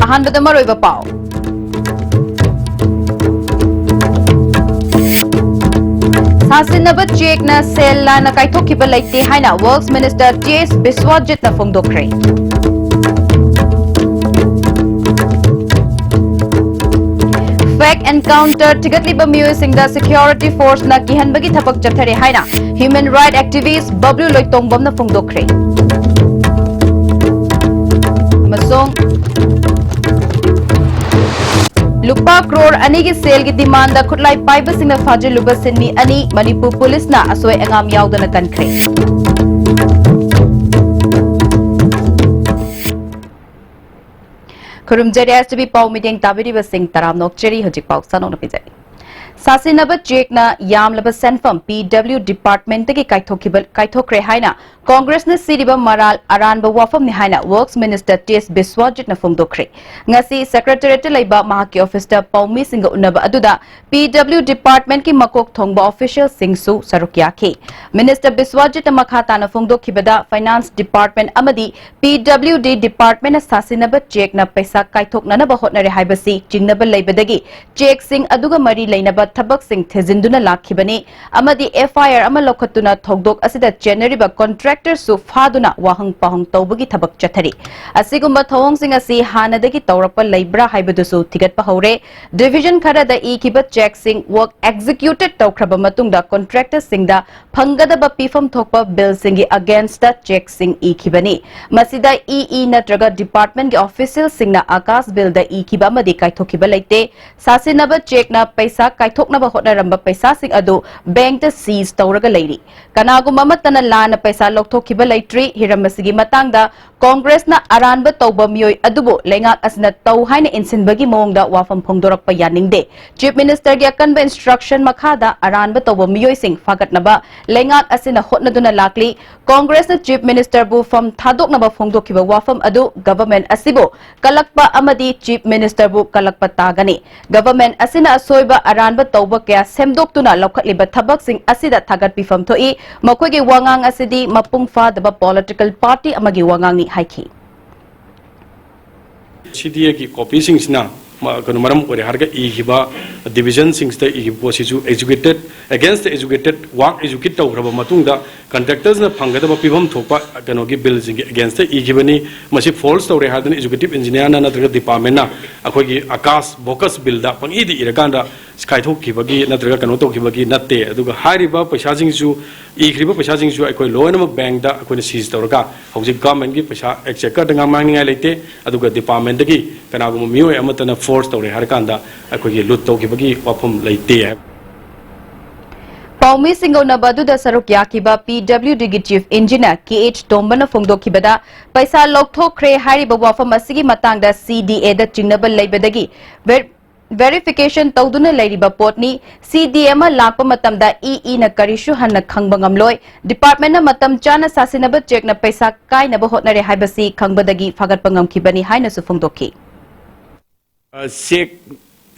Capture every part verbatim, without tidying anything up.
ꯑꯍꯥꯟꯕꯗ ꯃꯔꯨꯑꯣꯏꯕ ꯄꯥꯎ꯫ ꯁꯥꯁꯤꯟꯅꯕ ꯆꯦꯛꯅ ꯁꯦꯜ ꯂꯥꯟꯅ ꯀꯥꯏꯊꯣꯛꯈꯤꯕ ꯂꯩꯇꯦ ꯍꯥꯏꯅ Works Minister ꯇꯤ ꯑꯦꯁ ꯕꯤꯁ꯭ꯋꯥꯖꯤꯠꯅ ꯐꯣꯡꯗꯣꯛꯈ꯭ꯔꯦ꯫ Fake encounter ꯊꯤꯒꯠꯂꯤꯕ ꯃꯤꯑꯣꯏꯁꯤꯡꯗ security forceꯅ ꯀꯤꯍꯟꯕꯒꯤ ꯊꯕꯛ ꯆꯠꯊꯔꯦ ꯍꯥꯏꯅ human right activist ꯕꯕ꯭ꯂꯨ ꯂꯣꯏꯇꯣꯡꯕꯝꯅ ꯐꯣꯡꯗꯣꯛꯈ꯭ꯔꯦ꯫ ꯑꯃꯁꯨꯡ ꯂꯨꯄꯥ ꯀ꯭ꯔꯣꯔ ꯑꯅꯤꯒꯤ ꯁꯦꯜꯒꯤ demandꯗ ꯈꯨꯠꯂꯥꯏ ꯄꯥꯏꯕꯁꯤꯡꯅ ꯐꯥꯖꯤꯜꯂꯨꯕ ꯁꯤꯟꯃꯤ ꯑꯅꯤ ꯃꯅꯤꯄꯨꯔ ꯄꯨꯂꯤꯁꯅ ꯑꯁꯣꯏ ꯑꯉꯥꯝ ꯌꯥꯎꯗꯅ ꯀꯟꯈ꯭ꯔꯦ꯫ ꯈꯨꯔꯨꯝꯖꯔꯤ ꯑꯦꯁ ꯇꯤ ꯚꯤ ꯄꯥꯎ ꯃꯤꯠꯌꯦꯡ ꯇꯥꯕꯤꯔꯤꯕꯁꯤꯡ ꯇꯔꯥꯝꯅ ꯑꯣꯛꯆꯔꯤ꯫ ꯍꯧꯖꯤꯛ ꯄꯥꯎ ꯁꯟꯗꯣꯛꯅ ꯄꯤꯖꯔꯤ꯫ ꯁꯥꯁꯤꯟꯅꯕ ꯆꯦꯛꯅ ꯌꯥꯝꯂꯕ ꯁꯦꯟꯐꯝ ꯄꯤ ꯗꯕ꯭ꯂꯤꯎ departmentꯇꯒꯤ ꯀꯥꯏꯊꯣꯛꯈꯤꯕ, ꯀꯥꯏꯊꯣꯛꯈ꯭ꯔꯦ ꯍꯥꯏꯅ ꯀꯣꯡꯒ꯭ꯔꯦꯁꯅ ꯁꯤꯔꯤꯕ ꯃꯔꯥꯜ ꯑꯔꯥꯟꯕ ꯋꯥꯐꯝꯅꯤ ꯍꯥꯏꯅ Works Minister ꯇꯤ ꯑꯦꯁ ꯕꯤꯁ꯭ꯋꯥꯖꯤꯠꯅ ꯐꯣꯡꯗꯣꯛꯈ꯭ꯔꯦ꯫ ꯉꯁꯤ Secretariatꯇ ꯂꯩꯕ ꯃꯍꯥꯛꯀꯤ officeꯇ ꯄꯥꯎꯃꯤꯁꯤꯡꯒ ꯎꯅꯕ ꯑꯗꯨꯗ ꯄꯤ ꯗꯕ꯭ꯂꯤꯎ departmentꯀꯤ ꯃꯀꯣꯛ ꯊꯣꯡꯕ officialꯁꯤꯡꯁꯨ ꯁꯔꯨꯛ ꯌꯥꯈꯤ꯫ Minister ꯕꯤꯁ꯭ꯋꯥꯖꯤꯠꯅ ꯃꯈꯥ ꯇꯥꯅ ꯐꯣꯡꯗꯣꯛꯈꯤꯕꯗ, finance department ꯑꯃꯗꯤ ꯄꯤ ꯗꯕ꯭ꯂꯤꯎ ꯗꯤ departmentꯅ ꯁꯥꯁꯤꯟꯅꯕ ꯆꯦꯛꯅ ꯄꯩꯁꯥ ꯀꯥꯏꯊꯣꯛꯅꯅꯕ ꯍꯣꯠꯅꯔꯦ ꯍꯥꯏꯕꯁꯤ ꯆꯤꯡꯅꯕ ꯂꯩꯕꯗꯒꯤ ꯆꯦꯛꯁꯤꯡ ꯑꯗꯨꯒ ꯃꯔꯤ ꯂꯩꯅꯕ ꯊꯕꯛꯁꯤꯡ ꯊꯤꯖꯤꯟꯗꯨꯅ ꯂꯥꯛꯈꯤꯕꯅꯤ ꯑꯃꯗꯤ ꯑꯦꯐ ꯑꯥꯏ ꯑꯥꯔ ꯑꯃ ꯂꯧꯈꯠꯇꯨꯅ ꯊꯧꯗꯣꯛ ꯑꯁꯤꯗ ꯆꯦꯟꯅꯔꯤꯕ contractorꯁꯨ ꯐꯥꯗꯨꯅ ꯋꯥꯍꯪ ꯄꯥꯎꯍꯪ ꯇꯧꯕꯒꯤ ꯊꯕꯛ ꯆꯠꯊꯔꯤ꯫ ꯑꯁꯤꯒꯨꯝꯕ ꯊꯧꯑꯣꯡꯁꯤꯡ ꯑꯁꯤ ꯍꯥꯟꯅꯗꯒꯤ ꯇꯧꯔꯛꯄ ꯂꯩꯕ꯭ꯔꯥ ꯍꯥꯏꯕꯗꯨꯁꯨ ꯊꯤꯒꯠꯄ ꯍꯧꯔꯦ꯫ Division ꯈꯔꯗ ꯏꯈꯤꯕ ꯆꯦꯛꯁꯤꯡ work executed ꯇꯧꯈ꯭ꯔꯕ ꯃꯇꯨꯡꯗ contractorꯁꯤꯡꯗ ꯐꯪꯒꯗꯕ ꯄꯤꯐꯝ ꯊꯣꯛꯄ billꯁꯤꯡꯒꯤ againstꯇ ꯆꯦꯛꯁꯤꯡ ꯏꯈꯤꯕꯅꯤ꯫ ꯃꯁꯤꯗ ꯏ ꯏ ꯅꯠꯇ꯭ꯔꯒ departmentꯀꯤ officialꯁꯤꯡꯅ ꯑꯀꯥꯁ billꯗ ꯏꯈꯤꯕ ꯑꯃꯗꯤ ꯀꯥꯏꯊꯣꯛꯈꯤꯕ ꯂꯩꯇꯦ꯫ ꯁꯥꯁꯤꯟꯅꯕ ꯆꯦꯛꯅ ꯄꯩꯁꯥ ꯀꯥꯏꯊꯣꯛꯅꯕ ꯍꯣꯠꯅꯔꯝꯕ ꯄꯩꯁꯥꯁꯤꯡ ꯑꯗꯨ bankꯇ seize ꯇꯧꯔꯒ ꯂꯩꯔꯤ꯫ ꯀꯅꯥꯒꯨꯝꯕ ꯑꯃꯠꯇꯅ ꯂꯥꯟꯅ ꯄꯩꯁꯥ ꯂꯧꯊꯣꯛꯈꯤꯕ ꯂꯩꯇ꯭ꯔꯤ꯫ ꯍꯤꯔꯝ ꯑꯁꯤꯒꯤ ꯃꯇꯥꯡꯗ ꯀꯣꯡꯒ꯭ꯔꯦꯁꯅ ꯑꯔꯥꯟꯕ ꯇꯧꯕ ꯃꯤꯑꯣꯏ ꯑꯗꯨꯕꯨ ꯂꯩꯉꯥꯛ ꯑꯁꯤꯅ ꯇꯧ ꯍꯥꯏꯅ ꯏꯟꯁꯤꯟꯕꯒꯤ ꯃꯑꯣꯡꯗ ꯋꯥꯐꯝ ꯐꯣꯡꯗꯣꯔꯛꯄ ꯌꯥꯅꯤꯡꯗꯦ꯫ Chief Ministerꯒꯤ ꯑꯀꯟꯕ instruction ꯃꯈꯥꯗ ꯑꯔꯥꯟꯕ ꯇꯧꯕ ꯃꯤꯑꯣꯏꯁꯤꯡ ꯐꯥꯒꯠꯅꯕ ꯂꯩꯉꯥꯛ ꯑꯁꯤꯅ ꯍꯣꯠꯅꯗꯨꯅ ꯂꯥꯛꯂꯤ꯫ ꯀꯣꯡꯒ꯭ꯔꯦꯁꯅ Chief Ministerꯕꯨ ꯐꯝ ꯊꯥꯗꯣꯛꯅꯕ ꯐꯣꯡꯗꯣꯛꯈꯤꯕ ꯋꯥꯐꯝ ꯑꯗꯨ government ꯑꯁꯤꯕꯨ ꯀꯜꯂꯛꯄ ꯑꯃꯗꯤ Chief Ministerꯕꯨ ꯀꯜꯂꯛꯄ ꯇꯥꯒꯅꯤ꯫ Government ꯑꯁꯤꯅ ꯑꯁꯣꯏꯕ ꯑꯔꯥꯟꯕ ꯇꯧꯕ ꯀꯌꯥ ꯁꯦꯝꯗꯣꯛꯇꯨꯅ ꯂꯧꯈꯠꯂꯤꯕ ꯊꯕꯛꯁꯤꯡ ꯑꯁꯤꯗ ꯊꯥꯒꯠꯄꯤꯐꯝ ꯊꯣꯛꯏ꯫ ꯃꯈꯣꯏꯒꯤ ꯋꯥꯉꯥꯡ ꯑꯁꯤꯗꯤ ꯃꯄꯨꯡ ꯐꯥꯗꯕ political party ꯑꯃꯒꯤ ꯋꯥꯉꯥꯡꯅꯤ ꯍꯥꯏꯈꯤ꯫ ꯁꯤ ꯗꯤ ꯑꯦꯒꯤ ꯀꯣꯄꯤꯁꯤꯡꯁꯤꯅ ꯃ-, ꯀꯩꯅꯣ ꯃꯔꯝ ꯑꯣꯏꯔꯦ ꯍꯥꯏꯔꯒ ꯏꯈꯤꯕ, ꯗꯤꯕꯤꯖꯟꯁꯤꯡꯁꯤꯗ ꯏꯈꯤꯕ ꯄꯣꯠꯁꯤꯁꯨ ꯑꯦꯖꯨꯀꯦꯇꯦꯠ, ꯑꯦꯒꯦꯟꯁꯇ ꯑꯦꯖꯨꯀꯦꯇꯦꯠ ꯋꯥꯔꯛ ꯑꯦꯖꯨꯀꯦꯠ ꯇꯧꯈ꯭ꯔꯕ ꯃꯇꯨꯡꯗ ꯀꯟꯇ꯭ꯔꯦꯛꯇꯔꯁꯤꯅ ꯐꯪꯒꯗꯕ ꯄꯤꯐꯝ ꯊꯣꯛꯄ ꯀꯩꯅꯣꯒꯤ ꯕꯤꯜꯁꯤꯡꯒꯤ ꯑꯦꯒꯦꯟꯁꯇ ꯏꯈꯤꯕꯅꯤ꯫ ꯃꯁꯤ ꯐꯣꯜꯁ ꯇꯧꯔꯦ ꯍꯥꯏꯗꯅ ꯑꯦꯖꯨꯀꯦꯇꯤꯞ ꯏꯟꯖꯤꯅꯤꯌꯥꯔꯅ ꯅꯠꯇ꯭ꯔꯒ ꯗꯤꯄꯥꯔꯠꯃꯦꯟꯅ ꯑꯩꯈꯣꯏꯒꯤ ꯑꯀꯥꯁ ꯕꯣꯀꯁ ꯕꯤꯜꯗ ꯄꯪꯏꯗ ꯏꯔꯀꯥꯟꯗ ꯀꯥꯏꯊꯣꯛꯈꯤꯕꯒꯤ ꯅꯠꯇ꯭ꯔꯒ ꯀꯩꯅꯣ ꯇꯧꯈꯤꯕꯒꯤ ꯅꯠꯇꯦ꯫ ꯑꯗꯨꯒ ꯍꯥꯏꯔꯤꯕ ꯄꯩꯁꯥꯁꯤꯡꯁꯨ, ꯏꯈ꯭ꯔꯤꯕ ꯄꯩꯁꯥꯁꯤꯡꯁꯨ ꯑꯩꯈꯣꯏ ꯂꯣꯏꯅꯃꯛ ꯕꯦꯡꯗ ꯑꯩꯈꯣꯏꯅ ꯁꯤꯖ ꯇꯧꯔꯒ ꯍꯧꯖꯤꯛ ꯒꯚꯔꯟꯃꯦꯟꯠꯀꯤ ꯄꯩꯁꯥ ꯑꯦꯛꯆꯦꯀꯔꯗ ꯉꯥꯡꯅꯤꯡꯉꯥꯏ ꯂꯩꯇꯦ꯫ ꯑꯗꯨꯒ ꯗꯤꯄꯥꯔꯠꯃꯦꯟꯠꯇꯒꯤ ꯀꯅꯥꯒꯨꯝꯕ ꯃꯤꯑꯣꯏ ꯑꯃꯠꯇꯅ ꯐꯣꯔꯁ ꯇꯧꯔꯦ ꯍꯥꯏꯔꯀꯥꯟꯗ ꯑꯩꯈꯣꯏꯒꯤ ꯂꯨꯠ ꯇꯧꯈꯤꯕꯒꯤ ꯋꯥꯐꯝ ꯂꯩꯇꯦ ꯍꯥꯏꯕ꯫ ꯄꯥꯎꯃꯤ ꯁꯤꯡꯒꯧꯅꯕ ꯑꯗꯨꯗ ꯁꯔꯨꯛ ꯌꯥꯈꯤꯕ P W Dꯒꯤ ꯆꯤꯐ ꯏꯟꯖꯤꯅꯤꯌꯔ ꯀꯦ ꯑꯩꯆ ꯇꯣꯝꯕꯅ ꯐꯣꯡꯗꯣꯛꯈꯤꯕꯗ, ꯄꯩꯁꯥ ꯂꯧꯊꯣꯛꯈ꯭ꯔꯦ ꯍꯥꯏꯔꯤꯕ ꯋꯥꯐꯝ ꯑꯁꯤꯒꯤ ꯃꯇꯥꯡꯗ ꯁꯤ ꯗꯤ ꯑꯦꯗ ꯆꯤꯡꯅꯕ ꯂꯩꯕꯗꯒꯤ ꯚꯦꯔ-, ꯚꯦꯔꯤꯐꯤꯀꯦꯁꯟ ꯇꯧꯗꯨꯅ ꯂꯩꯔꯤꯕ ꯄꯣꯠꯅꯤ꯫ ꯁꯤ ꯗꯤ ꯑꯃ ꯂꯥꯛꯄ ꯃꯇꯝꯗ ꯏ ꯏꯅ ꯀꯔꯤꯁꯨ ꯍꯟꯅ ꯈꯪꯕ ꯉꯝꯂꯣꯏ꯫ ꯗꯤꯄꯥꯔꯠꯃꯦꯟꯠꯅ ꯃꯇꯝ ꯆꯥꯅ ꯁꯥꯁꯤꯟꯅꯕ ꯆꯦꯛꯅ ꯄꯩꯁꯥ ꯀꯥꯏꯅꯕ ꯍꯣꯠꯅꯔꯦ ꯍꯥꯏꯕꯁꯤ ꯈꯪꯕꯗꯒꯤ ꯐꯥꯒꯠꯄ ꯉꯝꯈꯤꯕꯅꯤ ꯍꯥꯏꯅꯁꯨ ꯐꯣꯡꯗꯣꯛꯈꯤ꯫ ꯑ, ꯆꯦꯛ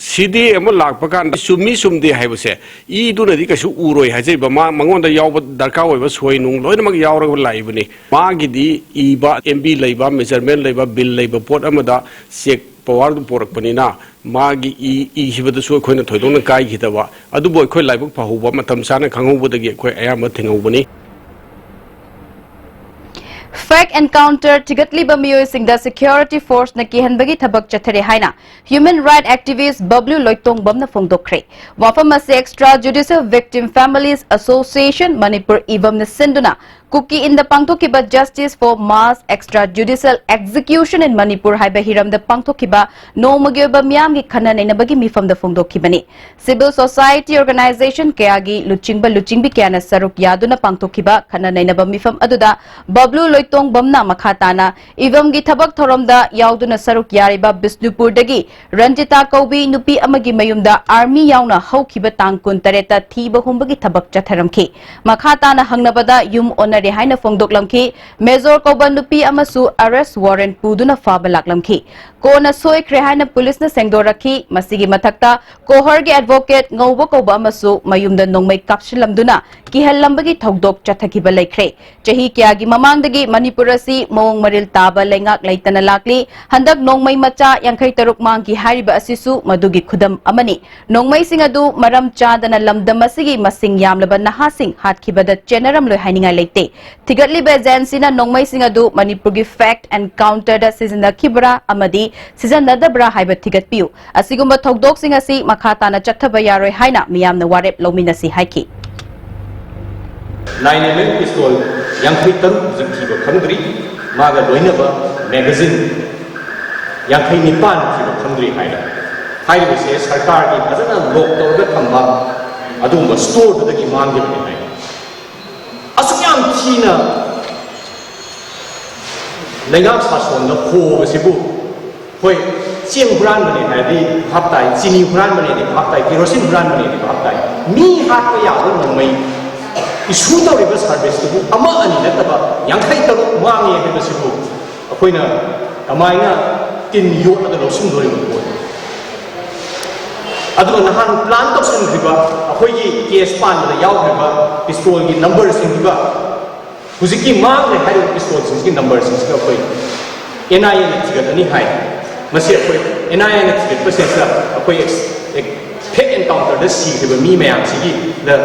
ꯁꯤ ꯗꯤ ꯑꯃ ꯂꯥꯛꯄ ꯀꯥꯟꯗ ꯆꯨꯝꯃꯤ ꯆꯨꯝꯗꯦ ꯍꯥꯏꯕꯁꯦ ꯏꯗꯨꯅꯗꯤ ꯀꯩꯁꯨ ꯎꯔꯣꯏ ꯍꯥꯏꯖꯔꯤꯕ, ꯃꯥ, ꯃꯉꯣꯟꯗ ꯌꯥꯎꯕ ꯗꯔꯀꯥꯔ ꯑꯣꯏꯕ ꯁꯣꯏ ꯅꯨꯡ ꯂꯣꯏꯅꯃꯛ ꯌꯥꯎꯔꯒ ꯂꯥꯛꯏꯕꯅꯤ꯫ ꯃꯥꯒꯤꯗꯤ ꯏꯕ, ꯑꯦꯝ ꯕꯤ ꯂꯩꯕ, ꯃꯦꯖꯔꯃꯦꯟ ꯂꯩꯕ, ꯕꯤꯜ ꯂꯩꯕ ꯄꯣꯠ ꯑꯃꯗ ꯆꯦꯛ ꯄꯋꯥꯔꯗꯨ ꯄꯣꯔꯛꯄꯅꯤꯅ ꯃꯥꯒꯤ ꯏ, ꯏꯈꯤꯕꯗꯁꯨ ꯑꯩꯈꯣꯏꯅ ꯊꯣꯏꯗꯣꯛꯅ ꯀꯥꯏꯈꯤꯗꯕ, ꯑꯗꯨꯕꯨ ꯑꯩꯈꯣꯏ ꯂꯥꯏꯕꯛ ꯐꯍꯧꯕ, ꯃꯇꯝ ꯆꯥꯅ ꯈꯪꯍꯧꯕꯗꯒꯤ ꯑꯩꯈꯣꯏ ꯑꯌꯥꯝꯕ ꯊꯤꯡꯍꯧꯕꯅꯤ꯫ ꯐꯦꯛ ꯑꯦꯟꯀꯥꯎꯟꯇꯔ ꯊꯤꯒꯠꯂꯤꯕ ꯃꯤꯑꯣꯏꯁꯤꯡꯗ ꯁꯦꯀ꯭ꯌꯨꯔꯤꯇꯤ ꯐꯣꯔꯁꯅ ꯀꯤꯍꯟꯕꯒꯤ ꯊꯕꯛ ꯆꯠꯊꯔꯦ ꯍꯥꯏꯅ ꯍ꯭ꯌꯨꯃꯦꯟ ꯔꯥꯏꯠ ꯑꯦꯛꯇꯤꯚꯤꯁ꯭ꯠ ꯕꯕ꯭ꯂꯨ ꯂꯣꯏꯇꯣꯡꯕꯝꯅ ꯐꯣꯡꯗꯣꯛꯈ꯭ꯔꯦ꯫ ꯋꯥꯐꯝ ꯑꯁꯤ Extra Judicial Victim Families Association Manipur, ꯏꯕꯝꯅ ꯁꯤꯟꯗꯨꯅ ꯀꯨꯀꯤ ꯏꯟꯗ ꯄꯥꯡꯊꯣꯛꯈꯤꯕ Justice for Mass Extrajudicial Execution in Manipur ꯍꯥꯏꯕ ꯍꯤꯔꯝꯗ ꯄꯥꯡꯊꯣꯛꯈꯤꯕ ꯅꯣꯡꯃꯒꯤ ꯑꯣꯏꯕ ꯃꯤꯌꯥꯝꯒꯤ ꯈꯟꯅ ꯅꯩꯅꯕꯒꯤ ꯃꯤꯐꯝꯗ ꯐꯣꯡꯗꯣꯛꯈꯤꯕꯅꯤ꯫ Civil society organisation ꯀꯌꯥꯒꯤ ꯂꯨꯆꯤꯡꯕ ꯂꯨꯆꯤꯡꯕꯤ ꯀꯌꯥꯅ ꯁꯔꯨꯛ ꯌꯥꯗꯨꯅ ꯄꯥꯡꯊꯣꯛꯈꯤꯕ ꯈꯟꯅ ꯅꯩꯅꯕ ꯃꯤꯐꯝ ꯑꯗꯨꯗ ꯕꯕ꯭ꯂꯨ ꯂꯣꯏꯇꯣꯡꯕꯝꯅ ꯃꯈꯥ ꯇꯥꯅ ꯏꯕꯝꯒꯤ ꯊꯕꯛ ꯊꯧꯔꯝꯗ ꯌꯥꯎꯗꯨꯅ ꯁꯔꯨꯛ ꯌꯥꯔꯤꯕ ꯕꯤꯁꯅꯨꯄꯨꯔꯗꯒꯤ ꯔꯟꯖꯤꯇꯥ ꯀꯧꯕꯤ ꯅꯨꯄꯤ ꯑꯃꯒꯤ ꯃꯌꯨꯝꯗ ꯑꯥꯔꯃꯤ ꯌꯥꯎꯅ ꯍꯧꯈꯤꯕ ꯇꯥꯡ ꯀꯨꯟꯇꯔꯦꯠꯇ ꯊꯤꯕ ꯍꯨꯝꯕꯒꯤ ꯊꯕꯛ ꯆꯠꯊꯔꯝꯈꯤ꯫ ꯃꯈꯥ ꯇꯥꯅ ꯍꯪꯅꯕꯗ ꯌꯨꯝ ꯑꯣꯟꯅꯔꯦ ꯍꯥꯏꯅ ꯐꯣꯡꯗꯣꯛꯂꯝꯈꯤ꯫ ꯃꯦꯖꯣꯔ ꯀꯧꯕ ꯅꯨꯄꯤ ꯑꯃꯁꯨ ꯑꯔꯦꯁ ꯋꯥꯔꯦꯟꯠ ꯄꯨꯗꯨꯅ ꯐꯥꯕ ꯂꯥꯛꯂꯝꯈꯤ꯫ ꯀꯣꯟꯅ ꯁꯣꯏꯈ꯭ꯔꯦ ꯍꯥꯏꯅ ꯄꯨꯂꯤꯁꯅ ꯁꯦꯡꯗꯣꯔꯛꯈꯤ꯫ ꯃꯁꯤꯒꯤ ꯃꯊꯛꯇ ꯀꯣꯍꯔꯒꯤ ꯑꯦꯗꯚꯣꯀꯦꯠ ꯉꯧꯕ ꯀꯧꯕ ꯑꯃꯁꯨ ꯃꯌꯨꯝꯗ ꯅꯣꯡꯃꯩ ꯀꯥꯞꯁꯤꯜꯂꯝꯗꯨꯅ ꯀꯤꯍꯜꯂꯝꯕꯒꯤ ꯊꯧꯗꯣꯛ ꯆꯠꯊꯈꯤꯕ ꯂꯩꯈ꯭ꯔꯦ꯫ ꯆꯍꯤ ꯀꯌꯥꯒꯤ ꯃꯃꯥꯡꯗꯒꯤ ꯃꯅꯤꯄꯨꯔ ꯑꯁꯤ ꯃꯑꯣꯡ ꯃꯔꯤꯜ ꯇꯥꯕ ꯂꯩꯉꯥꯛ ꯂꯩꯇꯅ ꯂꯥꯛꯂꯤ꯫ ꯍꯟꯗꯛ ꯅꯣꯡꯃꯩ ꯃꯆꯥ ꯌꯥꯡꯈꯩ ꯇꯔꯨꯛ ꯃꯥꯡꯈꯤ ꯍꯥꯏꯔꯤꯕ ꯑꯁꯤꯁꯨ ꯃꯗꯨꯒꯤ ꯈꯨꯗꯝ ꯑꯃꯅꯤ꯫ ꯅꯣꯡꯃꯩꯁꯤꯡ ꯑꯗꯨ ꯃꯔꯝ ꯆꯥꯗꯅ ꯂꯝꯗꯝ ꯑꯁꯤꯒꯤ ꯃꯁꯤꯡ ꯌꯥꯝꯂꯕ ꯅꯍꯥꯁꯤꯡ ꯍꯥꯠꯈꯤꯕꯗ ꯆꯦꯟꯅꯔꯝꯂꯣꯏ ꯍꯥꯏꯅꯤꯡꯉꯥꯏ ꯂꯩꯇꯦ꯫ ꯊꯤꯒꯠꯂꯤꯕ ꯑꯦꯖꯦꯟꯁꯤꯅ ꯅꯣꯡꯃꯩꯁꯤꯡ ꯑꯗꯨ ꯃꯅꯤꯄꯨꯔꯒꯤ ꯐꯦꯛꯠ ꯑꯦꯟꯀꯥꯎꯟꯇꯔꯗ ꯁꯤꯖꯤꯟꯅꯈꯤꯕ꯭ꯔꯥ ꯑꯃꯗꯤ ꯁꯤꯖꯤꯟꯅꯗꯕ꯭ꯔꯥ ꯍꯥꯏꯕ ꯊꯤꯒꯠꯄꯤꯌꯨ꯫ ꯑꯁꯤꯒꯨꯝꯕ ꯊꯧꯗꯣꯛꯁꯤꯡ ꯑꯁꯤ ꯃꯈꯥ ꯇꯥꯅ ꯆꯠꯊꯕ ꯌꯥꯔꯣꯏ ꯍꯥꯏꯅ ꯃꯤꯌꯥꯝꯅ ꯋꯥꯔꯦꯞ ꯂꯧꯃꯤꯟꯅꯁꯤ ꯍꯥꯏꯈꯤ꯫ ꯅꯥꯏꯟ ꯑꯦꯝ ꯑꯦꯝ ꯄꯤꯁꯇꯣꯜ ꯌꯥꯡꯈꯩ ꯇꯔꯨꯛ ꯍꯧꯖꯤꯛ ꯊꯤꯕ ꯈꯪꯗ꯭ꯔꯤ꯫ ꯃꯥꯒ ꯂꯣꯏꯅꯕ ꯃꯦꯒꯥꯖꯤꯟ ꯌꯥꯡꯈꯩ ꯅꯤꯄꯥꯟ ꯊꯤꯕ ꯈꯪꯗ꯭ꯔꯤ ꯍꯥꯏꯅ ꯍꯥꯏꯔꯤꯕꯁꯦ ꯁꯔꯀꯥꯔꯒꯤ ꯐꯖꯅ ꯂꯣꯛ ꯇꯧꯔꯒ ꯊꯝꯕ ꯑꯗꯨꯒꯨꯝꯕ ꯁ꯭ꯇꯣꯔꯗꯨꯗꯒꯤ ꯃꯥꯡꯈꯤꯕꯅꯤ ꯍꯥꯏ꯫ ꯑꯁꯨꯛ ꯌꯥꯝ ꯊꯤꯅ ꯂꯩꯉꯥꯛ ꯁꯥꯁꯣꯟꯗ ꯍꯣꯕꯁꯤꯕꯨ, ꯍꯣꯏ, ꯆꯦꯡ ꯍꯨꯔꯥꯟꯕꯅꯦ ꯍꯥꯏꯔꯗꯤ ꯚꯥꯞ ꯇꯥꯏ, ꯆꯤꯅꯤ ꯍꯨꯔꯥꯟꯕꯅꯦꯗꯤ ꯚꯥꯞ ꯇꯥꯏ, ꯀꯦꯔꯣꯁꯤꯟ ꯍꯨꯔꯥꯟꯕꯅꯦꯗꯤ ꯚꯥꯞ ꯇꯥꯏ꯫ ꯃꯤ ꯍꯥꯠꯄ ꯌꯥꯕ ꯅꯣꯡꯃꯩ ꯏꯁꯨ ꯇꯧꯔꯤꯕ ꯁꯥꯔꯚꯤꯁꯇꯨꯕꯨ ꯑꯃ ꯑꯅꯤ ꯅꯠꯇꯕ ꯌꯥꯡꯈꯩ ꯇꯔꯨꯛ ꯃꯥꯡꯉꯦ ꯍꯥꯏꯕꯁꯤꯕꯨ ꯑꯩꯈꯣꯏꯅ ꯀꯃꯥꯏꯅ ꯇꯤꯟ ꯌꯣꯠꯂꯒ ꯂꯧꯁꯤꯟꯗꯣꯔꯤꯕ ꯄꯣꯠꯅꯣ? ꯑꯗꯨꯒ ꯅꯍꯥꯟ ꯄ꯭ꯂꯥꯟ ꯇꯧꯁꯤꯟꯈ꯭ꯔꯤꯕ, ꯑꯩꯈꯣꯏꯒꯤ ꯀꯦꯁ ꯄꯥꯟꯕꯗ ꯌꯥꯎꯈ꯭ꯔꯤꯕ ꯄꯤꯁꯇꯣꯜꯒꯤ ꯅꯝꯕꯔꯁꯤꯡꯗꯨꯒ ꯍꯧꯖꯤꯛꯀꯤ ꯃꯥꯡꯈ꯭ꯔꯦ ꯍꯥꯏꯔꯤꯕ ꯄꯤꯁꯇꯣꯜꯁꯤꯡꯁꯤꯒꯤ ꯅꯝꯕꯔꯁꯤꯡꯁꯤꯒ ꯑꯩꯈꯣꯏ ꯑꯦꯟ ꯑꯥꯏ ꯑꯦꯅ ꯊꯤꯒꯠꯂꯅꯤ ꯍꯥꯏ꯫ ꯃꯁꯤ ꯑꯩꯈꯣꯏ ꯑꯦꯟ ꯑꯥꯏ ꯑꯦꯅ ꯊꯤꯒꯠꯄꯁꯤꯗ ꯑꯩꯈꯣꯏ ꯐꯦꯛ ꯑꯦꯟꯀꯥꯎꯟꯇꯔꯗ ꯁꯤꯈ꯭ꯔꯤꯕ ꯃꯤ ꯃꯌꯥꯝꯁꯤꯒꯤꯗ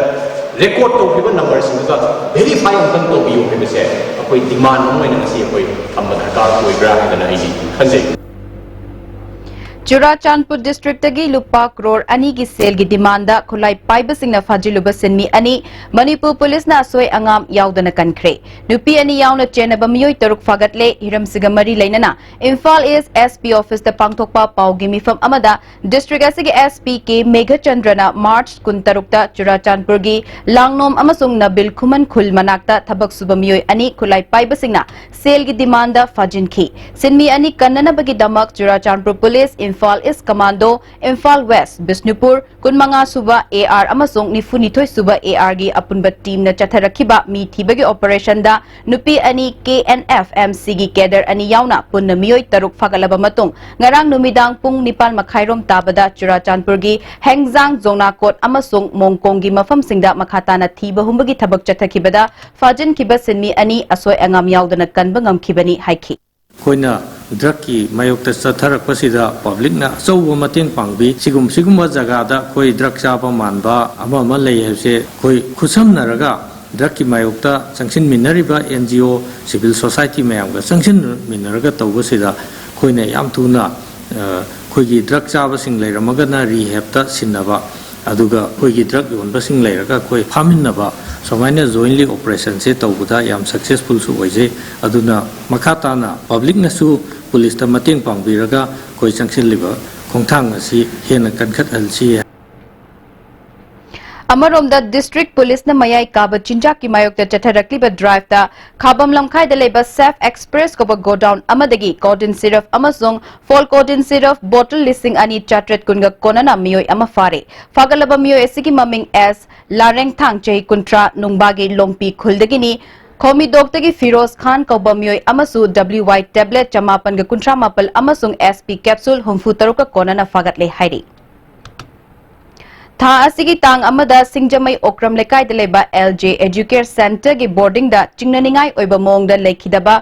ꯔꯦꯀꯣꯔꯗ ꯇꯧꯈ꯭ꯔꯤꯕ ꯅꯝꯕꯔꯁꯤꯡꯗꯨꯒ ꯚꯦꯔꯤꯐꯥꯏ ꯑꯃꯨꯛꯇꯪ ꯇꯧꯕꯤꯌꯨ ꯍꯥꯏꯕꯁꯦ ꯑꯩꯈꯣꯏ ꯗꯤꯃꯥꯟ ꯑꯃ ꯑꯣꯏꯅ ꯉꯁꯤ ꯑꯩꯈꯣꯏ ꯊꯝꯕ ꯗꯔꯀꯥꯔ ꯑꯣꯏꯕ꯭ꯔꯥ ꯍꯥꯏꯗꯅ ꯑꯩꯗꯤ ꯈꯟꯖꯩ꯫ ꯆꯨꯔꯥꯆꯥꯟꯄꯨꯔ ꯗꯤꯁꯇ꯭ꯔꯤꯛꯇꯒꯤ ꯂꯨꯄꯥ ꯀ꯭ꯔꯣꯔ ꯑꯅꯤꯒꯤ ꯁꯦꯜꯒꯤ ꯗꯤꯃꯥꯟꯗ ꯈꯨꯠꯂꯥꯏ ꯄꯥꯏꯕꯁꯤꯡꯅ ꯐꯥꯖꯤꯜꯂꯨꯕ ꯁꯤꯟꯃꯤ ꯑꯅꯤ ꯃꯅꯤꯄꯨꯔ ꯄꯨꯂꯤꯁꯅ ꯑꯁꯣꯏ ꯑꯉꯥꯝ ꯌꯥꯎꯗꯅ ꯀꯟꯈ꯭ꯔꯦ꯫ ꯅꯨꯄꯤ ꯑꯅꯤ ꯌꯥꯎꯅ ꯆꯦꯟꯅꯕ ꯃꯤꯑꯣꯏ ꯇꯔꯨꯛ ꯐꯥꯒꯠꯂꯦ꯫ ꯍꯤꯔꯝꯁꯤꯒ ꯃꯔꯤ ꯂꯩꯅꯅ ꯏꯝꯐꯥꯜ ꯏꯁ ꯑꯦꯁ ꯄꯤ ꯑꯣꯐꯤꯁꯇ ꯄꯥꯡꯊꯣꯛꯄ ꯄꯥꯎꯒꯤ ꯃꯤꯐꯝ ꯑꯃꯗ ꯗꯤꯁꯇ꯭ꯔꯤꯛ ꯑꯁꯤꯒꯤ ꯑꯦꯁ ꯄꯤ ꯀꯦ ꯃꯦꯘꯆꯟꯗ꯭ꯔꯅ ꯃꯥꯔꯆ ꯀꯨꯟꯇꯔꯨꯛꯇ ꯆꯨꯔꯥꯆꯥꯟꯄꯨꯔꯒꯤ ꯂꯥꯡꯅꯣꯝ ꯑꯃꯁꯨꯡ ꯅꯕꯤꯜ ꯈꯨꯃꯟ ꯈꯨꯜ ꯃꯅꯥꯛꯇ ꯊꯕꯛ ꯁꯨꯕ ꯃꯤꯑꯣꯏ ꯑꯅꯤ ꯈꯨꯠꯂꯥꯏ ꯄꯥꯏꯕꯁꯤꯡꯅ ꯁꯦꯜꯒꯤ ꯗꯤꯃꯥꯟꯗ ꯐꯥꯖꯤꯟꯈꯤ꯫ ꯁꯤꯟꯃꯤ ꯑꯅꯤ ꯀꯟꯅꯅꯕꯒꯤꯗꯃꯛ ꯆꯨꯔꯥꯆꯥꯟꯄꯨꯔ ꯄꯨꯂꯤꯁ, ꯏꯝꯐꯥꯜ ꯏꯁ ꯀꯃꯥꯟꯗꯣ, ꯏꯝꯐꯥꯜ ꯋꯦꯁ, ꯕꯤꯁꯅꯨꯄꯨꯔ, ꯀꯨꯟꯃꯉꯥ ꯁꯨꯕ ꯑꯦ ꯑꯥꯔ ꯑꯃꯁꯨꯡ ꯅꯤꯐꯨ ꯅꯤꯊꯣꯏ ꯁꯨꯕ ꯑꯦ ꯑꯥꯔꯒꯤ ꯑꯄꯨꯟꯕ ꯇꯤꯝꯅ ꯆꯠꯊꯔꯛꯈꯤꯕ ꯃꯤ ꯊꯤꯕꯒꯤ ꯑꯣꯄꯔꯦꯁꯟꯗ ꯅꯨꯄꯤ ꯑꯅꯤ, ꯀꯦ ꯑꯦꯟ ꯑꯦꯐ ꯑꯦꯝ ꯁꯤꯒꯤ ꯀꯦꯗꯔ ꯑꯅꯤ ꯌꯥꯎꯅ ꯄꯨꯟꯅ ꯃꯤꯑꯣꯏ ꯇꯔꯨꯛ ꯐꯥꯒꯠꯂꯕ ꯃꯇꯨꯡ, ꯉꯔꯥꯡ ꯅꯨꯃꯤꯗꯥꯡ ꯄꯨꯡ ꯅꯤꯄꯥꯟ ꯃꯈꯥꯏꯔꯣꯝ ꯇꯥꯕꯗ ꯆꯨꯔꯥꯆꯥꯟꯄꯨꯔꯒꯤ ꯍꯦꯡꯖꯥꯡ, ꯖꯣꯡꯅꯥꯀꯣꯠ ꯑꯃꯁꯨꯡ ꯃꯣꯡꯀꯣꯡꯒꯤ ꯃꯐꯝꯁꯤꯡꯗ ꯃꯈꯥ ꯇꯥꯅ ꯊꯤꯕ ꯍꯨꯝꯕꯒꯤ ꯊꯕꯛ ꯆꯠꯊꯈꯤꯕꯗ ꯐꯥꯖꯤꯟꯈꯤꯕ ꯁꯤꯟꯃꯤ ꯑꯅꯤ ꯑꯁꯣꯏ ꯑꯉꯥꯝ ꯌꯥꯎꯗꯅ ꯀꯟꯕ ꯉꯝꯈꯤꯕꯅꯤ ꯍꯥꯏꯈꯤ꯫ ꯑꯩꯈꯣꯏꯅ ꯗ꯭ꯔꯒꯀꯤ ꯃꯥꯌꯣꯛꯇ ꯆꯠꯊꯔꯛꯄꯁꯤꯗ ꯄꯕ꯭ꯂꯤꯛꯅ ꯑꯆꯧꯕ ꯃꯇꯦꯡ ꯄꯥꯡꯕꯤ꯫ ꯁꯤꯒꯨꯝ-, ꯁꯤꯒꯨꯝꯕ ꯖꯒꯥꯗ ꯑꯩꯈꯣꯏ ꯗ꯭ꯔꯒ ꯆꯥꯕ ꯃꯥꯟꯕ ꯑꯃ ꯑꯃ ꯂꯩ ꯍꯥꯏꯕꯁꯦ ꯑꯩꯈꯣꯏ ꯈꯨꯠꯁꯝꯅꯔꯒ ꯗ꯭ꯔꯒꯀꯤ ꯃꯥꯌꯣꯛꯇ ꯆꯪꯁꯤꯟꯃꯤꯟꯅꯔꯤꯕ and G O, civil society ꯃꯌꯥꯝꯒ ꯆꯪꯁꯤꯟꯃꯤꯟꯅꯔꯒ ꯇꯧꯕꯁꯤꯗ ꯑꯩꯈꯣꯏꯅ ꯌꯥꯝ ꯊꯨꯅ, ꯑ, ꯑꯩꯈꯣꯏꯒꯤ ꯗ꯭ꯔꯒ ꯆꯥꯕꯁꯤꯡ ꯂꯩꯔꯝꯃꯒꯅ ꯔꯤꯍꯦꯕꯇ ꯁꯤꯟꯅꯕ, ꯑꯗꯨꯒ ꯑꯩꯈꯣꯏꯒꯤ ꯗ꯭ꯔꯒ ꯌꯣꯟꯕꯁꯤꯡ ꯂꯩꯔꯒ ꯑꯩꯈꯣꯏ ꯐꯥꯃꯤꯟꯅꯕ, ꯁꯨꯃꯥꯏꯅ ꯖꯣꯏꯟꯂꯤ ꯑꯣꯄꯔꯦꯁꯟꯁꯦ ꯇꯧꯕꯗ ꯌꯥꯝ ꯁꯛꯁꯦꯁꯐꯨꯜꯁꯨ ꯑꯣꯏꯖꯩ꯫ ꯑꯗꯨꯅ ꯃꯈꯥ ꯇꯥꯅ ꯄꯕ꯭ꯂꯤꯛꯅꯁꯨ ꯄꯨꯂꯤꯁꯇ ꯃꯇꯦꯡ ꯄꯥꯡꯕꯤꯔꯒ ꯑꯩꯈꯣꯏ ꯆꯪꯁꯤꯜꯂꯤꯕ ꯈꯣꯡꯊꯥꯡ ꯑꯁꯤ ꯍꯦꯟꯅ ꯀꯟꯈꯠꯍꯟꯁꯤ꯫ ꯑꯃꯔꯣꯝꯗ, ꯗꯤꯁꯇ꯭ꯔꯤꯛ ꯄꯨꯂꯤꯁꯅ ꯃꯌꯥꯏ ꯀꯥꯕ ꯆꯤꯟꯖꯥꯛꯀꯤ ꯃꯥꯌꯣꯛꯇ ꯆꯠꯊꯔꯛꯂꯤꯕ ꯗ꯭ꯔꯥꯏꯚꯇ ꯈꯥꯕꯝ ꯂꯝꯈꯥꯏꯗ ꯂꯩꯕ ꯁꯦꯐ ꯑꯦꯛꯁꯄ꯭ꯔꯦꯁ ꯀꯧꯕ ꯒꯣꯗꯥꯎꯟ ꯑꯃꯗꯒꯤ ꯀꯣꯗꯤꯟ ꯁꯤꯔꯞ ꯑꯃꯁꯨꯡ ꯐꯣꯜ ꯀꯣꯗꯤꯟ ꯁꯤꯔꯞ ꯕꯣꯇꯜ ꯂꯤꯁꯤꯡ ꯑꯅꯤ ꯆꯥꯇ꯭ꯔꯦꯠ ꯀꯨꯟꯒ ꯀꯣꯟꯅꯅ ꯃꯤꯑꯣꯏ ꯑꯃ ꯐꯥꯔꯦ꯫ ꯐꯥꯒꯠꯂꯕ ꯃꯤꯑꯣꯏ ꯑꯁꯤꯒꯤ ꯃꯃꯤꯡ ꯑꯦꯁ ꯂꯥꯔꯦꯡꯊꯥꯡ, ꯆꯍꯤ ꯀꯨꯟꯊ꯭ꯔꯥ, ꯅꯨꯡꯕꯥꯒꯤ ꯂꯣꯡꯄꯤ ꯈꯨꯜꯗꯒꯤꯅꯤ꯫ ꯈꯣꯃꯤꯗꯣꯛꯇꯒꯤ ꯐꯤꯔꯣꯖ ꯈꯥꯟ ꯀꯧꯕ ꯃꯤꯑꯣꯏ ꯑꯃꯁꯨ ꯗꯕ꯭ꯂꯤꯎ ꯋꯥꯏ ꯇꯦꯕ꯭ꯂꯦꯠ ꯆꯃꯥꯄꯟꯒ ꯀꯨꯟꯊ꯭ꯔꯥ ꯃꯥꯄꯜ ꯑꯃꯁꯨꯡ ꯑꯦꯁ ꯄꯤ ꯀꯦꯞꯁꯨꯜ ꯍꯨꯝꯐꯨ ꯇꯔꯨꯛꯀ ꯀꯣꯟꯅꯅ ꯐꯥꯒꯠꯂꯦ ꯍꯥꯏꯔꯤ꯫ ꯊꯥ ꯑꯁꯤꯒꯤ ꯇꯥꯡ ꯑꯃꯗ ꯁꯤꯡꯖꯃꯩ ꯑꯣꯀ꯭ꯔꯝ ꯂꯩꯀꯥꯏꯗ ꯂꯩꯕ ꯑꯦꯜ ꯖꯦ ꯑꯦꯖꯨꯀꯦꯌꯔ ꯁꯦꯟꯇꯔꯒꯤ ꯕꯣꯔꯗꯤꯡꯗ ꯆꯤꯡꯅꯅꯤꯡꯉꯥꯏ ꯑꯣꯏꯕ ꯃꯑꯣꯡꯗ ꯂꯩꯈꯤꯗꯕ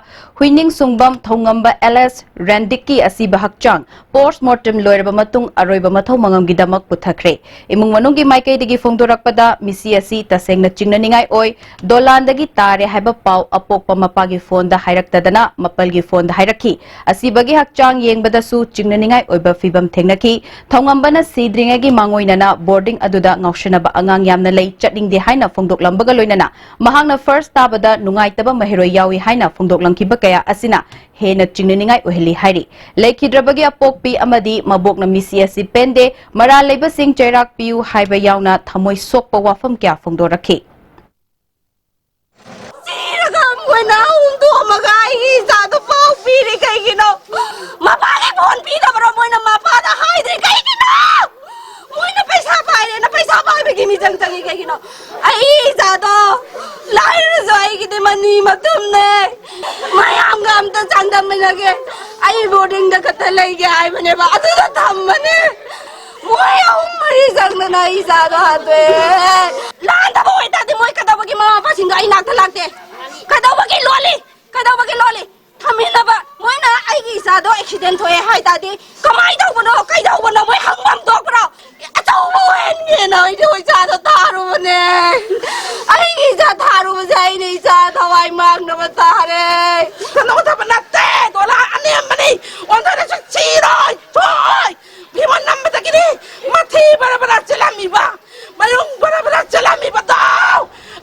ꯍꯨꯏꯅꯤꯡ ꯁꯨꯡꯕꯝ ꯊꯧꯉꯝꯕ ꯑꯦꯂꯤꯁ ꯔꯦꯟꯗꯤꯛꯀꯤ ꯑꯁꯤꯕ ꯍꯛꯆꯥꯡ ꯄꯣꯁꯃꯣꯔꯇꯦꯝ ꯂꯣꯏꯔꯕ ꯃꯇꯨꯡ ꯑꯔꯣꯏꯕ ꯃꯊꯧ ꯃꯉꯝꯒꯤꯗꯃꯛ ꯄꯨꯊꯈ꯭ꯔꯦ꯫ ꯏꯃꯨꯡ ꯃꯅꯨꯡꯒꯤ ꯃꯥꯏꯀꯩꯗꯒꯤ ꯐꯣꯡꯗꯣꯔꯛꯄꯗ ꯃꯤꯁꯤ ꯑꯁꯤ ꯇꯁꯦꯡꯅ ꯆꯤꯡꯅꯅꯤꯡꯉꯥꯏ ꯑꯣꯏ꯫ ꯗꯣꯂꯥꯟꯗꯒꯤ ꯇꯥꯔꯦ ꯍꯥꯏꯕ ꯄꯥꯎ ꯑꯄꯣꯛꯄ ꯃꯄꯥꯒꯤ ꯐꯣꯟꯗ ꯍꯥꯏꯔꯛꯇꯗꯅ ꯃꯄꯜꯒꯤ ꯐꯣꯟꯗ ꯍꯥꯏꯔꯛꯈꯤ꯫ ꯑꯁꯤꯕꯒꯤ ꯍꯛꯆꯥꯡ ꯌꯦꯡꯕꯗꯁꯨ ꯆꯤꯡꯅꯅꯤꯡꯉꯥꯏ ꯑꯣꯏꯕ ꯐꯤꯚꯝ ꯊꯦꯡꯅꯈꯤ꯫ ꯊꯧꯉꯝꯕꯅ ꯁꯤꯗ꯭ꯔꯤꯉꯩꯒꯤ ꯃꯥꯡꯑꯣꯏꯅꯅ ꯕꯣꯔꯗꯤꯡ ꯑꯗꯨꯗ ꯉꯥꯎꯁꯤꯟꯅꯕ ꯑꯉꯥꯡ ꯌꯥꯝꯅ ꯂꯩ, ꯆꯠꯅꯤꯡꯗꯦ ꯍꯥꯏꯅ ꯐꯣꯡꯗꯣꯛꯂꯝꯕꯒ ꯂꯣꯏꯅꯅ ꯃꯍꯥꯛꯅ ꯐꯥꯔꯁ ꯇꯥꯕꯗ ꯅꯨꯡꯉꯥꯏꯇꯕ ꯃꯍꯩꯔꯣꯏ ꯌꯥꯎꯏ ꯍꯥꯏꯅ ꯐꯣꯡꯗꯣꯛꯂꯝꯈꯤꯕ ꯀꯌꯥ ꯑꯁꯤꯅ ꯍꯦꯟꯅ ꯆꯤꯡꯅꯅꯤꯡꯉꯥꯏ ꯑꯣꯏꯍꯜꯂꯤ ꯍꯥꯏꯔꯤ꯫ ꯂꯩꯈꯤꯗ꯭ꯔꯕꯒꯤ ꯑꯄꯣꯛꯄꯤ ꯑꯃꯗꯤ ꯃꯕꯣꯛꯅ ꯃꯤꯁꯤ ꯑꯁꯤ ꯄꯦꯟꯗꯦ, ꯃꯔꯥꯜ ꯂꯩꯕꯁꯤꯡ ꯆꯩꯔꯥꯛ ꯄꯤꯌꯨ ꯍꯥꯏꯕ ꯌꯥꯎꯅ ꯊꯃꯣꯏ ꯁꯣꯛꯄ ꯋꯥꯐꯝ ꯀꯌꯥ ꯐꯣꯡꯗꯣꯔꯛꯈꯤ꯫ ꯁꯤꯔꯒ ꯃꯣꯏꯅ ꯍꯨꯟꯗꯣꯛꯑꯝꯃꯒ ꯑꯩꯒꯤ ꯏꯆꯥꯗꯣ ꯄꯥꯎ ꯄꯤꯔꯤ ꯀꯩꯒꯤꯅꯣ? ꯃꯄꯥꯒꯤ ꯐꯣꯟ ꯄꯤꯗꯕ꯭ꯔꯣ? ꯃꯣꯏꯅ ꯃꯄꯥ ꯑꯩꯗꯤ ꯀꯩꯒꯤꯅꯣ? ꯃꯣꯏꯅ ꯄꯩꯁꯥ ꯄꯥꯏꯔꯦꯅ ꯄꯩꯁꯥ ꯄꯥꯏꯕꯒꯤ ꯃꯤꯆꯪ ꯆꯪꯉꯤ ꯀꯩꯒꯤꯅꯣ? ꯑꯩ ꯏꯆꯥꯗꯣ ꯂꯥꯏꯔꯁꯨ ꯑꯩꯒꯤꯗꯤ ꯃꯅꯤ ꯃꯇꯨꯝꯅꯦ꯫ ꯃꯌꯥꯝꯒ ꯑꯝꯇ ꯆꯥꯡꯗꯝꯅꯔꯒꯦ꯫ ꯑꯩ ꯕꯣꯔꯗꯤꯡꯗ ꯈꯛꯇ ꯂꯩꯒꯦ ꯍꯥꯏꯕꯅꯦꯕ, ꯑꯗꯨꯗ ꯊꯝꯕꯅꯦ꯫ ꯃꯣꯏ ꯑꯍꯨꯝ ꯃꯔꯤ ꯆꯪꯗꯅ ꯑꯩ ꯏꯆꯥꯗꯣ ꯍꯥꯠꯇꯣꯛꯑꯦ꯫ ꯂꯥꯟꯗꯕ ꯑꯣꯏꯇꯥꯔꯗꯤ ꯃꯣꯏ ꯀꯩꯗꯧꯕꯒꯤ ꯃꯃꯥ ꯃꯄꯥꯁꯤꯡꯗꯣ ꯑꯩ ꯅꯥꯛꯇ ꯂꯥꯛꯇꯦ? ꯀꯩꯗꯧꯕꯒꯤ ꯂꯣꯜꯂꯤ? ꯀꯩꯗꯧꯕꯒꯤ ꯂꯣꯜꯂꯤ? ꯊꯝꯃꯤꯟꯅꯕ ꯃꯣꯏꯅ ꯑꯩꯒꯤ ꯏꯆꯥꯗꯣ ꯑꯦꯛꯁꯤꯗꯦꯟ ꯊꯣꯛꯑꯦ ꯍꯥꯏ ꯇꯥꯔꯗꯤ ꯀꯃꯥꯏꯅ ꯇꯧꯕꯅꯣ? ꯀꯩꯗꯧꯕꯅꯣ? ꯃꯣꯏ ꯍꯪꯐꯝ ꯊꯣꯛꯄ꯭ꯔꯣ? ꯑꯆꯧꯕ ꯑꯣꯏꯍꯟꯒꯦꯅ ꯑꯩꯗꯤ ꯏꯆꯥꯗꯣ ꯊꯥꯔꯨꯕꯅꯦ꯫ ꯑꯩꯒꯤ ꯏꯆꯥ ꯊꯥꯔꯨꯕꯁꯦ ꯑꯩꯅ ꯏꯆꯥ ꯊꯋꯥꯏ ꯃꯥꯡꯅꯕ ꯇꯥꯔꯦ꯫ ꯀꯩꯅꯣ ꯇꯧꯕ ꯅꯠꯇꯦ, ꯗꯣꯂꯥ ꯑꯅꯦꯝꯕꯅꯤ꯫ ꯑꯣꯟꯊꯣꯔꯛꯁꯨ ꯁꯤꯔꯣꯏ, ꯊꯣꯛꯑꯣꯏ꯫ ꯐꯤꯕꯝ ꯅꯝꯕꯗꯒꯤꯗꯤ ꯃꯊꯤ ꯕꯔ ꯕꯔ ꯆꯦꯜꯂꯝꯃꯤꯕ, ꯃꯌꯨꯡ ꯕꯔ ꯕꯔ ꯆꯦꯜꯂꯝꯃꯤꯕꯗꯣ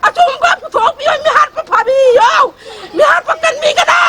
ꯑꯆꯨꯝꯕ ꯄꯨꯊꯣꯛꯄꯤꯌꯨ, ꯃꯤꯍꯥꯠꯄ ꯐꯥꯕꯤꯌꯨ, ꯃꯤꯍꯥꯠꯄ ꯀꯟꯕꯤꯒꯅꯨ꯫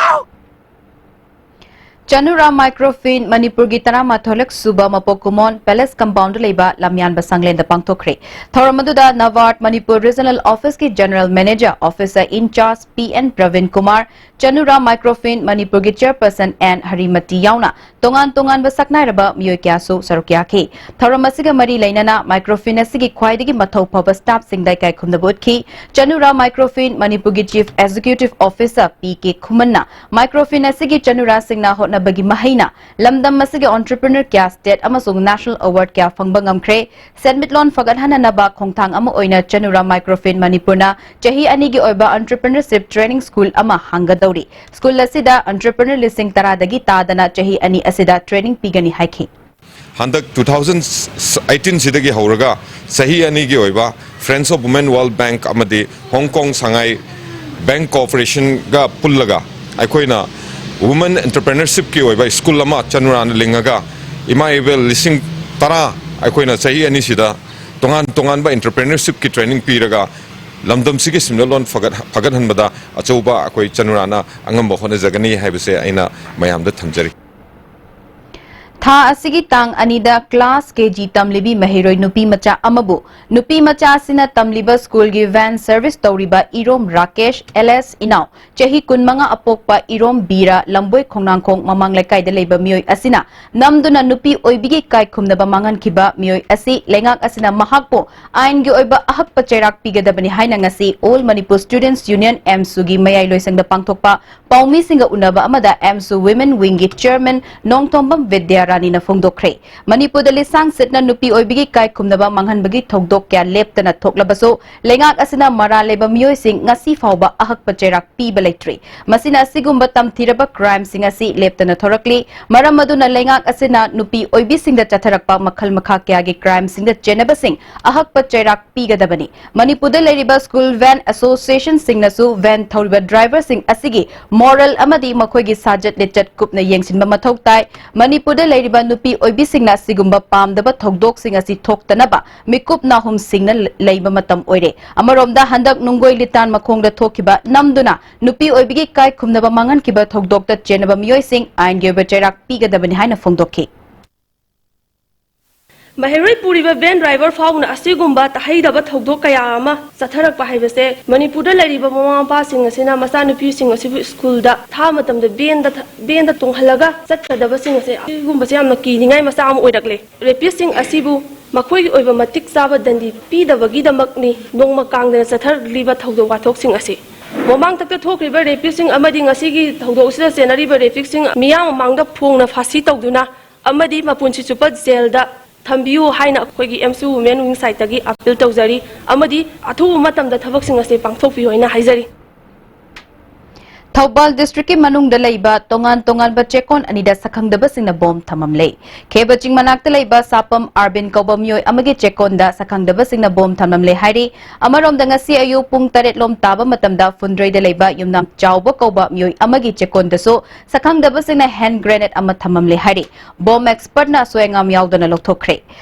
ꯆꯅꯨꯔꯥ ꯃꯥꯏꯀ꯭ꯔꯣꯐꯤꯟ ꯃꯅꯤꯄꯨꯔꯒꯤ ꯇꯔꯥꯃꯥꯊꯣꯏꯂꯛ ꯁꯨꯕ ꯃꯄꯣꯛ ꯀꯨꯃꯣꯟ ꯄꯦꯂꯦꯁ ꯀꯝꯄꯥꯎꯟꯗ ꯂꯩꯕ ꯂꯝꯌꯥꯟꯕ ꯁꯪꯂꯦꯟꯗ ꯄꯥꯡꯊꯣꯛꯈ꯭ꯔꯦ꯫ ꯊꯧꯔꯝ ꯑꯗꯨꯗ ꯅꯕꯥꯔꯠ ꯃꯅꯤꯄꯨꯔ ꯔꯤꯖꯅꯦꯜ ꯑꯣꯐꯤꯁꯀꯤ general manager, officer in charge P N Prabin Kumar, ꯆꯅꯨꯔꯥ ꯃꯥꯏꯀ꯭ꯔꯣꯐꯤꯟ ꯃꯅꯤꯄꯨꯔꯒꯤ ꯆꯦꯌꯔꯄꯔꯁꯟ ꯑꯦꯟ ꯍꯔꯤꯃꯇꯤ ꯌꯥꯎꯅ ꯇꯣꯉꯥꯟ ꯇꯣꯉꯥꯟꯕ ꯁꯛꯅꯥꯏꯔꯕ ꯃꯤꯑꯣꯏ ꯀꯌꯥꯁꯨ ꯁꯔꯨꯛ ꯌꯥꯈꯤ꯫ ꯊꯧꯔꯝ ꯑꯁꯤꯒ ꯃꯔꯤ ꯂꯩꯅꯅ ꯃꯥꯏꯀ꯭ꯔꯣꯐꯤꯟ ꯑꯁꯤꯒꯤ ꯈ꯭ꯋꯥꯏꯗꯒꯤ ꯃꯊꯧ ꯐꯕ ꯁ꯭ꯇꯥꯐꯁꯤꯡꯗ ꯏꯀꯥꯏ ꯈꯨꯝꯅꯕ ꯎꯠꯈꯤ꯫ ꯆꯅꯨꯔꯥ ꯃꯥꯏꯀ꯭ꯔꯣꯐꯤꯟ ꯃꯅꯤꯄꯨꯔꯒꯤ chief executive officer P K ꯈꯨꯃꯟꯅ ꯃꯥꯏꯀ꯭ꯔꯣꯐꯤꯟ ꯑꯁꯤꯒꯤ ꯆꯅꯨꯔꯥꯁꯤꯡꯅ ꯍꯣꯠꯅꯕꯒꯤ ꯃꯍꯩꯅ ꯂꯝꯗꯝ ꯑꯁꯤꯒꯤ ꯑꯣꯟꯇꯔꯄ꯭ꯔꯤꯅꯔ ꯀꯌꯥ ꯁ꯭ꯇꯦꯠ ꯑꯃꯁꯨꯡ ꯅꯦꯁꯅꯦꯜ ꯑꯦꯋꯥꯔꯗ ꯀꯌꯥ ꯐꯪꯕ ꯉꯝꯈ꯭ꯔꯦ꯫ ꯁꯦꯟꯃꯤꯠꯂꯣꯟ ꯐꯒꯠꯍꯟꯅꯅꯕ ꯈꯣꯡꯊꯥꯡ ꯑꯃ ꯑꯣꯏꯅ ꯆꯅꯨꯔꯥ ꯃꯥꯏꯀ꯭ꯔꯣꯐꯤꯟ ꯃꯅꯤꯄꯨꯔꯅ ꯆꯍꯤ ꯑꯅꯤꯒꯤ ꯑꯣꯏꯕ ꯑꯣꯟꯇꯔꯄ꯭ꯔꯤꯅꯔꯁꯤꯞ ꯇ꯭ꯔꯦꯅꯤꯡ ꯁ꯭ꯀꯨꯜ ꯑꯃ ꯍꯥꯡꯒꯗꯧꯔꯤ꯫ ꯁ꯭ꯀꯨꯜ ꯑꯁꯤꯗ ꯑꯣꯟꯇꯔꯄ꯭ꯔꯤꯅꯔ ꯂꯤꯁꯤꯡ ꯇꯔꯥꯗꯒꯤ ꯇꯥꯗꯅ ꯆꯍꯤ ꯑꯅꯤ ꯑꯁꯤꯗ ꯇ꯭ꯔꯦꯅꯤꯡ ꯄꯤꯒꯅꯤ ꯍꯥꯏꯈꯤ꯫ ꯍꯟꯗꯛ ꯇꯨ ꯊꯥꯎꯖꯟ ꯑꯩꯠꯇꯤꯟ ꯁꯤꯗꯒꯤ ꯍꯧꯔꯒ ꯆꯍꯤ ꯑꯅꯤꯒꯤ ꯑꯣꯏꯕ Friends of Women World Bank ꯑꯃꯗꯤ ꯍꯣꯡ ꯀꯣꯡ ꯁꯉꯥꯏ ꯕꯦꯡꯛ ꯀꯣꯑꯣꯄꯔꯦꯁꯟꯒ ꯄꯨꯜꯂꯒ ꯑꯩꯈꯣꯏꯅ ꯋꯨꯃꯦꯟ ꯑꯦꯟꯇꯔꯄ꯭ꯔꯦꯅꯔꯁꯤꯞꯀꯤ ꯑꯣꯏꯕ ꯁ꯭ꯀꯨꯜ ꯑꯃ ꯆꯅꯨꯔꯥꯅ ꯂꯤꯡꯉꯒ ꯏꯃꯥ ꯏꯕꯦꯜ ꯂꯤꯁꯤꯡ ꯇꯔꯥ ꯑꯩꯈꯣꯏꯅ ꯆꯍꯤ ꯑꯅꯤꯁꯤꯗ ꯇꯣꯉꯥꯟ ꯇꯣꯉꯥꯟꯕ ꯑꯦꯟꯇꯔꯄ꯭ꯔꯦꯅꯔꯁꯤꯞꯀꯤ ꯇ꯭ꯔꯦꯅꯤꯡ ꯄꯤꯔꯒ ꯂꯝꯗꯝꯁꯤꯒꯤ ꯁꯦꯟꯃꯤꯠꯂꯣꯟ ꯐꯒꯠ-, ꯐꯒꯠꯍꯟꯕꯗ ꯑꯆꯧꯕ ꯑꯩꯈꯣꯏ ꯆꯅꯨꯔꯥꯅ ꯑꯉꯝꯕ ꯍꯣꯠꯅꯖꯒꯅꯤ ꯍꯥꯏꯕꯁꯦ ꯑꯩꯅ ꯃꯌꯥꯝꯗ ꯊꯝꯖꯔꯤ꯫ ꯊꯥ ꯑꯁꯤꯒꯤ ꯇꯥꯡ ꯑꯅꯤꯗ class K G ꯇꯝꯂꯤꯕꯤ ꯃꯍꯩꯔꯣꯏ ꯅꯨꯄꯤ ꯃꯆꯥ ꯑꯃꯕꯨ ꯅꯨꯄꯤ ꯃꯆꯥ ꯑꯁꯤꯅ ꯇꯝꯂꯤꯕ school ꯒꯤ van service ꯇꯧꯔꯤꯕ ꯏꯔꯣꯝ ꯔꯥꯀꯦꯁ alias ꯏꯅꯥꯎ ꯆꯍꯤ ꯀꯨꯟꯃꯉꯥ ꯑꯄꯣꯛꯄ ꯏꯔꯣꯝ ꯕꯤꯔꯥ ꯂꯝꯕꯣꯏ ꯈꯣꯡꯅꯥꯡꯈꯣꯡ ꯃꯃꯥꯡ ꯂꯩꯀꯥꯏꯗ ꯂꯩꯕ ꯃꯤꯑꯣꯏ ꯑꯁꯤꯅ ꯅꯝꯗꯨꯅ ꯅꯨꯄꯤ ꯑꯣꯏꯕꯤꯒꯤ ꯏꯀꯥꯏ ꯈꯨꯝꯅꯕ ꯃꯥꯡꯍꯟꯈꯤꯕ ꯃꯤꯑꯣꯏ ꯑꯁꯤ ꯂꯩꯉꯥꯛ ꯑꯁꯤꯅ ꯃꯍꯥꯛꯄꯨ ꯑꯥꯏꯟꯒꯤ ꯑꯣꯏꯕ ꯑꯍꯛꯄ ꯆꯩꯔꯥꯛ ꯄꯤꯒꯗꯕꯅꯤ ꯍꯥꯏꯅ ꯉꯁꯤ All Manipur Students Union AMSU ꯒꯤ ꯃꯌꯥꯏ ꯂꯣꯏꯁꯪꯗ ꯄꯥꯡꯊꯣꯛꯄ ꯄꯥꯎꯃꯤꯁꯤꯡꯒ ꯎꯅꯕ ꯑꯃꯗ AMSU Women Wing ꯒꯤ chairman ꯅꯣꯡꯊꯣꯝꯕꯝ ꯕꯤꯗ꯭ꯌꯥꯔꯥꯅꯤꯅ ꯐꯣꯡꯗꯣꯛꯈ꯭ꯔꯦ꯫ ꯃꯅꯤꯄꯨꯔꯗ ꯂꯤꯁꯥꯡ ꯁꯤꯠꯅ ꯅꯨꯄꯤ ꯑꯣꯏꯕꯤꯒꯤ ꯏꯀꯥꯏ ꯈꯨꯝꯅꯕ ꯃꯥꯡꯍꯟꯕꯒꯤ ꯊꯧꯗꯣꯛ ꯀꯌꯥ ꯂꯦꯞꯇꯅ ꯊꯣꯛꯂꯕꯁꯨ, ꯂꯩꯉꯥꯛ ꯑꯁꯤꯅ ꯃꯔꯥꯜ ꯂꯩꯕ ꯃꯤꯑꯣꯏꯁꯤꯡ ꯉꯁꯤ ꯐꯥꯎꯕ ꯑꯍꯛꯄ ꯆꯩꯔꯥꯛ ꯄꯤꯕ ꯂꯩꯇ꯭ꯔꯤ꯫ ꯃꯁꯤꯅ ꯑꯁꯤꯒꯨꯝꯕ ꯇꯝꯊꯤꯔꯕ crimeꯁꯤꯡ ꯑꯁꯤ ꯂꯦꯞꯇꯅ ꯊꯣꯔꯛꯂꯤ꯫ ꯃꯔꯝ ꯑꯗꯨꯅ ꯂꯩꯉꯥꯛ ꯑꯁꯤꯅ ꯅꯨꯄꯤ ꯑꯣꯏꯕꯤꯁꯤꯡꯗ ꯆꯠꯊꯔꯛꯄ ꯃꯈꯜ ꯃꯈꯥ ꯀꯌꯥꯒꯤ crimeꯁꯤꯡꯗ ꯆꯦꯟꯅꯕꯁꯤꯡ ꯑꯍꯛꯄ ꯆꯩꯔꯥꯛ ꯄꯤꯒꯗꯕꯅꯤ꯫ ꯃꯅꯤꯄꯨꯔꯗ ꯂꯩꯔꯤꯕ school van associationꯁꯤꯡꯅꯁꯨ van ꯊꯧꯔꯤꯕ driverꯁꯤꯡ ꯑꯁꯤꯒꯤ moral ꯑꯃꯗꯤ ꯃꯈꯣꯏꯒꯤ ꯁꯥꯖꯠ ꯂꯤꯆꯠ ꯀꯨꯞꯅ ꯌꯦꯡꯁꯤꯟꯕ ꯃꯊꯧ ꯇꯥꯏ꯫ ꯃꯅꯤꯄꯨꯔꯗ ꯂꯩꯔꯤꯕ ꯅꯨꯄꯤ ꯑꯣꯏꯕꯤꯁꯤꯡꯅ ꯑꯁꯤꯒꯨꯝꯕ ꯄꯥꯝꯗꯕ ꯊꯧꯗꯣꯛꯁꯤꯡ ꯑꯁꯤ ꯊꯣꯛꯇꯅꯕ ꯃꯤꯀꯨꯞ ꯅꯥꯍꯨꯝ ꯁꯤꯡꯅ ꯂꯩꯕ ꯃꯇꯝ ꯑꯣꯏꯔꯦ꯫ ꯑꯃꯔꯣꯝꯗ ꯍꯟꯗꯛ ꯅꯨꯡꯒꯣꯏ ꯂꯤꯇꯥꯟ ꯃꯈꯣꯡꯗ ꯊꯣꯛꯈꯤꯕ ꯅꯝꯗꯨꯅ ꯅꯨꯄꯤ ꯑꯣꯏꯕꯤꯒꯤ ꯏꯀꯥꯏ ꯈꯨꯝꯅꯕ ꯃꯥꯡꯍꯟꯈꯤꯕ ꯊꯧꯗꯣꯛꯇ ꯆꯦꯟꯅꯕ ꯃꯤꯑꯣꯏꯁꯤꯡ ꯑꯥꯏꯟꯒꯤ ꯑꯣꯏꯕ ꯆꯩꯔꯥꯛ ꯄꯤꯒꯗꯕꯅꯤ ꯍꯥꯏꯅ ꯐꯣꯡꯗꯣꯛꯈꯤ꯫ ꯃꯍꯩꯔꯣꯏ ꯄꯨꯔꯤꯕ van driver ꯐꯥꯎꯅ ꯑꯁꯤꯒꯨꯝꯕ ꯇꯥꯍꯩꯗꯕ ꯊꯧꯗꯣꯛ ꯀꯌꯥ ꯑꯃ ꯆꯠꯊꯔꯛꯄ ꯍꯥꯏꯕꯁꯦ ꯃꯅꯤꯄꯨꯔꯗ ꯂꯩꯔꯤꯕ ꯃꯃꯥ ꯃꯄꯥꯁꯤꯡ ꯑꯁꯤꯅ ꯃꯆꯥꯅꯨꯄꯤꯁꯤꯡ ꯑꯁꯤꯕꯨ schoolꯗ ꯊꯥ ꯃꯇꯝꯗ vanꯗ ꯊ-, vanꯗ ꯇꯣꯡꯍꯜꯂꯒ ꯆꯠꯀꯗꯕꯁꯤꯡ ꯑꯁꯦ ꯑꯁꯤꯒꯨꯝꯕꯁꯦ ꯌꯥꯝꯅ ꯀꯤꯅꯤꯡꯉꯥꯏ ꯃꯆꯥꯛ ꯑꯃ ꯑꯣꯏꯔꯛꯂꯦ꯫ Rapistꯁꯤꯡ ꯑꯁꯤꯕꯨ ꯃꯈꯣꯏꯒꯤ ꯑꯣꯏꯕ ꯃꯇꯤꯛ ꯆꯥꯕ ꯗꯟꯗꯤ ꯄꯤꯗꯕꯒꯤꯗꯃꯛꯅꯤ ꯅꯣꯡꯃ ꯀꯥꯡꯗꯅ ꯆꯠꯊꯔꯛꯂꯤꯕ ꯊꯧꯗꯣꯛ ꯋꯥꯊꯣꯛꯁꯤꯡ ꯑꯁꯤ꯫ ꯃꯃꯥꯡꯊꯛꯇ ꯊꯣꯛꯈ꯭ꯔꯤꯕ rapistꯁꯤꯡ ꯑꯃꯗꯤ ꯉꯁꯤꯒꯤ ꯊꯧꯗꯣꯛꯁꯤꯗ ꯆꯦꯟꯅꯔꯤꯕ rapistꯁꯤꯡ ꯃꯤꯌꯥꯝ ꯃꯃꯥꯡꯗ ꯐꯣꯡꯅ ꯐꯥꯁꯤ ꯇꯧꯗꯨꯅ ꯑꯃꯗꯤ ꯃꯄꯨꯟꯁꯤ ꯆꯨꯞꯄ jailꯗ ꯊꯝꯕꯤꯌꯨ ꯍꯥꯏꯅ ꯑꯩꯈꯣꯏꯒꯤ AMSU Women Wing sideꯇꯒꯤ appeal ꯇꯧꯖꯔꯤ ꯑꯃꯗꯤ ꯑꯊꯨꯕ ꯃꯇꯝꯗ ꯊꯕꯛꯁꯤꯡ ꯑꯁꯤ ꯄꯥꯡꯊꯣꯛꯄꯤꯌꯨ ꯍꯥꯏꯅ ꯍꯥꯏꯖꯔꯤ꯫ ꯊꯧꯕꯥꯜ districtꯀꯤ ꯃꯅꯨꯡꯗ ꯂꯩꯕ ꯇꯣꯉꯥꯟ ꯇꯣꯉꯥꯟꯕ ꯆꯦꯛꯀꯣꯟ ꯑꯅꯤꯗ ꯁꯛꯈꯪꯗꯕꯁꯤꯡꯅ bomb ꯊꯝꯃꯝꯂꯦ꯫ ꯈꯦꯕ ꯆꯤꯡ ꯃꯅꯥꯛꯇ ꯂꯩꯕ ꯁꯥꯄꯝ ꯑꯥꯔꯕꯤꯟ ꯀꯧꯕ ꯃꯤꯑꯣꯏ ꯑꯃꯒꯤ ꯆꯦꯛꯀꯣꯟꯗ ꯁꯛꯈꯪꯗꯕꯁꯤꯡꯅ bomb ꯊꯝꯂꯝꯂꯦ ꯍꯥꯏꯔꯤ꯫ ꯑꯃꯔꯣꯝꯗ ꯉꯁꯤ ꯑꯌꯨꯛ ꯄꯨꯡ ꯇꯔꯦꯠ ꯂꯣꯝ ꯇꯥꯕ ꯃꯇꯝꯗ ꯐꯨꯟꯗ꯭ꯔꯩꯗ ꯂꯩꯕ ꯌꯨꯝꯅꯥꯝ ꯆꯥꯎꯕ ꯀꯧꯕ ꯃꯤꯑꯣꯏ ꯑꯃꯒꯤ ꯆꯦꯛꯀꯣꯟꯗꯁꯨ ꯁꯛꯈꯪꯗꯕꯁꯤꯡꯅ hand grenade ꯑꯃ ꯊꯝꯃꯝꯂꯦ ꯍꯥꯏꯔꯤ꯫ Bomb expertꯅ ꯑꯁꯣꯏ ꯑꯉꯥꯝ ꯌꯥꯎꯗꯅ ꯂꯧꯊꯣꯛꯈ꯭ꯔꯦ꯫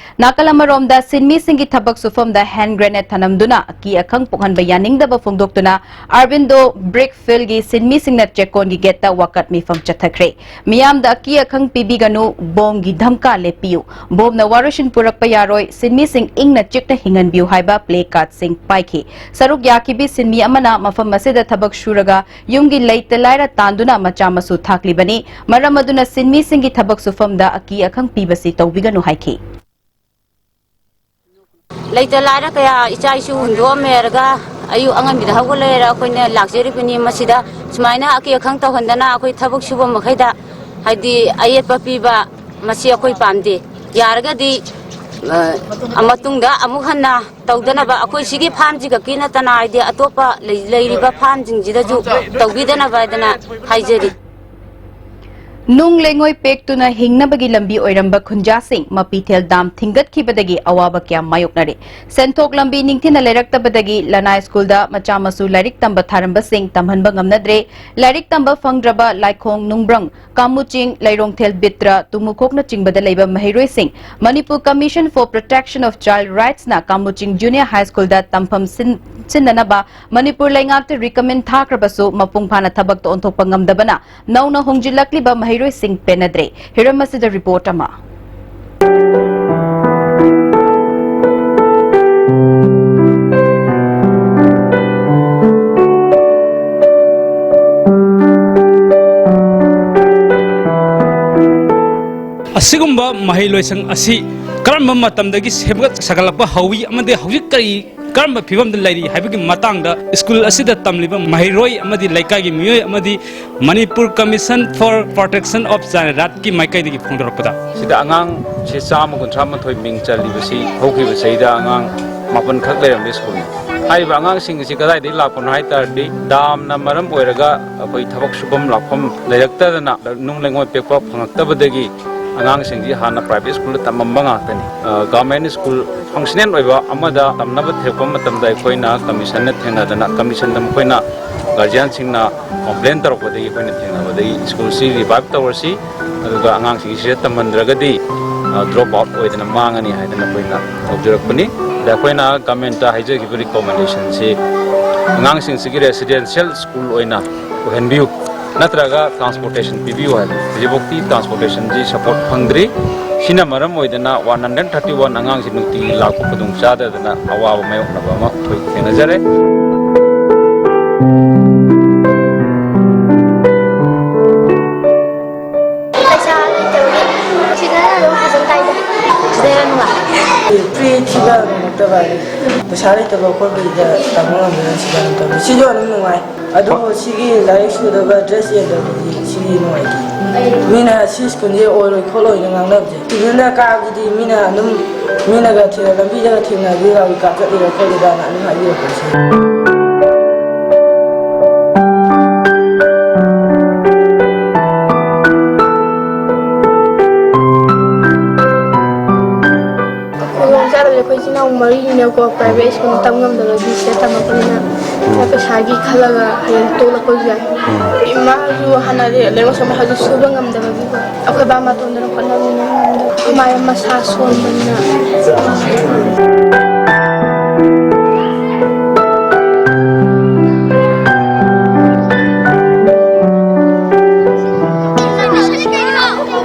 ꯅꯥꯀꯜ ꯑꯃꯔꯣꯝꯗ ꯁꯤꯟꯃꯤꯁꯤꯡꯒꯤ ꯊꯕꯛ ꯁꯨꯐꯝꯗ hand grenade ꯊꯅꯝꯗꯨꯅ ꯑꯀꯤ ꯑꯈꯪ ꯄꯣꯛꯍꯟꯕ ꯌꯥꯅꯤꯡꯗꯕ ꯐꯣꯡꯗꯣꯛꯇꯨꯅ ꯑꯥꯔꯕꯤꯟꯗꯣ brick fieldꯒꯤ ꯁꯤꯟꯃꯤ ꯁꯤꯡꯅ ꯆꯦꯛꯀꯣꯟꯒꯤ ꯒꯦꯠꯇ ꯋꯥꯀꯠ ꯃꯤꯐꯝ ꯆꯠꯊꯈ꯭ꯔꯦ꯫ ꯃꯤꯌꯥꯝꯗ ꯑꯀꯤ ꯑꯈꯪ ꯄꯤꯕꯤꯒꯅꯨ, ꯕꯣꯝꯒꯤ ꯙꯝꯀꯥ ꯂꯦꯞꯄꯤꯌꯨ, ꯕꯣꯝꯅ ꯋꯥꯔꯣꯏꯁꯤꯟ ꯄꯨꯔꯛꯄ ꯌꯥꯔꯣꯏ, ꯁꯤꯟꯃꯤꯁꯤꯡ ꯏꯪꯅ ꯆꯤꯛꯅ ꯍꯤꯡꯍꯟꯕꯤꯌꯨ ꯍꯥꯏꯕ ꯄ꯭ꯂꯦ ꯀꯥꯔꯗꯁꯤꯡ ꯄꯥꯏꯈꯤ꯫ ꯁꯔꯨꯛ ꯌꯥꯈꯤꯕꯤ ꯁꯤꯟꯃꯤ ꯑꯃꯅ ꯃꯐꯝ ꯑꯁꯤꯗ ꯊꯕꯛ ꯁꯨꯔꯒ ꯌꯨꯝꯒꯤ ꯂꯩꯇ ꯂꯥꯏꯔ ꯇꯥꯟꯗꯨꯅ ꯃꯆꯥ ꯃꯁꯨ ꯊꯥꯛꯂꯤꯕꯅꯤ꯫ ꯃꯔꯝ ꯑꯗꯨꯅ ꯁꯤꯟꯃꯤꯁꯤꯡꯒꯤ ꯊꯕꯛ ꯁꯨꯐꯝꯗ ꯑꯀꯤ ꯑꯈꯪ ꯄꯤꯕꯁꯤ ꯇꯧꯕꯤꯒꯅꯨ ꯍꯥꯏꯈꯤ꯫ ꯂꯩꯇ ꯂꯥꯏꯔ ꯀꯌꯥ ꯏꯆꯥ ꯏꯁꯨ ꯍꯨꯟꯗꯣꯛꯑꯝꯃꯦꯔꯒ ꯑꯌꯨꯛ ꯑꯉꯟꯕꯤꯗ ꯍꯧꯒꯠꯂꯛꯑꯦꯔ ꯑꯩꯈꯣꯏꯅ ꯂꯥꯛꯆꯔꯤꯕꯅꯤ꯫ ꯃꯁꯤꯗ ꯁꯨꯃꯥꯏꯅ ꯑꯀꯤ ꯑꯈꯪ ꯇꯧꯍꯟꯗꯅ ꯑꯩꯈꯣꯏ ꯊꯕꯛ ꯁꯨꯕ ꯃꯈꯩꯗ ꯍꯥꯏꯗꯤ ꯑꯌꯦꯠꯄ ꯄꯤꯕ ꯃꯁꯤ ꯑꯩꯈꯣꯏ ꯄꯥꯝꯗꯦ꯫ ꯌꯥꯔꯒꯗꯤ, ꯑ, ꯃꯇꯨꯡꯗ ꯑꯃꯨꯛ ꯍꯟꯅ ꯇꯧꯗꯅꯕ ꯑꯩꯈꯣꯏ ꯁꯤꯒꯤ ꯐꯥꯝꯁꯤ ꯈꯛꯀꯤ ꯅꯠꯇꯅ ꯍꯥꯏꯗꯤ ꯑꯇꯣꯞꯄ ꯂꯩ-, ꯂꯩꯔꯤꯕ ꯐꯥꯝꯁꯤꯡꯁꯤꯗꯁꯨ ꯇꯧꯕꯤꯗꯅꯕ ꯍꯥꯏꯗꯅ ꯍꯥꯏꯖꯔꯤ꯫ ꯅꯨꯡ ꯂꯩꯉꯣꯏ ꯄꯦꯛꯇꯨꯅ ꯍꯤꯡꯅꯕꯒꯤ ꯂꯝꯕꯤ ꯑꯣꯏꯔꯝꯕ ꯈꯨꯟꯖꯥꯁꯤꯡ ꯃꯄꯤꯊꯦꯜ ꯗꯥꯝ ꯊꯤꯡꯒꯠꯈꯤꯕꯗꯒꯤ ꯑꯋꯥꯕ ꯀꯌꯥ ꯃꯥꯌꯣꯛꯅꯔꯦ꯫ ꯁꯦꯟꯊꯣꯛ ꯂꯝꯕꯤ ꯅꯤꯡꯊꯤꯅ ꯂꯩꯔꯛꯇꯕꯗꯒꯤ ꯂꯅꯥꯏ ꯁ꯭ꯀꯨꯜꯗ ꯃꯆꯥ ꯃꯁꯨ ꯂꯥꯏꯔꯤꯛ ꯇꯝꯕ ꯊꯥꯔꯝꯕꯁꯤꯡ ꯇꯝꯍꯟꯕ ꯉꯝꯅꯗ꯭ꯔꯦ꯫ ꯂꯥꯏꯔꯤꯛ ꯇꯝꯕ ꯐꯪꯗ꯭ꯔꯕ ꯂꯥꯏꯈꯣꯡ ꯅꯨꯡꯕ꯭ꯔꯪ, ꯀꯥꯃꯨꯆꯤꯡ, ꯂꯩꯔꯣꯡꯊꯦꯜ ꯕꯤꯠꯇ꯭ꯔ, ꯇꯨꯃꯨꯈꯣꯛꯅꯆꯤꯡꯕꯗ ꯂꯩꯕ ꯃꯍꯩꯔꯣꯏꯁꯤꯡ Manipur Commission for Protection of Child Rightsꯅ ꯀꯥꯃꯨꯆꯤꯡ Junior High Schoolꯗ ꯇꯝꯐꯝ ꯁꯤꯟ-, ꯁꯤꯟꯅꯅꯕ ꯃꯅꯤꯄꯨꯔ ꯂꯩꯉꯥꯛꯇ recommend ꯊꯥꯈ꯭ꯔꯕꯁꯨ ꯃꯄꯨꯡ ꯐꯥꯅ ꯊꯕꯛꯇ ꯑꯣꯟꯊꯣꯛꯄ ꯉꯝꯗꯕꯅ ꯅꯧꯅ ꯍꯣꯡꯖꯤꯜꯂꯛꯂꯤꯕ ꯃꯍꯩꯔꯣꯏꯁꯤꯡ ꯄꯦꯟꯅꯗ꯭ꯔꯦ꯫ ꯍꯤꯔꯝ ꯑꯁꯤꯗ report ꯑꯃ꯫ ꯑꯁꯤꯒꯨꯝꯕ ꯃꯍꯩ ꯂꯣꯏꯁꯪ ꯑꯁꯤ ꯀꯔꯝꯕ ꯃꯇꯝꯗꯒꯤ ꯁꯦꯝꯒꯠ ꯁꯥꯒꯠꯂꯛꯄ ꯍꯧꯏ ꯑꯃꯗꯤ ꯍꯧꯖꯤꯛ ꯀꯔꯤ, ꯀꯔꯝꯕ ꯐꯤꯕꯝꯗ ꯂꯩꯔꯤ ꯍꯥꯏꯕꯒꯤ ꯃꯇꯥꯡꯗ ꯁ꯭ꯀꯨꯜ ꯑꯁꯤꯗ ꯇꯝꯂꯤꯕ ꯃꯍꯩꯔꯣꯏ ꯑꯃꯗꯤ ꯂꯩꯀꯥꯏꯒꯤ ꯃꯤꯑꯣꯏ ꯑꯃꯗꯤ Manipur Commission for Protection of Child Rightsꯀꯤ ꯃꯥꯏꯀꯩꯗꯒꯤ ꯐꯣꯡꯗꯣꯔꯛꯄꯗ, ꯁꯤꯗ ꯑꯉꯥꯡꯁꯦ ꯆꯥꯝꯃ ꯀꯨꯟꯊ꯭ꯔꯥ ꯃꯥꯊꯣꯏ ꯃꯤꯡ ꯆꯜꯂꯤꯕꯁꯤ ꯍꯧꯈꯤꯕ ꯆꯍꯤꯗ ꯑꯉꯥꯡ ꯃꯥꯄꯟ ꯈꯛ ꯂꯩꯔꯝꯕ ꯁ꯭ꯀꯨꯜꯅꯤ꯫ ꯍꯥꯏꯔꯤꯕ ꯑꯉꯥꯡꯁꯤꯡ ꯑꯁꯤ ꯀꯗꯥꯏꯗꯒꯤ ꯂꯥꯛꯄꯅꯣ ꯍꯥꯏ ꯇꯥꯔꯗꯤ, ꯗꯥꯝꯅ ꯃꯔꯝ ꯑꯣꯏꯔꯒ ꯑꯩꯈꯣꯏ ꯊꯕꯛ ꯁꯨꯐꯝ ꯂꯥꯛꯐꯝ ꯂꯩꯔꯛꯇꯗꯅ ꯅꯨꯡ ꯂꯩꯉꯣꯏ ꯄꯦꯛꯄ ꯐꯪꯉꯛꯇꯕꯗꯒꯤ ꯑꯉꯥꯡꯁꯤꯡꯁꯤ ꯍꯥꯟꯅ private ꯁ꯭ꯀꯨꯜꯗ ꯇꯝꯃꯝꯕ ꯉꯥꯛꯇꯅꯤ꯫ ꯑ, government ꯁ꯭ꯀꯨꯜ functional ꯑꯣꯏꯕ ꯑꯃꯗ ꯇꯝꯅꯕ ꯊꯤꯔꯛꯄ ꯃꯇꯝꯗ ꯑꯩꯈꯣꯏꯅ Commissionꯅ ꯊꯦꯡꯅꯗꯅ, Commissionꯗ ꯃꯈꯣꯏꯅ guardianꯁꯤꯡꯅ complain ꯇꯧꯔꯛꯄꯗꯒꯤ ꯑꯩꯈꯣꯏꯅ ꯊꯦꯡꯅꯕꯗꯒꯤ ꯁ꯭ꯀꯨꯜꯁꯤ revive ꯇꯧꯔꯁꯤ, ꯑꯗꯨꯒ ꯑꯉꯥꯡꯁꯤꯡꯁꯤꯗ ꯇꯝꯍꯟꯗ꯭ꯔꯒꯗꯤ, ꯑ, drop out ꯑꯣꯏꯗꯅ ꯃꯥꯡꯉꯅꯤ ꯍꯥꯏꯗꯅ ꯑꯩꯈꯣꯏꯅ ꯇꯧꯖꯔꯛꯄꯅꯤ꯫ ꯑꯗ ꯑꯩꯈꯣꯏꯅ governmentꯇ ꯍꯥꯏꯖꯈꯤꯕ recommendationꯁꯤ ꯑꯉꯥꯡꯁꯤꯡꯁꯤꯒꯤ residential ꯁ꯭ꯀꯨꯜ ꯑꯣꯏꯅ ꯑꯣꯏꯍꯟꯕꯤꯌꯨ, ꯅꯠꯇ꯭ꯔꯒ transportation ꯄꯤꯕꯤꯌꯨ ꯍꯥꯏꯕ꯫ ꯍꯧꯖꯤꯛꯐꯥꯎꯗꯤ transportationꯁꯤ support ꯐꯪꯗ꯭ꯔꯤ꯫ ꯁꯤꯅ ꯃꯔꯝ ꯑꯣꯏꯗꯅ one hundred thirty one ꯑꯉꯥꯡꯁꯤ ꯅꯨꯡꯇꯤꯒꯤ ꯂꯥꯛꯄ ꯈꯨꯗꯣꯡ ꯆꯥꯗꯗꯅ ꯑꯋꯥꯕ ꯃꯥꯌꯣꯛꯅꯕ ꯑꯃ ꯑꯩꯈꯣꯏ ꯊꯦꯡꯅꯖꯔꯦ꯫ ꯄꯩꯁꯥ ꯂꯩꯇꯕꯒꯤ ꯁꯤꯗꯅ ꯑꯗꯨꯝ ꯐꯖꯅ ꯇꯥꯏꯗ꯫ ꯁꯤꯗꯅ ꯅꯨꯡꯉꯥꯏ꯫ Free ꯊꯤꯕ ꯉꯝꯃꯛꯇꯕ ꯍꯥꯏꯗꯤ ꯄꯩꯁꯥ ꯂꯩꯇꯕ ꯈꯣꯠꯄꯒꯤꯗ ꯇꯝꯕ ꯉꯝꯗꯅ ꯁꯤꯗ ꯑꯗꯨꯝ ꯇꯝꯃꯤ꯫ ꯁꯤꯁꯨ ꯑꯗꯨꯝ ꯅꯨꯡꯉꯥꯏ꯫ ꯑꯗꯨꯕꯨ ꯁꯤꯒꯤ ꯂꯥꯏꯔꯤꯛ ꯁꯨꯗꯕ, dress ꯆꯦꯟꯗꯕꯗꯤ ꯁꯤꯗꯤ ꯅꯨꯡꯉꯥꯏꯇꯦ꯫ ꯃꯤꯅ ꯁꯤ ꯁ꯭ꯀꯨꯜꯁꯦ ꯑꯣꯏꯔꯣꯏ ꯈꯣꯠꯂꯣꯏꯅ ꯉꯥꯡꯅꯕꯁꯦ꯫ ꯁꯤꯗꯅ ꯀꯥꯕꯗꯤ ꯃꯤꯅ ꯑꯗꯨꯝ, ꯃꯤꯅꯒ ꯊꯤꯔ-, ꯂꯝꯕꯤꯗꯒ ꯊꯦꯡꯅꯔꯗꯤ ꯂꯥꯎꯔꯤ ꯀꯥꯞ ꯆꯠꯂꯤꯔ ꯈꯣꯠꯂꯤꯔꯅ ꯑꯗꯨꯝ ꯍꯥꯏꯕꯤꯔꯛꯄꯁꯦ꯫ ꯈꯨꯗꯣꯡ ꯆꯥꯗꯕꯁꯦ ꯑꯩꯈꯣꯏ ꯏꯆꯤꯟ ꯏꯅꯥꯎ ꯃꯔꯤꯅꯤꯅꯀꯣ, private school ꯇꯝ ꯉꯝꯗꯕꯒꯤ ꯁꯤꯗ ꯇꯝꯃꯛꯄꯅꯤꯅ, ꯄꯩꯁꯥꯒꯤ ꯈꯜꯂꯒ ꯍꯌꯦꯡ ꯇꯣꯛꯂꯛꯄꯁꯨ ꯌꯥꯏ꯫ ꯏꯃꯥꯁꯨ ꯍꯥꯟꯅꯗꯤ ꯂꯩꯉꯣ ꯁꯣꯝꯗ ꯍꯧꯖꯤꯛ ꯁꯨꯕ ꯉꯝꯗꯕꯒꯤꯀꯣ, ꯑꯩꯈꯣꯏ ꯕꯥ ꯃꯇꯣꯟꯗꯅ ꯍꯣꯠꯅꯕꯅꯤꯅ ꯉꯝꯗꯕ꯫ ꯑꯩꯈꯣꯏ ꯃꯥ ꯃꯁꯥ ꯁꯣꯟꯕꯅꯤꯅ꯫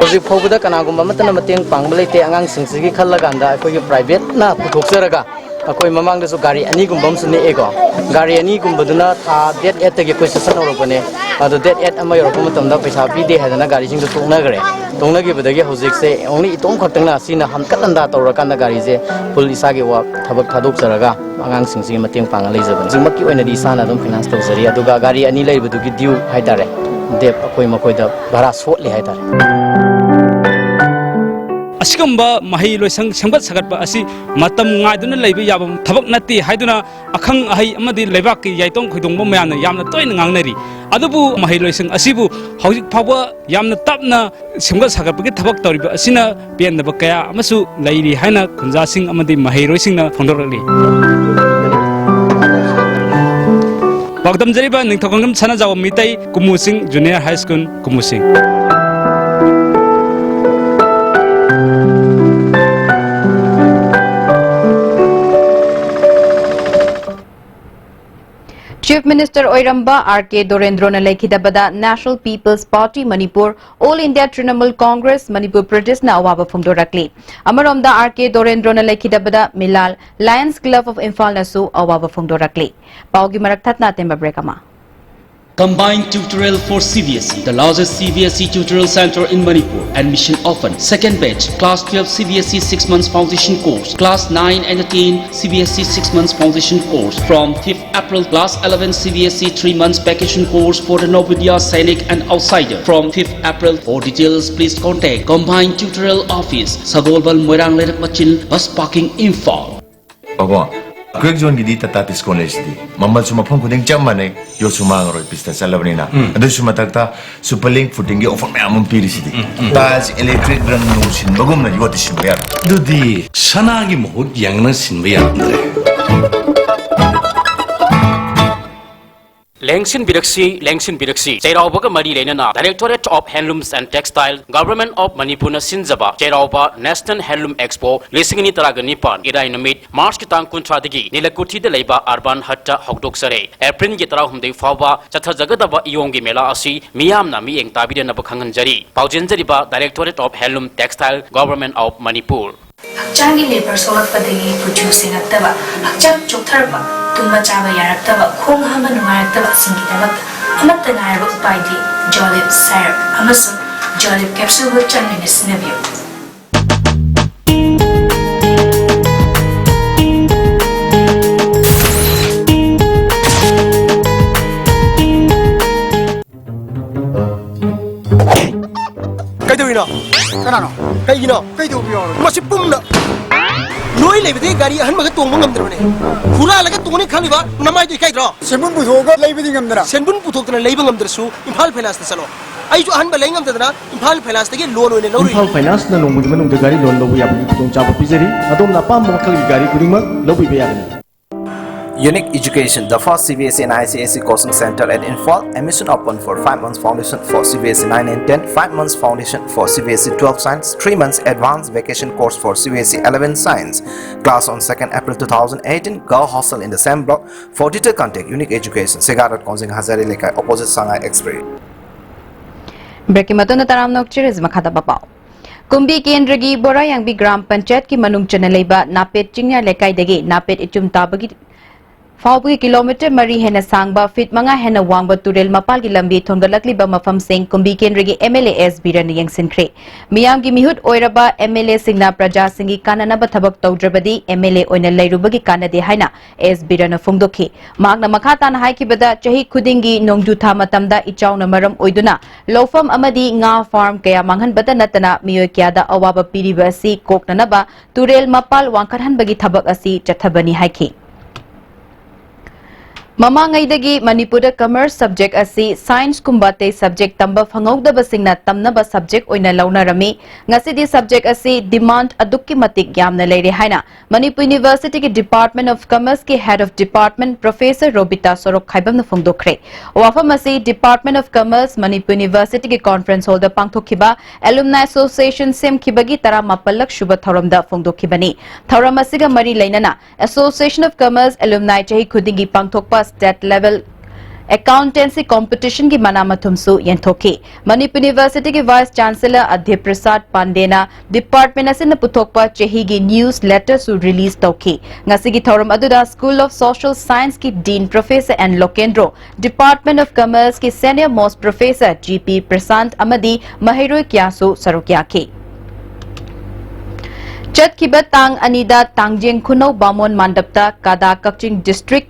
ꯍꯧꯖꯤꯛ ꯐꯥꯎꯕꯗ ꯀꯅꯥꯒꯨꯝꯕ ꯑꯃꯠꯇꯅ ꯃꯇꯦꯡ ꯄꯥꯡꯕ ꯂꯩꯇꯦ꯫ ꯑꯉꯥꯡꯁꯤꯡꯁꯤꯒꯤ ꯈꯜꯂꯀꯥꯟꯗ ꯑꯩꯈꯣꯏꯒꯤ privateꯅ ꯄꯨꯊꯣꯛꯆꯔꯒ, ꯑꯩꯈꯣꯏ ꯃꯃꯥꯡꯗꯁꯨ ꯒꯥꯔꯤ ꯑꯅꯤꯒꯨꯝꯕ ꯑꯃꯁꯨ ꯅꯦꯛꯑꯦꯀꯣ꯫ ꯒꯥꯔꯤ ꯑꯅꯤꯒꯨꯝꯕꯗꯨꯅ ꯊꯥ date eightꯇꯒꯤ ꯑꯩꯈꯣꯏ session ꯍꯧꯔꯛꯄꯅꯦ꯫ ꯑꯗꯣ date eight ꯑꯃ ꯌꯧꯔꯛꯄ ꯃꯇꯝꯗ ꯄꯩꯁꯥ ꯄꯤꯗꯦ ꯍꯥꯏꯗꯅ ꯒꯥꯔꯤꯁꯤꯡꯗꯣ ꯇꯣꯛꯅꯈ꯭ꯔꯦ꯫ ꯇꯣꯛꯅꯈꯤꯕꯗꯒꯤ ꯍꯧꯖꯤꯛꯁꯦ only ꯏꯇꯣꯝ ꯈꯛꯇꯪꯅ ꯁꯤꯅ ꯍꯟꯀꯠ ꯍꯟꯗꯥ ꯇꯧꯔꯀꯥꯟꯗ ꯒꯥꯔꯤꯁꯦ full ꯏꯁꯥꯒꯤ work ꯊꯕꯛ ꯊꯥꯗꯣꯛꯆꯔꯒ ꯑꯉꯥꯡꯁꯤꯡꯁꯤꯒꯤ ꯃꯇꯦꯡ ꯄꯥꯡꯉ ꯂꯩꯖꯕꯅꯤ꯫ ꯍꯧꯖꯤꯛꯃꯛꯀꯤ ꯑꯣꯏꯅꯗꯤ ꯏꯁꯥꯅ ꯑꯗꯨꯝ finance ꯇꯧꯖꯔꯤ, ꯑꯗꯨꯒ ꯒꯥꯔꯤ ꯑꯅꯤ ꯂꯩꯕꯗꯨꯒꯤ due ꯍꯥꯏꯇꯥꯔꯦ, debt ꯑꯩꯈꯣꯏ ꯃꯈꯣꯏꯗ ꯚꯔꯥ ꯁꯣꯠꯂꯤ ꯍꯥꯏꯇꯥꯔꯦ꯫ ꯑꯁꯤꯒꯨꯝꯕ ꯃꯍꯩ ꯂꯣꯏꯁꯪ ꯁꯦꯝꯒꯠ ꯁꯥꯒꯠꯄ ꯑꯁꯤ ꯃꯇꯝ ꯉꯥꯏꯗꯨꯅ ꯂꯩꯕ ꯌꯥꯕ ꯊꯕꯛ ꯅꯠꯇꯦ ꯍꯥꯏꯗꯨꯅ ꯑꯈꯪ ꯑꯍꯩ ꯑꯃꯗꯤ ꯂꯩꯕꯥꯛꯀꯤ ꯌꯥꯏꯇꯣꯡ ꯈꯣꯏꯗꯣꯡꯕ ꯃꯌꯥꯝꯅ ꯌꯥꯝꯅ ꯇꯣꯏꯅ ꯉꯥꯡꯅꯔꯤ꯫ ꯑꯗꯨꯕꯨ ꯃꯍꯩ ꯂꯣꯏꯁꯪ ꯑꯁꯤꯕꯨ ꯍꯧꯖꯤꯛ ꯐꯥꯎꯕ ꯌꯥꯝꯅ ꯇꯞꯅ ꯁꯦꯝꯒꯠ ꯁꯥꯒꯠꯄꯒꯤ ꯊꯕꯛ ꯇꯧꯔꯤꯕ ꯑꯁꯤꯅ ꯄꯦꯟꯗꯕ ꯀꯌꯥ ꯑꯃꯁꯨ ꯂꯩꯔꯤ ꯍꯥꯏꯅ ꯈꯨꯟꯖꯥꯁꯤꯡ ꯑꯃꯗꯤ ꯃꯍꯩꯔꯣꯏꯁꯤꯡꯅ ꯐꯣꯡꯗꯣꯔꯛꯂꯤ꯫ ꯄꯥꯎꯗꯝꯖꯔꯤꯕ ꯅꯤꯡꯊꯧꯈꯣꯡꯖꯝ ꯁꯅꯥꯖꯥꯎꯕ Meitei ꯀꯨꯃꯨꯁꯤꯡ Junior High School, ꯀꯨꯃꯨꯁꯤꯡ꯫ Chief Minister ꯑꯣꯏꯔꯝꯕ R K ꯗꯣꯔꯦꯟꯗ꯭ꯔꯣꯅ ꯂꯩꯈꯤꯗꯕꯗ National People's Party Manipur, All India Trinamool Congress Manipur Pradesh ꯅ ꯑꯋꯥꯕ ꯐꯣꯡꯗꯣꯔꯛꯂꯤ꯫ ꯑꯃꯔꯣꯝꯗ, R K ꯗꯣꯔꯦꯟꯗ꯭ꯔꯣꯅ ꯂꯩꯈꯤꯗꯕꯗ Milal Lions Club of Imphal ꯅꯁꯨ ꯑꯋꯥꯕ ꯐꯣꯡꯗꯣꯔꯛꯂꯤ꯫ ꯄꯥꯎꯒꯤ ꯃꯔꯛ ꯊꯠꯅ ꯑꯇꯦꯟꯕ break ꯑꯃ꯫ Combined Tutorial for C B S E, the largest C B S E tutorial center in Manipur. Admission open. Second batch, Class twelve C B S E six months foundation course, Class nine and ten C B S E six months foundation course from fifth April, Class eleven C B S E three months vacation course for the Navodaya Sainik and outsider from fifth April. For details, please contact Combined Tutorial Office, Sagolbal, Moirang Leirak Machin, bus parking, Imphal. ꯄꯥꯕꯨꯡ, quake ꯖꯣꯟꯒꯤꯗꯤ Tata discount ꯂꯩꯁꯤꯗꯤ꯫ ꯃꯃꯜꯁꯨ ꯃꯐꯝ ꯈꯨꯗꯤꯡ ꯆꯞ ꯃꯥꯟꯅꯩ, ꯌꯣꯠꯁꯨ ꯃꯥꯡꯉꯔꯣꯏ, ꯄꯤꯁꯇ ꯆꯠꯂꯕꯅꯤꯅ꯫ ꯎꯝ꯫ ꯑꯗꯨꯁꯨ ꯃꯊꯛꯇ super link ꯐꯨꯇꯤꯡꯒꯤ offer ꯃꯌꯥꯝ ꯑꯃ ꯄꯤꯔꯤꯁꯤꯗꯤ꯫ ꯎꯝ, ꯎꯝ꯫ ꯇꯥꯏꯜꯁ, ꯏꯂꯦꯛꯇ꯭ꯔꯤꯛ, ꯔꯪ ꯅꯨꯡ ꯁꯤꯟꯕꯒꯨꯝꯅ ꯌꯣꯠꯇꯤ ꯁꯤꯟꯕ ꯌꯥꯔꯣꯏ꯫ ꯑꯗꯨꯗꯤ ꯁꯅꯥꯒꯤ ꯃꯍꯨꯠ ꯌꯦꯡꯅ ꯁꯤꯟꯕ ꯌꯥꯔꯝꯗ꯭ꯔꯦ꯫ ꯂꯦꯡꯁꯤꯟꯕꯤꯔꯛꯁꯤ, ꯂꯦꯡꯁꯤꯟꯕꯤꯔꯛꯁꯤ꯫ ꯆꯩꯔꯥꯎꯕꯒ ꯃꯔꯤ ꯂꯩꯅꯅ Directorate of Handlooms and Textile, Government of ꯃꯅꯤꯄꯨꯔꯅ ꯁꯤꯟꯖꯕ ꯆꯩꯔꯥꯎꯕ National Handloom Expo ꯂꯤꯁꯤꯡ ꯑꯅꯤ ꯇꯔꯥꯒ ꯅꯤꯄꯥꯟ, ꯏꯔꯥꯏ ꯅꯨꯃꯤꯠ March ꯀꯤ ꯇꯥꯡ ꯀꯨꯟꯊ꯭ꯔꯥꯗꯒꯤ ꯅꯤꯂꯀꯨꯊꯤꯗ ꯂꯩꯕ Urban Hut ꯇ ꯍꯧꯗꯣꯛꯆꯔꯦ꯫ April ꯒꯤ ꯇꯔꯥꯍꯨꯝꯗꯣꯏ ꯐꯥꯎꯕ ꯆꯠꯊꯖꯒꯗꯕ ꯏꯌꯣꯡꯒꯤ ꯃꯦꯂꯥ ꯑꯁꯤ ꯃꯤꯌꯥꯝꯅ ꯃꯤꯠꯌꯦꯡ ꯇꯥꯕꯤꯗꯅꯕ ꯈꯪꯍꯟꯖꯔꯤ꯫ ꯄꯥꯎꯖꯦꯟꯖꯔꯤꯕ Directorate of Handloom Textile, Government of Manipur. ꯍꯛꯆꯥꯡꯒꯤ ꯂꯦꯕꯔ ꯁꯣꯛꯂꯛꯄꯗꯒꯤ ꯀꯨꯆꯨ ꯁꯦꯡꯉꯛꯇꯕ, ꯍꯛꯆꯥꯡ ꯆꯣꯛꯊꯔꯛꯄ, ꯇꯨꯝꯕ ꯆꯥꯕ ꯌꯥꯔꯛꯇꯕ, ꯈꯣꯡ ꯍꯥꯝꯕ ꯅꯨꯡꯉꯥꯏꯔꯛꯇꯕ ꯑꯁꯤꯡꯒꯤꯗꯃꯛꯇ ꯑꯃꯠꯇ ꯉꯥꯏꯔꯕ ꯎꯄꯥꯏꯗꯤ Jolib syrup ꯑꯃꯁꯨꯡ Jolib capsule ꯒ ꯆꯥꯡ ꯅꯥꯏꯅ ꯁꯤꯖꯤꯟꯅꯕꯤꯌꯨ꯫ ꯀꯩꯗꯧꯔꯤꯅꯣ? ꯀꯅꯥꯅꯣ? ꯀꯩꯒꯤꯅꯣ? ꯀꯩꯗꯧꯕ ꯌꯥꯎꯔꯒꯦ? ꯃꯁꯤ ꯄꯨꯝꯅ ꯅꯣꯏ ꯂꯩꯕꯗꯒꯤ ꯒꯥꯔꯤ ꯑꯍꯟꯕꯒ ꯇꯣꯡꯕ ꯉꯝꯗ꯭ꯔꯕꯅꯦ꯫ ꯍꯨꯔꯥꯜꯂꯒ ꯇꯣꯡꯅꯤ ꯈꯜꯂꯤꯕ ꯅꯃꯥꯏꯗꯣ ꯏꯀꯥꯏꯗ꯭ꯔꯣ? ꯁꯦꯟꯕꯨꯟ ꯄꯨꯊꯣꯛꯑꯒ ꯂꯩꯕꯗꯤ ꯉꯝꯗꯅ? ꯁꯦꯟꯕꯨꯟ ꯄꯨꯊꯣꯛꯇꯅ ꯂꯩꯕ ꯉꯝꯗ꯭ꯔꯁꯨ ꯏꯝꯐꯥꯜ ꯐꯥꯏꯅꯥꯟꯁꯇ ꯆꯠꯂꯣ꯫ ꯑꯩꯁꯨ ꯑꯍꯟꯕ ꯂꯩ ꯉꯝꯗꯗꯅ ꯏꯝꯐꯥꯜ ꯐꯥꯏꯅꯥꯟꯁꯇꯒꯤ ꯂꯣꯟ ꯑꯣꯏꯅ ꯂꯧꯔꯨꯏ꯫ ꯏꯝꯐꯥꯜ ꯐꯥꯏꯅꯥꯟꯁꯅ ꯅꯣꯡꯃꯒꯤ ꯃꯅꯨꯡꯗ ꯒꯥꯔꯤ ꯂꯣꯟ ꯂꯧꯕ ꯌꯥꯕꯒꯤ ꯈꯨꯗꯣꯡꯆꯥꯕ ꯄꯤꯖꯔꯤ꯫ ꯑꯗꯣꯝꯅ ꯑꯄꯥꯝꯕ ꯃꯈꯜꯒꯤ ꯒꯥꯔꯤ ꯈꯨꯗꯤꯡꯃꯛ ꯂꯧꯕꯤꯕ ꯌꯥꯒꯅꯤ꯫ Unique Education, the first C B S E and I C S E coaching center at Imphal. Admission open for five months foundation for C B S E nine and ten, five months foundation for C B S E twelve science, three months advanced vacation course for C B S E eleven science. Class on second April two thousand eighteen. Girl hostel in the same block. For detail contact Unique Education, Segha Road, Kongjeng Hazari Lekai, opposite Sangai Express. Break ꯃꯇꯨꯡꯗ ꯇꯔꯥꯝꯅ ꯑꯣꯛꯆꯔꯤꯁꯤ ꯃꯈꯥ ꯇꯥꯕ ꯄꯥꯎ꯫ ꯀꯨꯝꯕꯤ ꯀꯦꯟꯗ꯭ꯔꯒꯤ ꯕꯣꯔꯥꯌꯥꯡꯕꯤ gram ꯄꯟꯆꯥꯌꯠꯀꯤ ꯃꯅꯨꯡ ꯆꯟꯅ ꯂꯩꯕ ꯅꯥꯄꯦꯠ ꯆꯤꯡꯌꯥ ꯂꯩꯀꯥꯏꯗꯒꯤ ꯅꯥꯄꯦꯠ ꯏꯆꯨꯝ ꯇꯥꯕꯒꯤ ꯐꯥꯎꯕꯒꯤ ꯀꯤꯂꯣꯃꯤꯇꯔ ꯃꯔꯤ ꯍꯦꯟꯅ ꯁꯥꯡꯕ, ꯐꯤꯠ ꯃꯉꯥ ꯍꯦꯟꯅ ꯋꯥꯡꯕ ꯇꯨꯔꯦꯜ ꯃꯄꯥꯜꯒꯤ ꯂꯝꯕꯤ ꯊꯣꯟꯒꯠꯂꯛꯂꯤꯕ ꯃꯐꯝꯁꯤꯡ ꯀꯨꯝꯕꯤ ꯀꯦꯟꯗ꯭ꯔꯒꯤ M L A S ꯕꯤꯔꯟꯅ ꯌꯦꯡꯁꯤꯟꯈ꯭ꯔꯦ꯫ ꯃꯤꯌꯥꯝꯒꯤ ꯃꯤꯍꯨꯠ ꯑꯣꯏꯔꯕ M L A ꯁꯤꯡꯅ ꯄ꯭ꯔꯖꯥꯁꯤꯡꯒꯤ ꯀꯥꯟꯅꯅꯕ ꯊꯕꯛ ꯇꯧꯗ꯭ꯔꯕꯗꯤ M L A ꯑꯣꯏꯅ ꯂꯩꯔꯨꯕꯒꯤ ꯀꯥꯟꯅꯗꯦ ꯍꯥꯏꯅ S ꯕꯤꯔꯟꯅ ꯐꯣꯡꯗꯣꯛꯈꯤ꯫ ꯃꯍꯥꯛꯅ ꯃꯈꯥ ꯇꯥꯅ ꯍꯥꯏꯈꯤꯕꯗ, ꯆꯍꯤ ꯈꯨꯗꯤꯡꯒꯤ ꯅꯣꯡꯖꯨ ꯊꯥ ꯃꯇꯝꯗ ꯏꯆꯥꯎꯅ ꯃꯔꯝ ꯑꯣꯏꯗꯨꯅ ꯂꯧꯐꯝ ꯑꯃꯗꯤ ꯉꯥ ꯐꯥꯔꯝ ꯀꯌꯥ ꯃꯥꯡꯍꯟꯕꯇ ꯅꯠꯇꯅ ꯃꯤꯑꯣꯏ ꯀꯌꯥꯗ ꯑꯋꯥꯕ ꯄꯤꯔꯤꯕ ꯑꯁꯤ ꯀꯣꯛꯅꯅꯕ ꯇꯨꯔꯦꯜ ꯃꯄꯥꯜ ꯋꯥꯡꯈꯠꯍꯟꯕꯒꯤ ꯊꯕꯛ ꯑꯁꯤ ꯆꯠꯊꯕꯅꯤ ꯍꯥꯏꯈꯤ꯫ ꯃꯃꯥꯡꯉꯩꯗꯒꯤ ꯃꯅꯤꯄꯨꯔꯗ commerce subject ꯑꯁꯤ science ꯀꯨꯝꯕ ꯑꯇꯩ subject ꯇꯝꯕ ꯐꯪꯍꯧꯗꯕꯁꯤꯡꯅ ꯇꯝꯅꯕ subject ꯑꯣꯏꯅ ꯂꯧꯅꯔꯝꯃꯤ꯫ ꯉꯁꯤꯗꯤ subject ꯑꯁꯤ demand ꯑꯗꯨꯛꯀꯤ ꯃꯇꯤꯛ ꯌꯥꯝꯅ ꯂꯩꯔꯦ ꯍꯥꯏꯅ ꯃꯅꯤꯄꯨꯔ University ꯒꯤ Department of Commerce ꯀꯤ Head of Department Professor Robita ꯁꯣꯔꯣꯛꯈꯥꯏꯕꯝꯅ ꯐꯣꯡꯗꯣꯛꯈ꯭ꯔꯦ꯫ ꯋꯥꯐꯝ ꯑꯁꯤ Department of Commerce, Manipur University ꯒꯤ conference hall ꯗ ꯄꯥꯡꯊꯣꯛꯈꯤꯕ Alumni Association ꯁꯦꯝꯈꯤꯕꯒꯤ ꯇꯔꯥꯃꯥꯄꯜꯂꯛ ꯁꯨꯕ ꯊꯧꯔꯝꯗ ꯐꯣꯡꯗꯣꯛꯈꯤꯕꯅꯤ꯫ ꯊꯧꯔꯝ ꯑꯁꯤꯒ ꯃꯔꯤ ꯂꯩꯅꯅ Association of Commerce Alumni ꯆꯍꯤ ꯈꯨꯗꯤꯡꯒꯤ ꯄꯥꯡꯊꯣꯛꯄ state level accountancy competition ꯒꯤ ꯃꯅꯥ ꯃꯊꯨꯝꯁꯨ ꯌꯦꯟꯊꯣꯛꯈꯤ꯫ ꯃꯅꯤꯄꯨꯔ University ꯒꯤ Vice Chancellor ꯑꯗꯤꯞ ꯄ꯭ꯔꯁꯥꯗ ꯄꯥꯟꯗꯦꯅ department ꯑꯁꯤꯅ ꯄꯨꯊꯣꯛꯄ ꯆꯍꯤꯒꯤ news letter ꯁꯨ release ꯇꯧꯈꯤ꯫ ꯉꯁꯤꯒꯤ ꯊꯧꯔꯝ ꯑꯗꯨꯗ School of Social Science ꯀꯤ Dean Professor N Lokendro, Department of Commerce ꯀꯤ Senior Most Professor G P ꯄ꯭ꯔꯁꯥꯟꯠ ꯑꯃꯗꯤ ꯃꯍꯩꯔꯣꯏ ꯀꯌꯥꯁꯨ ꯁꯔꯨꯛ ꯌꯥꯈꯤ꯫ ꯆꯠꯈꯤꯕ ꯇꯥꯡ ꯑꯅꯤꯗ ꯇꯥꯡꯖꯦꯡ ꯈꯨꯅꯧ ꯕꯥꯃꯣꯟ ꯃꯥꯟꯗꯞꯇ ꯀꯥꯗꯥ ꯀꯛꯆꯤꯡ district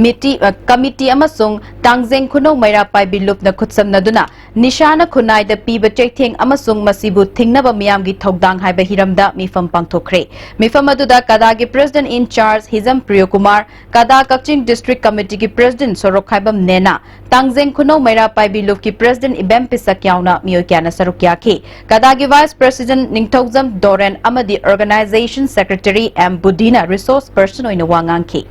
ꯃꯤꯇꯤ-, ꯑ, committee ꯑꯃꯁꯨꯡ ꯇꯥꯡꯖꯦꯡ ꯈꯨꯅꯧ ꯃꯩꯔꯥ ꯄꯥꯏꯕꯤ ꯂꯨꯞꯅ ꯈꯨꯠꯁꯝꯅꯗꯨꯅ ꯅꯤꯁꯥꯅ ꯈꯨꯟꯅꯥꯏꯗ ꯄꯤꯕ ꯆꯩꯊꯦꯡ ꯑꯃꯁꯨꯡ ꯃꯁꯤꯕꯨ ꯊꯤꯡꯅꯕ ꯃꯤꯌꯥꯝꯒꯤ ꯊꯧꯗꯥꯡ ꯍꯥꯏꯕ ꯍꯤꯔꯝꯗ ꯃꯤꯐꯝ ꯄꯥꯡꯊꯣꯛꯈ꯭ꯔꯦ꯫ ꯃꯤꯐꯝ ꯑꯗꯨꯗ ꯀꯥꯗꯥꯒꯤ President in Charge Hijam Priyokumar, ꯀꯥꯗꯥ Kakching District Committee ꯒꯤ President ꯁꯣꯔꯣꯛꯈꯥꯏꯕꯝ ꯅꯦꯅꯥ, ꯇꯥꯡꯖꯦꯡ ꯈꯨꯅꯧ ꯃꯩꯔꯥ ꯄꯥꯏꯕꯤ ꯂꯨꯞꯀꯤ President ꯏꯕꯦꯝ ꯄꯤꯁꯛ ꯌꯥꯎꯅ ꯃꯤꯑꯣꯏ ꯀꯌꯥꯅ ꯁꯔꯨꯛ ꯌꯥꯈꯤ꯫ ꯀꯥꯗꯥꯒꯤ Vice President ꯅꯤꯡꯊꯧꯖꯝ ꯗꯣꯔꯦꯟ ꯑꯃꯗꯤ Organization Secretary M ꯕꯨꯙꯤꯅ resource person ꯑꯣꯏꯅ ꯋꯥ ꯉꯥꯡꯈꯤ꯫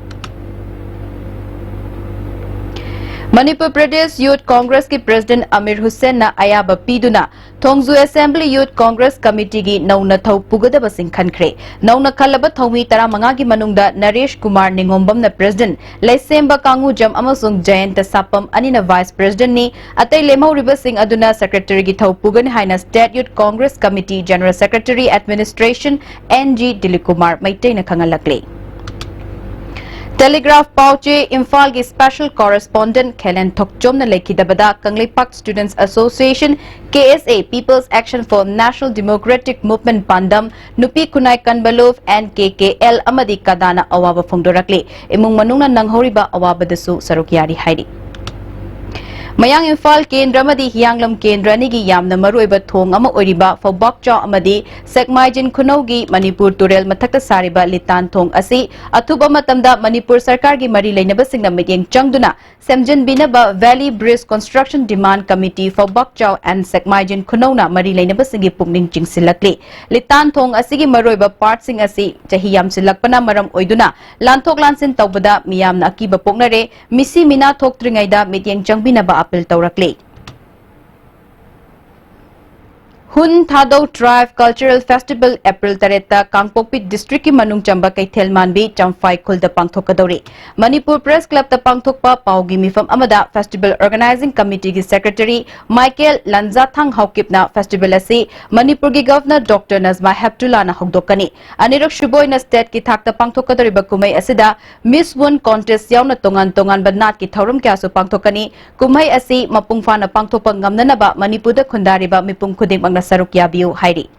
ꯃꯅꯤꯄꯨꯔ ꯄ꯭ꯔꯗꯦꯁ ꯌꯨꯊ ꯀꯣꯡꯒ꯭ꯔꯦꯁꯀꯤ ꯄ꯭ꯔꯦꯁꯤꯗꯦꯟꯠ ꯑꯃꯤꯔ ꯍꯨꯁꯦꯟꯅ ꯑꯌꯥꯕ ꯄꯤꯗꯨꯅ ꯊꯣꯡꯖꯨ ꯑꯦꯁꯦꯝꯕ꯭ꯂꯤ ꯌꯨꯊ ꯀꯣꯡꯒ꯭ꯔꯦꯁ ꯀꯃꯤꯇꯤꯒꯤ ꯅꯧꯅ ꯊꯧ ꯄꯨꯒꯗꯕꯁꯤꯡ ꯈꯟꯈ꯭ꯔꯦ꯫ ꯅꯧꯅ ꯈꯜꯂꯕ ꯊꯧꯃꯤ ꯇꯔꯥꯃꯉꯥꯒꯤ ꯃꯅꯨꯡꯗ ꯅꯔꯦꯁ ꯀꯨꯃꯥꯔ ꯅꯤꯉꯣꯝꯕꯝꯅ ꯄ꯭ꯔꯦꯁꯤꯗꯦꯟꯠ, ꯂꯩꯁꯦꯝꯕ ꯀꯥꯡꯉꯨꯖꯝ ꯑꯃꯁꯨꯡ ꯖꯌꯟꯇ ꯁꯥꯄꯝ ꯑꯅꯤꯅ ꯚꯥꯏꯁ ꯄ꯭ꯔꯦꯁꯤꯗꯦꯟꯠꯅꯤ꯫ ꯑꯇꯩ ꯂꯦꯝꯍꯧꯔꯤꯕꯁꯤꯡ ꯑꯗꯨꯅ ꯁꯦꯀ꯭ꯔꯦꯇꯔꯤꯒꯤ ꯊꯧ ꯄꯨꯒꯅꯤ ꯍꯥꯏꯅ state youth Congress committee general secretary administration N G Dilip Kumar ꯃꯩꯇꯩꯅ ꯈꯪꯍꯜꯂꯛꯂꯤ꯫ ꯇꯦꯂꯤꯒ꯭ꯔꯥꯐ ꯄꯥꯎꯆꯦ ꯏꯝꯐꯥꯜꯒꯤ ꯁ꯭ꯄꯦꯁꯦꯜ ꯀꯣꯔꯦꯁꯄꯣꯟꯗꯦꯟꯠ ꯈꯦꯂꯦꯟ ꯊꯣꯛꯆꯣꯝꯅ ꯂꯩꯈꯤꯗꯕꯗ Kangleipak students association, K S A, people's action for national democratic movement ꯄꯥꯟꯗꯝ, ꯅꯨꯄꯤ ꯈꯨꯟꯅꯥꯏ ꯀꯟꯕ ꯂꯨꯞ, ꯑꯦꯟ ꯀꯦ ꯀꯦ ꯑꯦꯜ ꯑꯃꯗꯤ ꯀꯗꯥꯅ ꯑꯋꯥꯕ ꯐꯣꯡꯗꯣꯔꯛꯂꯤ꯫ ꯏꯃꯨꯡ ꯃꯅꯨꯡꯅ ꯅꯪꯍꯧꯔꯤꯕ ꯑꯋꯥꯕꯗꯁꯨ ꯁꯔꯨꯛ ꯌꯥꯔꯤ ꯍꯥꯏꯔꯤ꯫ ꯃꯌꯥꯡ ꯏꯝꯐꯥꯜ ꯀꯦꯟꯗ꯭ꯔ ꯑꯃꯗꯤ ꯍꯤꯌꯥꯡꯂꯝ ꯀꯦꯟꯗ꯭ꯔ ꯑꯅꯤꯒꯤ ꯌꯥꯝꯅ ꯃꯔꯨꯑꯣꯏꯕ ꯊꯣꯡ ꯑꯃ ꯑꯣꯏꯔꯤꯕ ꯐꯧꯕꯥꯛꯆꯥꯎ ꯑꯃꯗꯤ ꯁꯦꯛꯃꯥꯏꯖꯤꯟ ꯈꯨꯅꯧꯒꯤ ꯃꯅꯤꯄꯨꯔ ꯇꯨꯔꯦꯜ ꯃꯊꯛꯇ ꯁꯥꯔꯤꯕ ꯂꯤꯇꯥꯟ ꯊꯣꯡ ꯑꯁꯤ ꯑꯊꯨꯕ ꯃꯇꯝꯗ ꯃꯅꯤꯄꯨꯔ ꯁꯔꯀꯥꯔꯒꯤ ꯃꯔꯤ ꯂꯩꯅꯕꯁꯤꯡꯅ ꯃꯤꯠꯌꯦꯡ ꯆꯪꯗꯨꯅ ꯁꯦꯝꯖꯤꯟꯕꯤꯅꯕ Valley Bridge Construction Demand Committee, ꯐꯧꯕꯥꯛꯆꯥꯎ and ꯁꯦꯛꯃꯥꯏꯖꯤꯟ ꯈꯨꯅꯧꯅ ꯃꯔꯤ ꯂꯩꯅꯕꯁꯤꯡꯒꯤ ꯄꯨꯛꯅꯤꯡ ꯆꯤꯡꯁꯤꯜꯂꯛꯂꯤ꯫ ꯂꯤꯇꯥꯟ ꯊꯣꯡ ꯑꯁꯤꯒꯤ ꯃꯔꯨꯑꯣꯏꯕ ꯄꯥꯔꯠꯁꯤꯡ ꯑꯁꯤ ꯆꯍꯤ ꯌꯥꯝꯁꯤꯜꯂꯛꯄꯅ ꯃꯔꯝ ꯑꯣꯏꯗꯨꯅ ꯂꯥꯟꯊꯣꯛ ꯂꯥꯟꯁꯤꯟ ꯇꯧꯕꯗ ꯃꯤꯌꯥꯝꯅ ꯑꯀꯤꯕ ꯄꯣꯛꯅꯔꯦ꯫ ꯃꯤꯁꯤ ꯃꯤꯅꯥ ꯊꯣꯛꯇ꯭ꯔꯤꯉꯩꯗ ꯃꯤꯠꯌꯦꯡ ꯆꯪꯕꯤꯅꯕ ꯑꯄꯤꯜ ꯇꯧꯔꯛꯂꯤ꯫ ꯍꯨꯟ ꯊꯥꯗꯧ ꯇ꯭ꯔꯥꯏꯕ ꯀꯜꯆꯔꯦꯜ ꯐꯦꯁꯇꯤꯚꯦꯜ ꯑꯦꯄ꯭ꯔꯤꯜ ꯇꯔꯦꯠꯇ ꯀꯥꯡꯄꯣꯛꯄꯤ ꯗꯤꯁꯇ꯭ꯔꯤꯛꯀꯤ ꯃꯅꯨꯡ ꯆꯟꯕ ꯀꯩꯊꯦꯜ ꯃꯥꯟꯕꯤ ꯆꯝꯐꯥꯏ ꯈꯨꯜꯗ ꯄꯥꯡꯊꯣꯛꯀꯗꯧꯔꯤ꯫ ꯃꯅꯤꯄꯨꯔ ꯄ꯭ꯔꯦꯁ ꯀ꯭ꯂꯕꯇ ꯄꯥꯡꯊꯣꯛꯄ ꯄꯥꯎꯒꯤ ꯃꯤꯐꯝ ꯑꯃꯗ ꯐꯦꯁꯇꯤꯚꯦꯜ ꯑꯣꯔꯒꯅꯥꯏꯖꯤꯡ ꯀꯃꯤꯇꯤꯒꯤ ꯁꯦꯀ꯭ꯔꯦꯇꯔꯤ ꯃꯥꯏꯀꯦꯜ ꯂꯟꯖꯥꯊꯥꯡ ꯍꯥꯎꯀꯤꯞꯅ ꯐꯦꯁꯇꯤꯚꯦꯜ ꯑꯁꯤ ꯃꯅꯤꯄꯨꯔꯒꯤ ꯒꯚꯔꯅꯔ ꯗꯣꯛꯇꯔ ꯅꯖꯃꯥ ꯍꯦꯞꯇꯨꯂꯥꯅ ꯍꯧꯗꯣꯛꯀꯅꯤ꯫ ꯑꯅꯤꯔꯛ ꯁꯨꯕ ꯑꯣꯏꯅ ꯁ꯭ꯇꯦꯠꯀꯤ ꯊꯥꯛꯇ ꯄꯥꯡꯊꯣꯛꯀꯗꯧꯔꯤꯕ ꯀꯨꯝꯍꯩ ꯑꯁꯤꯗ ꯃꯤꯁ ꯋꯨꯟ ꯀꯣꯟꯇꯦꯁ ꯌꯥꯎꯅ ꯇꯣꯉꯥꯟ ꯇꯣꯉꯥꯟꯕ ꯅꯥꯠꯀꯤ ꯊꯧꯔꯝ ꯀꯌꯥꯁꯨ ꯄꯥꯡꯊꯣꯛꯀꯅꯤ꯫ ꯀꯨꯝꯍꯩ ꯑꯁꯤ ꯃꯄꯨꯡ ꯐꯥꯅ ꯄꯥꯡꯊꯣꯛꯄ ꯉꯝꯅꯅꯕ ꯃꯅꯤꯄꯨꯔꯗ ꯈꯨꯟꯗꯥꯔꯤꯕ ꯃꯤꯄꯨꯝ ꯈꯨꯗꯤꯡꯃꯛꯅ ꯁꯔꯨꯛ ꯌꯥꯕꯤꯌꯨ ꯍꯥꯏꯔꯤ꯫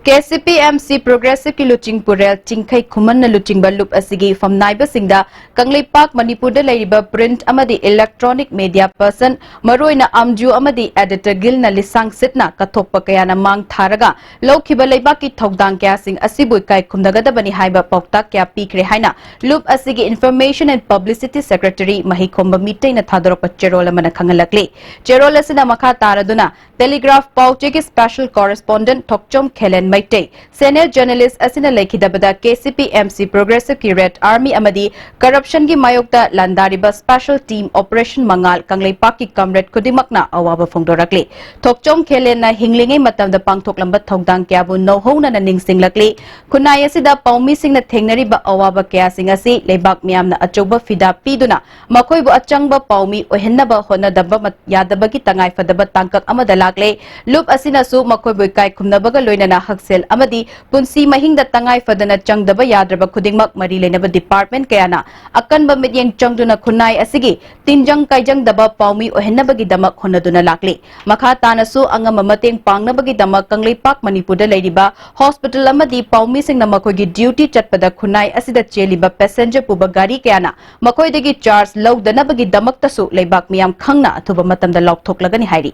K C P M C ꯄ꯭ꯔꯣꯒ꯭ꯔꯦꯁꯤꯚꯀꯤ ꯂꯨꯆꯤꯡ ꯄꯨꯔꯦꯜ ꯆꯤꯡꯈꯩ ꯈꯨꯃꯟꯅ ꯂꯨꯆꯤꯡꯕ ꯂꯨꯞ ꯑꯁꯤꯒꯤ ꯐꯝꯅꯥꯏꯕꯁꯤꯡꯗ ꯀꯪꯂꯩꯄꯥꯛ ꯃꯅꯤꯄꯨꯔꯗ ꯂꯩꯔꯤꯕ ꯄ꯭ꯔꯤꯟꯠ ꯑꯃꯗꯤ ꯏꯂꯦꯛꯇ꯭ꯔꯣꯅꯤꯛ ꯃꯦꯗꯤꯌꯥ ꯄꯔꯁꯟ, ꯃꯔꯨꯑꯣꯏꯅ ꯑꯝꯖꯨ ꯑꯃꯗꯤ ꯑꯦꯗꯤꯇꯔ ꯒꯤꯜꯅ ꯂꯤꯁꯥꯡ ꯁꯤꯠꯅ ꯀꯠꯊꯣꯛꯄ ꯀꯌꯥꯅ ꯃꯥꯡ ꯊꯥꯔꯒ ꯂꯧꯈꯤꯕ ꯂꯩꯕꯥꯛꯀꯤ ꯊꯧꯗꯥꯡ ꯀꯌꯥꯁꯤꯡ ꯑꯁꯤꯕꯨ ꯏꯀꯥꯏ ꯈꯨꯝꯅꯒꯗꯕꯅꯤ ꯍꯥꯏꯕ ꯄꯥꯎꯇꯥꯛ ꯀꯌꯥ ꯄꯤꯈ꯭ꯔꯦ ꯍꯥꯏꯅ ꯂꯨꯞ ꯑꯁꯤꯒꯤ ꯏꯟꯐꯣꯔꯃꯦꯁꯟ ꯑꯦꯟ ꯄꯕ꯭ꯂꯤꯁꯤꯇꯤ ꯁꯦꯀ꯭ꯔꯦꯇꯔꯤ ꯃꯍꯩꯈꯣꯝꯕ ꯃꯤꯇꯩꯅ ꯊꯥꯗꯣꯔꯛꯄ ꯆꯦꯔꯣꯜ ꯑꯃꯅ ꯈꯪꯍꯜꯂꯛꯂꯤ꯫ ꯆꯦꯔꯣꯜ ꯑꯁꯤꯅ ꯃꯈꯥ ꯇꯥꯔꯗꯨꯅ ꯇꯦꯂꯤꯒ꯭ꯔꯥꯐ ꯄꯥꯎꯆꯦꯒꯤ ꯁ꯭ꯄꯦꯁꯦꯜ ꯀꯣꯔꯦꯁꯄꯣꯟꯗꯦꯟꯠ ꯊꯣꯛꯆꯣꯝ ꯈꯦꯂꯦꯟ ꯃꯩꯇꯩ ꯁꯦꯅꯤꯌꯔ ꯖꯔꯅꯦꯂꯤꯁ ꯑꯁꯤꯅ ꯂꯩꯈꯤꯗꯕꯗ K C P M C, ꯄ꯭ꯔꯣꯒ꯭ꯔꯦꯁꯤꯚꯀꯤ red army ꯑꯃꯗꯤ ꯀꯔꯞꯁꯟꯒꯤ ꯃꯥꯌꯣꯛꯇ ꯂꯥꯟꯗꯥꯔꯤꯕ ꯁ꯭ꯄꯦꯁꯦꯜ ꯇꯤꯝ ꯑꯣꯄꯔꯦꯁꯟ ꯃꯉꯥꯜ ꯀꯪꯂꯩꯄꯥꯛꯀꯤ ꯀꯝꯔꯦꯗ ꯈꯨꯗꯤꯡꯃꯛꯅ ꯑꯋꯥꯕ ꯐꯣꯡꯗꯣꯔꯛꯂꯤ꯫ ꯊꯣꯛꯆꯣꯝ ꯈꯦꯂꯦꯟꯅ ꯍꯤꯡꯂꯤꯉꯩ ꯃꯇꯝꯗ ꯄꯥꯡꯊꯣꯛꯂꯝꯕ ꯊꯧꯗꯥꯡ ꯀꯌꯥꯕꯨ ꯅꯧꯍꯧꯅꯅ ꯅꯤꯡꯁꯤꯡꯂꯛꯂꯤ꯫ ꯈꯨꯟꯅꯥꯏ ꯑꯁꯤꯗ ꯄꯥꯎꯃꯤꯁꯤꯡꯅ ꯊꯦꯡꯅꯔꯤꯕ ꯑꯋꯥꯕ ꯀꯌꯥꯁꯤꯡ ꯑꯁꯤ ꯂꯩꯕꯥꯛ ꯃꯤꯌꯥꯝꯅ ꯑꯆꯧꯕ ꯐꯤꯗꯥ ꯄꯤꯗꯨꯅ ꯃꯈꯣꯏꯕꯨ ꯑꯆꯪꯕ ꯄꯥꯎꯃꯤ ꯑꯣꯏꯍꯟꯅꯕ ꯍꯣꯠꯅꯗꯕ ꯃꯠ-, ꯌꯥꯗꯕꯒꯤ ꯇꯉꯥꯏ ꯐꯗꯕ ꯇꯥꯡꯀꯛ ꯑꯃꯗ ꯂꯥꯛꯂꯦ꯫ ꯂꯨꯞ ꯑꯁꯤꯅꯁꯨ ꯃꯈꯣꯏꯕꯨ ꯏꯀꯥꯏ ꯈꯨꯝꯅꯕꯒ ꯂꯣꯏꯅꯅ ꯍꯛꯁꯦꯜ ꯑꯃꯗꯤ ꯄꯨꯟꯁꯤ ꯃꯍꯤꯡꯗ ꯇꯉꯥꯏ ꯐꯗꯅ ꯆꯪꯗꯕ ꯌꯥꯗ꯭ꯔꯕ ꯈꯨꯗꯤꯡꯃꯛ ꯃꯔꯤ ꯂꯩꯅꯕ ꯗꯤꯄꯥꯔꯠꯃꯦꯟ ꯀꯌꯥꯅ ꯑꯀꯟꯕ ꯃꯤꯠꯌꯦꯡ ꯆꯪꯗꯨꯅ ꯈꯨꯟꯅꯥꯏ ꯑꯁꯤꯒꯤ ꯇꯤꯟꯖꯪ ꯀꯥꯏꯖꯪꯗꯕ ꯄꯥꯎꯃꯤ ꯑꯣꯏꯍꯟꯅꯕꯒꯤꯗꯃꯛ ꯍꯣꯠꯅꯗꯨꯅ ꯂꯥꯛꯂꯤ꯫ ꯃꯈꯥ ꯇꯥꯅꯁꯨ ꯑꯉꯝꯕ ꯃꯇꯦꯡ ꯄꯥꯡꯅꯕꯒꯤꯗꯃꯛ ꯀꯪꯂꯩꯄꯥꯛ ꯃꯅꯤꯄꯨꯔꯗ ꯂꯩꯔꯤꯕ ꯍꯣꯁꯄꯤꯇꯥꯜ ꯑꯃꯗꯤ ꯄꯥꯎꯃꯤꯁꯤꯡꯅ ꯃꯈꯣꯏꯒꯤ ꯗ꯭ꯌꯨꯇꯤ ꯆꯠꯄꯗ ꯈꯨꯟꯅꯥꯏ ꯑꯁꯤꯗ ꯆꯦꯜꯂꯤꯕ ꯄꯦꯁꯦꯟꯖꯔ ꯄꯨꯕ ꯒꯥꯔꯤ ꯀꯌꯥꯅ ꯃꯈꯣꯏꯗꯒꯤ ꯆꯥꯔꯖ ꯂꯧꯗꯅꯕꯒꯤꯗꯃꯛꯇꯁꯨ ꯂꯩꯕꯥꯛ ꯃꯤꯌꯥꯝ ꯈꯪꯅ ꯑꯊꯨꯕ ꯃꯇꯝꯗ ꯂꯥꯎꯊꯣꯛꯂꯒꯅꯤ ꯍꯥꯏꯔꯤ꯫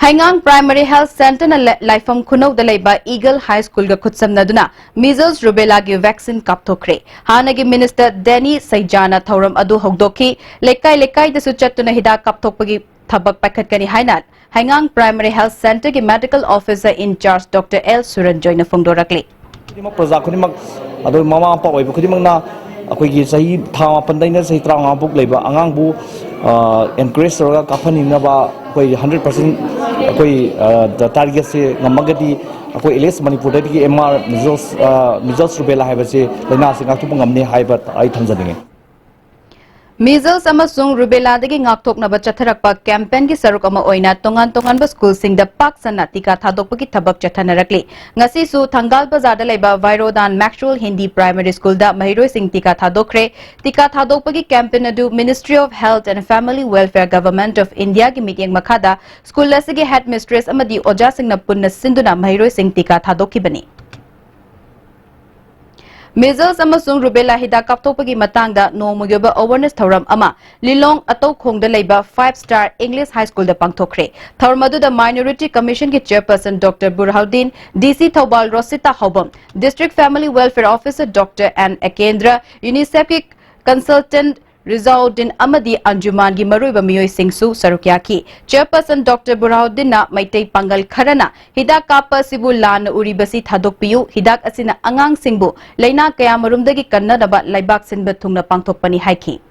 ꯍꯩꯉꯥꯡ ꯄ꯭ꯔꯥꯏꯃꯔꯤ ꯍꯦꯜꯊ ꯁꯦꯟꯇꯔꯅ ꯂ-, ꯂꯥꯏꯐꯝ ꯈꯨꯅꯧꯗ ꯂꯩꯕ ꯏꯒꯜ ꯍꯥꯏ ꯁ꯭ꯀꯨꯜꯒ ꯈꯨꯠꯁꯝꯅꯗꯨꯅ ꯃꯤꯖꯜꯁ ꯔꯨꯕꯦꯂꯥꯒꯤ ꯚꯦꯛꯁꯤꯟ ꯀꯥꯞꯊꯣꯛꯈ꯭ꯔꯦ꯫ ꯍꯥꯟꯅꯒꯤ ꯃꯤꯅꯤꯁꯇꯔ ꯗꯦꯅꯤ ꯁꯩꯖꯥꯅ ꯊꯧꯔꯝ ꯑꯗꯨ ꯍꯧꯗꯣꯛꯈꯤ꯫ ꯂꯩꯀꯥꯏ ꯂꯩꯀꯥꯏꯗꯁꯨ ꯆꯠꯇꯨꯅ ꯍꯤꯗꯥꯛ ꯀꯥꯞꯊꯣꯛꯄꯒꯤ ꯊꯕꯛ ꯄꯥꯏꯈꯠꯀꯅꯤ ꯍꯥꯏꯅ ꯍꯩꯉꯥꯡ ꯄ꯭ꯔꯥꯏꯃꯔꯤ ꯍꯦꯜꯊ ꯁꯦꯟꯇꯔꯒꯤ medical officer incharge doctor L ꯁꯨꯔꯟꯖꯣꯏꯅ ꯐꯣꯡꯗꯣꯔꯛꯂꯤ꯫ ꯈꯨꯗꯤꯡꯃꯛ, ꯄ꯭ꯔꯖꯥ ꯈꯨꯗꯤꯡꯃꯛ, ꯑꯗꯨꯒ ꯃꯃꯥ ꯃꯄꯥ ꯑꯣꯏꯕ ꯈꯨꯗꯤꯡꯃꯛꯅ ꯑꯩꯈꯣꯏꯒꯤ ꯆꯍꯤ ꯊꯥ ꯃꯥꯄꯟꯗꯩꯅ ꯆꯍꯤ ꯇꯔꯥꯃꯉꯥ ꯐꯥꯎ ꯂꯩꯕ ꯑꯉꯥꯡꯕꯨ, ꯑ, encourage ꯇꯧꯔꯒ ꯀꯥꯞꯍꯟꯅꯤꯡꯅꯕ ꯑꯩꯈꯣꯏ hundred percent ꯑꯩꯈꯣꯏ, ꯑ, target ꯁꯦ ꯉꯝꯃꯒꯗꯤ ꯑꯩꯈꯣꯏ at least ꯃꯅꯤꯄꯨꯔꯗꯒꯤ M R measles, ꯑ, measles rubella ꯍꯥꯏꯕꯁꯦ ꯂꯥꯏꯅꯥꯁꯦ ꯉꯥꯛꯊꯣꯛꯄ ꯉꯝꯅꯤ ꯍꯥꯏꯕ ꯑꯩ ꯊꯝꯖꯅꯤꯡꯉꯤ꯫ ꯃꯤꯖꯜꯁ ꯑꯃꯁꯨꯡ ꯔꯨꯕꯦꯂꯥꯗꯒꯤ ꯉꯥꯛꯊꯣꯛꯅꯕ ꯆꯠꯊꯔꯛꯄ ꯀꯦꯝꯄꯦꯟꯒꯤ ꯁꯔꯨꯛ ꯑꯃ ꯑꯣꯏꯅ ꯇꯣꯉꯥꯟ ꯇꯣꯉꯥꯟꯕ ꯁ꯭ꯀꯨꯜꯁꯤꯡꯗ ꯄꯥꯛ ꯁꯟꯅ ꯇꯤꯀꯥ ꯊꯥꯗꯣꯛꯄꯒꯤ ꯊꯕꯛ ꯆꯠꯊꯅꯔꯛꯂꯤ꯫ ꯉꯁꯤꯁꯨ ꯊꯪꯒꯥꯜ ꯕꯖꯥꯔꯗ ꯂꯩꯕ ꯚꯥꯏꯔꯣꯗꯥꯟ ꯃꯦꯛꯁꯋꯦꯜ ꯍꯤꯟꯗꯤ ꯄ꯭ꯔꯥꯏꯃꯔꯤ ꯁ꯭ꯀꯨꯜꯗ ꯃꯍꯩꯔꯣꯏꯁꯤꯡ ꯇꯤꯀꯥ ꯊꯥꯗꯣꯛꯈ꯭ꯔꯦ꯫ ꯇꯤꯀꯥ ꯊꯥꯗꯣꯛꯄꯒꯤ ꯀꯦꯝꯄꯦꯟ ꯑꯗꯨ Ministry of Health and Family Welfare, Government of India ꯒꯤ ꯃꯤꯠꯌꯦꯡ ꯃꯈꯥꯗ ꯁ꯭ꯀꯨꯜ ꯑꯁꯤꯒꯤ ꯍꯦꯗꯃꯤꯁꯇ꯭ꯔꯦꯁ ꯑꯃꯗꯤ ꯑꯣꯖꯥꯁꯤꯡꯅ ꯄꯨꯟꯅ ꯁꯤꯟꯗꯨꯅ ꯃꯍꯩꯔꯣꯏꯁꯤꯡ ꯇꯤꯀꯥ ꯊꯥꯗꯣꯛꯈꯤꯕꯅꯤ꯫ ꯃꯤꯖꯜꯁ ꯑꯃꯁꯨꯡ ꯔꯨꯕꯦꯂꯥ ꯍꯤꯗꯥꯛ ꯀꯥꯞꯊꯣꯛꯄꯒꯤ ꯃꯇꯥꯡꯗ ꯅꯣꯡꯃꯒꯤ ꯑꯣꯏꯕ awareness ꯊꯧꯔꯝ ꯑꯃ ꯂꯤꯂꯣꯡ ꯑꯇꯧꯈꯣꯡꯗ ꯂꯩꯕ Five Star English High School ꯗ ꯄꯥꯡꯊꯣꯛꯈ꯭ꯔꯦ꯫ ꯊꯧꯔꯝ ꯑꯗꯨꯗ Minority Commission ꯒꯤ Chairperson Doctor ꯕꯨꯔꯍꯥꯎꯗꯤꯟ, D C Thoubal ꯔꯣꯁꯤꯇꯥ ꯍꯥꯎꯕꯝ, District Family Welfare Officer Doctor N ꯑꯦꯀꯦꯟꯗ꯭ꯔ, UNICEF ꯀꯤ Consultant ꯔꯤꯖꯥꯎꯗꯤꯟ ꯑꯃꯗꯤ ꯑꯟꯖꯨꯃꯥꯟꯒꯤ ꯃꯔꯨꯑꯣꯏꯕ ꯃꯤꯑꯣꯏꯁꯤꯡꯁꯨ ꯁꯔꯨꯛ ꯌꯥꯈꯤ꯫ ꯆꯦꯌꯔꯄꯔꯁꯟ ꯗꯣꯛꯇꯔ ꯕꯨꯔꯍꯥꯎꯗꯤꯟꯅ ꯃꯩꯇꯩ ꯄꯥꯡꯒꯜ ꯈꯔꯅ ꯍꯤꯗꯥꯛ ꯀꯥꯞꯄ ꯑꯁꯤꯕꯨ ꯂꯥꯟꯅ ꯎꯔꯤꯕꯁꯤ ꯊꯥꯗꯣꯛꯄꯤꯌꯨ, ꯍꯤꯗꯥꯛ ꯑꯁꯤꯅ ꯑꯉꯥꯡꯁꯤꯡꯕꯨ ꯂꯥꯏꯅꯥ ꯀꯌꯥꯃꯔꯨꯝꯗꯒꯤ ꯀꯟꯅꯅꯕ ꯂꯩꯕꯥꯛ ꯁꯤꯟꯕ ꯊꯨꯡꯅ ꯄꯥꯡꯊꯣꯛꯄꯅꯤ ꯍꯥꯏꯈꯤ꯫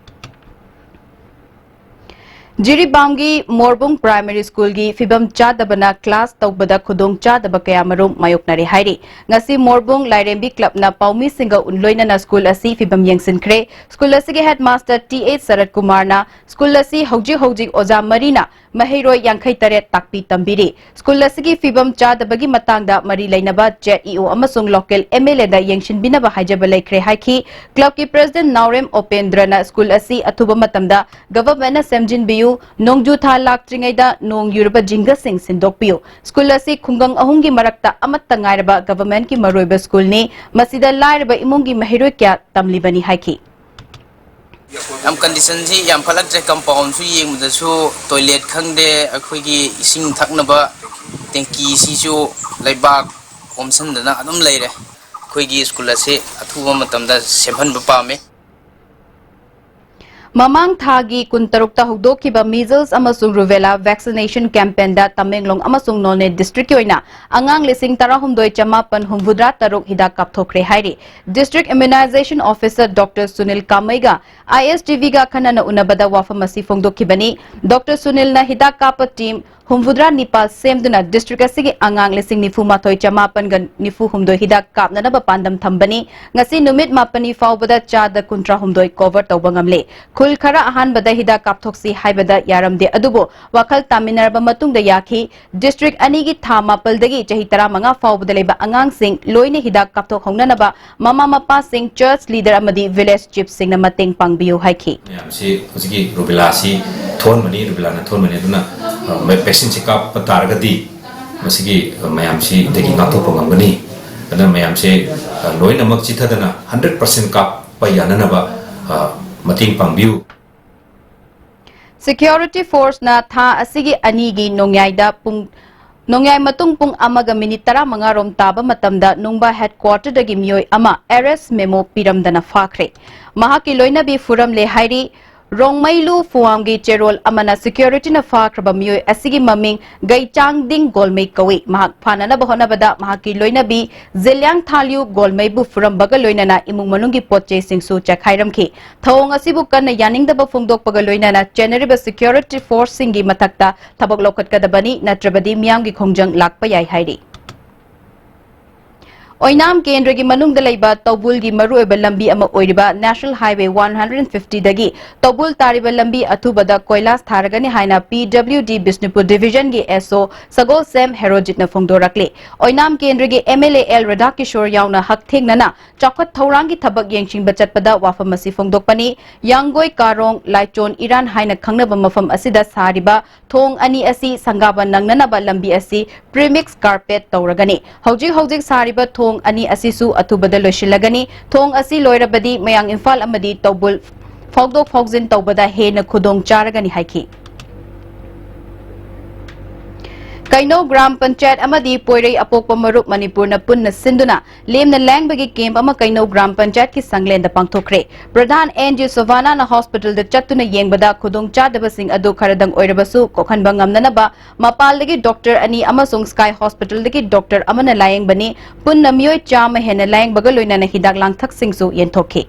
ꯖꯤꯔꯤꯕꯥꯝꯒꯤ ꯃꯣꯔꯕꯨꯡ ꯄ꯭ꯔꯥꯏꯃꯥꯔꯤ ꯁ꯭ꯀꯨꯜꯒꯤ ꯐꯤꯕꯝ ꯆꯥꯗꯕꯅ ꯀ꯭ꯂꯥꯁ ꯇꯧꯕꯗ ꯈꯨꯗꯣꯡ ꯆꯥꯗꯕ ꯀꯌꯥꯃꯔꯨꯝ ꯃꯥꯌꯣꯛꯅꯔꯦ ꯍꯥꯏꯔꯤ꯫ ꯉꯁꯤ ꯃꯣꯔꯕꯨꯡ ꯂꯥꯏꯔꯦꯝꯕꯤ ꯀ꯭ꯂꯕꯅ ꯄꯥꯎꯃꯤꯁꯤꯡꯒ ꯂꯣꯏꯅꯅ ꯁ꯭ꯀꯨꯜ ꯑꯁꯤ ꯐꯤꯕꯝ ꯌꯦꯡꯁꯤꯟꯈ꯭ꯔꯦ꯫ ꯁ꯭ꯀꯨꯜ ꯑꯁꯤꯒꯤ ꯍꯦꯗꯃꯥꯁꯇꯔ ꯇꯤ ꯑꯦ ꯁꯔꯠ ꯀꯨꯃꯥꯔꯅ ꯁ꯭ꯀꯨꯜ ꯑꯁꯤ ꯍꯧꯖꯤꯛ ꯍꯧꯖꯤꯛ ꯑꯣꯖꯥ ꯃꯔꯤꯅ ꯃꯍꯩꯔꯣꯏ ꯌꯥꯡꯈꯩ ꯇꯔꯦꯠ ꯇꯥꯛꯄꯤ ꯇꯝꯕꯤꯔꯤ꯫ ꯁ꯭ꯀꯨꯜ ꯑꯁꯤꯒꯤ ꯐꯤꯕꯝ ꯆꯥꯗꯕꯒꯤ ꯃꯇꯥꯡꯗ ꯃꯔꯤ ꯂꯩꯅꯕ ꯖꯦꯠ ꯏ ꯑꯣ ꯑꯃꯁꯨꯡ ꯂꯣꯀꯦꯜ ꯑꯦꯝ ꯑꯦꯜ ꯑꯦꯗ ꯌꯦꯡꯁꯤꯟꯕꯤꯅꯕ ꯍꯥꯏꯖꯕ ꯂꯩꯈ꯭ꯔꯦ ꯍꯥꯏꯈꯤ꯫ ꯀ꯭ꯂꯕꯀꯤ ꯄ꯭ꯔꯦꯁꯤꯗꯦꯟꯠ ꯅꯥꯎꯔꯦꯝ ꯑꯣꯄꯦꯟꯗ꯭ꯔꯅ ꯁ꯭ꯀꯨꯜ ꯑꯁꯤ ꯑꯊꯨꯕ ꯃꯇꯝꯗ ꯒꯚꯔꯟꯃꯦꯟꯠꯅ ꯁꯦꯝꯖꯤꯟꯕꯤꯌꯨ, ꯅꯣꯡꯖꯨ ꯊꯥ ꯂꯥꯛꯇ꯭ꯔꯤꯉꯩꯗ ꯅꯣꯡ ꯌꯨꯔꯕ ꯖꯤꯡꯒꯁꯤꯡ ꯁꯤꯟꯗꯣꯛꯄꯤꯌꯨ꯫ ꯁ꯭ꯀꯨꯜ ꯑꯁꯤ ꯈꯨꯡꯒꯪ ꯑꯍꯨꯝꯒꯤ ꯃꯔꯛꯇ ꯑꯃꯠꯇ ꯉꯥꯏꯔꯕ ꯒꯚꯔꯟꯃꯦꯟꯠꯀꯤ ꯃꯔꯨꯑꯣꯏꯕ ꯁ꯭ꯀꯨꯜꯅꯤ꯫ ꯃꯁꯤꯗ ꯂꯥꯏꯔꯕ ꯏꯃꯨꯡꯒꯤ ꯃꯍꯩꯔꯣꯏ ꯀꯌꯥ ꯇꯝꯂꯤꯕꯅꯤ ꯍꯥꯏꯈꯤ꯫ ꯌꯥꯝ ꯀꯟꯗꯤꯁꯟꯁꯤ ꯌꯥꯝ ꯐꯠꯂꯛꯇ꯭ꯔꯦ꯫ ꯀꯝꯄꯥꯎꯟꯁꯨ ꯌꯦꯡꯕꯗꯁꯨ ꯇꯣꯏꯂꯦꯠ ꯈꯪꯗꯦ, ꯑꯩꯈꯣꯏꯒꯤ ꯏꯁꯤꯡ ꯊꯛꯅꯕ ꯇꯦꯡꯀꯤꯁꯤꯁꯨ ꯂꯩꯕꯥꯛ ꯑꯣꯝꯁꯤꯟꯗꯅ ꯑꯗꯨꯝ ꯂꯩꯔꯦ꯫ ꯑꯩꯈꯣꯏꯒꯤ ꯁ꯭ꯀꯨꯜ ꯑꯁꯤ ꯑꯊꯨꯕ ꯃꯇꯝꯗ ꯁꯦꯝꯍꯟꯕ ꯄꯥꯝꯃꯤ꯫ ꯃꯃꯥꯡ ꯊꯥꯒꯤ ꯀꯨꯟꯇꯔꯨꯛꯇ ꯍꯧꯗꯣꯛꯈꯤꯕ measles ꯑꯃꯁꯨꯡ rubella vaccination campaignꯗ ꯇꯃꯦꯡꯂꯣꯡ ꯑꯃꯁꯨꯡ ꯅꯣꯅꯦ districtꯀꯤ ꯑꯣꯏꯅ ꯑꯉꯥꯡ ꯂꯤꯁꯤꯡ ꯇꯔꯥꯍꯨꯝꯗꯣꯏ ꯆꯃꯥꯄꯟ ꯍꯨꯝꯐꯨꯇꯔꯥ ꯇꯔꯨꯛ ꯍꯤꯗꯥꯛ ꯀꯥꯞꯊꯣꯛꯈ꯭ꯔꯦ ꯍꯥꯏꯔꯤ꯫ District immunization officer doctor Sunil ꯀꯥꯃꯩꯒ ꯑꯥꯏ ꯑꯦꯁ ꯇꯤ ꯚꯤꯒ ꯑꯈꯟꯅꯅ ꯎꯅꯕꯗ ꯋꯥꯐꯝ ꯑꯁꯤ ꯐꯣꯡꯗꯣꯛꯈꯤꯕꯅꯤ꯫ ꯗꯣꯛꯇꯔ ꯁꯨꯅꯤꯜꯅ ꯍꯤꯗꯥꯛ ꯀꯥꯞꯄ team ꯍꯨꯝꯐꯨꯇꯔꯥ ꯅꯤꯄꯥꯜ ꯁꯦꯝꯗꯨꯅ district ꯑꯁꯤꯒꯤ ꯑꯉꯥꯡ ꯂꯤꯁꯤꯡ ꯅꯤꯐꯨ ꯃꯥꯊꯣꯏ ꯆꯃꯥꯄꯟꯒ ꯅꯤꯐꯨ ꯍꯨꯝꯗꯣꯏ ꯍꯤꯗꯥꯛ ꯀꯥꯞꯅꯅꯕ ꯄꯥꯟꯗꯝ ꯊꯝꯕꯅꯤ꯫ ꯉꯁꯤ ꯅꯨꯃꯤꯠ ꯃꯥꯄꯟꯅꯤ ꯐꯥꯎꯕꯗ ꯆꯥꯗ ꯀꯨꯟꯊ꯭ꯔꯥ ꯍꯨꯝꯗꯣꯏ cover ꯇꯧꯕ ꯉꯝꯂꯦ꯫ ꯈꯨꯜ ꯈꯔ ꯑꯍꯥꯟꯕꯗ ꯍꯤꯗꯥꯛ ꯀꯥꯞꯊꯣꯛꯁꯤ ꯍꯥꯏꯕꯗ ꯌꯥꯔꯝꯗꯦ, ꯑꯗꯨꯕꯨ ꯋꯥꯈꯜ ꯇꯥꯃꯤꯟꯅꯔꯕ ꯃꯇꯨꯡꯗ ꯌꯥꯈꯤ꯫ District ꯑꯅꯤꯒꯤ ꯊꯥ ꯃꯥꯄꯜꯗꯒꯤ ꯆꯍꯤ ꯇꯔꯥꯃꯉꯥ ꯐꯥꯎꯕꯗ ꯂꯩꯕ ꯑꯉꯥꯡꯁꯤꯡ ꯂꯣꯏꯅ ꯍꯤꯗꯥꯛ ꯀꯥꯞꯊꯣꯛꯍꯧꯅꯅꯕ ꯃꯃꯥ ꯃꯄꯥꯁꯤꯡ, church leader ꯑꯃꯗꯤ village chiefꯁꯤꯡꯅ ꯃꯇꯦꯡ ꯄꯥꯡꯕꯤꯌꯨ ꯍꯥꯏꯈꯤ꯫ ꯃꯌꯥꯝꯁꯤ ꯍꯧꯖꯤꯛꯀꯤ ꯔꯨꯕꯦꯂꯥꯁꯤ ꯊꯣꯛꯍꯟꯕꯅꯤ, ꯔꯨꯕꯦꯂꯥꯅ ꯊꯣꯛꯍꯟꯕꯅꯤ꯫ ꯑꯗꯨꯅ, ꯑ, ꯃ-, vaccineꯁꯤ ꯀꯥꯞꯄ ꯇꯥꯔꯒꯗꯤ ꯃꯁꯤꯒꯤ, ꯑ, ꯃꯌꯥꯝꯁꯤꯗꯒꯤ ꯉꯥꯛꯊꯣꯛꯄ ꯉꯝꯒꯅꯤ꯫ ꯑꯗꯨꯅ ꯃꯌꯥꯝꯁꯦ, ꯑ, ꯂꯣꯏꯅꯃꯛ ꯆꯤꯊꯗꯅ hundred percent ꯀꯥꯞꯄ ꯌꯥꯅꯅꯕ, ꯑ, ꯃꯇꯦꯡ ꯄꯥꯡꯕꯤꯌꯨ꯫ Security forceꯅ ꯊꯥ ꯑꯁꯤꯒꯤ ꯑꯅꯤꯒꯤ ꯅꯣꯡꯌꯥꯏꯗ ꯄꯨꯡ ꯅꯣꯡꯌꯥꯏ ꯃꯇꯨꯡ ꯄꯨꯡ ꯑꯃꯒ ꯃꯤꯅꯤꯠ ꯇꯔꯥꯃꯉꯥ ꯔꯣꯝ ꯇꯥꯕ ꯃꯇꯝꯗ ꯅꯨꯡꯕꯥ headquarter ꯗꯒꯤ ꯃꯤꯑꯣꯏ ꯑꯃ arrest memo ꯄꯤꯔꯝꯗꯅ ꯐꯥꯈ꯭ꯔꯦ꯫ ꯃꯍꯥꯛꯀꯤ ꯂꯣꯏꯅꯕꯤ ꯐꯨꯔꯝꯂꯦ ꯍꯥꯏꯔꯤ꯫ ꯔꯣꯡꯃꯩꯂꯨ ꯐꯨꯋꯥꯝꯒꯤ ꯆꯦꯔꯣꯜ ꯑꯃꯅ security ꯅ ꯐꯥꯈ꯭ꯔꯕ ꯃꯤꯑꯣꯏ ꯑꯁꯤꯒꯤ ꯃꯃꯤꯡ ꯒꯩꯆꯥꯡꯗꯤꯡ ꯒꯣꯜꯃꯩ ꯀꯧꯏ꯫ ꯃꯍꯥꯛ ꯐꯥꯅꯅꯕ ꯍꯣꯠꯅꯕꯗ ꯃꯍꯥꯛꯀꯤ ꯂꯣꯏꯅꯕꯤ ꯖꯤꯂꯤꯌꯥꯡ ꯊꯥꯂꯤꯌꯨ ꯒꯣꯜꯃꯩꯕꯨ ꯐꯨꯔꯝꯕꯒ ꯂꯣꯏꯅꯅ ꯏꯃꯨꯡ ꯃꯅꯨꯡꯒꯤ ꯄꯣꯠ ꯆꯩꯁꯤꯡꯁꯨ ꯆꯦꯛꯈꯥꯏꯔꯝꯈꯤ꯫ ꯊꯧꯑꯣꯡ ꯑꯁꯤꯕꯨ ꯀꯟꯅ ꯌꯥꯅꯤꯡꯗꯕ ꯐꯣꯡꯗꯣꯛꯄꯒ ꯂꯣꯏꯅꯅ ꯆꯦꯟꯅꯔꯤꯕ security force ꯁꯤꯡꯒꯤ ꯃꯊꯛꯇ ꯊꯕꯛ ꯂꯧꯈꯠꯀꯗꯕꯅꯤ, ꯅꯠꯇ꯭ꯔꯕꯗꯤ ꯃꯤꯌꯥꯝꯒꯤ ꯈꯣꯡꯖꯪ ꯂꯥꯛꯄ ꯌꯥꯏ ꯍꯥꯏꯔꯤ꯫ ꯑꯣꯏꯅꯥꯝ ꯀꯦꯟꯗ꯭ꯔꯒꯤ ꯃꯅꯨꯡꯗ ꯂꯩꯕ ꯇꯧꯕꯨꯜꯒꯤ ꯃꯔꯨꯑꯣꯏꯕ ꯂꯝꯕꯤ ꯑꯃ ꯑꯣꯏꯔꯤꯕ National Highway one hundred fifty ꯗꯒꯤ ꯇꯧꯕꯨꯜ ꯇꯥꯔꯤꯕ ꯂꯝꯕꯤ ꯑꯊꯨꯕꯗ ꯀꯣꯏꯂꯥꯁ ꯊꯥꯔꯒꯅꯤ ꯍꯥꯏꯅ P W D Bishnupur division ꯒꯤ S O ꯁꯒꯣꯜꯁꯦꯝ ꯍꯦꯔꯣꯖꯤꯠꯅ ꯐꯣꯡꯗꯣꯔꯛꯂꯤ꯫ ꯑꯣꯏꯅꯥꯝ ꯀꯦꯟꯗ꯭ꯔꯒꯤ M L A L ꯔꯥꯙꯥꯀꯤꯁꯣꯔ ꯌꯥꯎꯅ ꯍꯛꯊꯦꯡꯅꯅ ꯆꯥꯎꯈꯠ ꯊꯧꯔꯥꯡꯒꯤ ꯊꯕꯛ ꯌꯦꯡꯁꯤꯟꯕ ꯆꯠꯄꯗ ꯋꯥꯐꯝ ꯑꯁꯤ ꯐꯣꯡꯗꯣꯛꯄꯅꯤ꯫ ꯌꯥꯡꯒꯣꯏ ꯀꯥꯔꯣꯡ ꯂꯥꯏꯆꯣꯟ ꯏꯔꯥꯟ ꯍꯥꯏꯅ ꯈꯪꯅꯕ ꯃꯐꯝ ꯑꯁꯤꯗ ꯁꯥꯔꯤꯕ ꯊꯣꯡ ꯑꯅꯤ ꯑꯁꯤ ꯁꯪꯒꯥꯕ ꯅꯪꯅꯅꯕ ꯂꯝꯕꯤ ꯑꯁꯤ premix carpet ꯇꯧꯔꯒꯅꯤ꯫ ꯍꯧꯖꯤꯛ ꯍꯧꯖꯤꯛ ꯁꯥꯔꯤꯕ ꯊꯣꯡ ꯑꯅꯤ ꯑꯁꯤꯁꯨ ꯑꯊꯨꯕꯗ ꯂꯣꯏꯁꯤꯜꯂꯒꯅꯤ꯫ ꯊꯣꯡ ꯑꯁꯤ ꯂꯣꯏꯔꯕꯗꯤ ꯃꯌꯥꯡ ꯏꯝꯐꯥꯜ ꯑꯃꯗꯤ ꯇꯧꯕꯨꯜ ꯐꯥꯎꯗꯣꯛ ꯐꯥꯎꯖꯤꯟ ꯇꯧꯕꯗ ꯍꯦꯟꯅ ꯈꯨꯗꯣꯡ ꯆꯥꯔꯒꯅꯤ ꯍꯥꯏꯈꯤ꯫ ꯀꯩꯅꯧ ꯒ꯭ꯔꯥꯝ ꯄꯟꯆꯥꯌꯠ ꯑꯃꯗꯤ ꯄꯣꯏꯔꯩ ꯑꯄꯣꯛꯄ ꯃꯔꯨꯞ ꯃꯅꯤꯄꯨꯔꯅ ꯄꯨꯟꯅ ꯁꯤꯟꯗꯨꯅ ꯂꯦꯝꯅ ꯂꯥꯌꯦꯡꯕꯒꯤ camp ꯑꯃ ꯀꯩꯅꯧ ꯒ꯭ꯔꯥꯝ ꯄꯟꯆꯥꯌꯠꯀꯤ ꯁꯪꯂꯦꯟꯗ ꯄꯥꯡꯊꯣꯛꯈ꯭ꯔꯦ꯫ ꯄ꯭ꯔꯙꯥꯟ N G ꯁꯣꯚꯥꯅꯥꯅ hospital ꯗ ꯆꯠꯇꯨꯅ ꯌꯦꯡꯕꯗ ꯈꯨꯗꯣꯡꯆꯥꯗꯕꯁꯤꯡ ꯑꯗꯨ ꯈꯔꯗꯪ ꯑꯣꯏꯔꯕꯁꯨ ꯀꯣꯛꯍꯟꯕ ꯉꯝꯅꯅꯕ ꯃꯄꯥꯜꯗꯒꯤ doctor ꯑꯅꯤ ꯑꯃꯁꯨꯡ Sky Hospital ꯗꯒꯤ doctor ꯑꯃꯅ ꯂꯥꯌꯦꯡꯕꯅꯤ꯫ ꯄꯨꯟꯅ ꯃꯤꯑꯣꯏ ꯆꯥꯝꯃ ꯍꯦꯟꯅ ꯂꯥꯌꯦꯡꯕꯒ ꯂꯣꯏꯅꯅ ꯍꯤꯗꯥꯛ ꯂꯥꯡꯊꯛꯁꯤꯡꯁꯨ ꯌꯦꯟꯊꯣꯛꯈꯤ꯫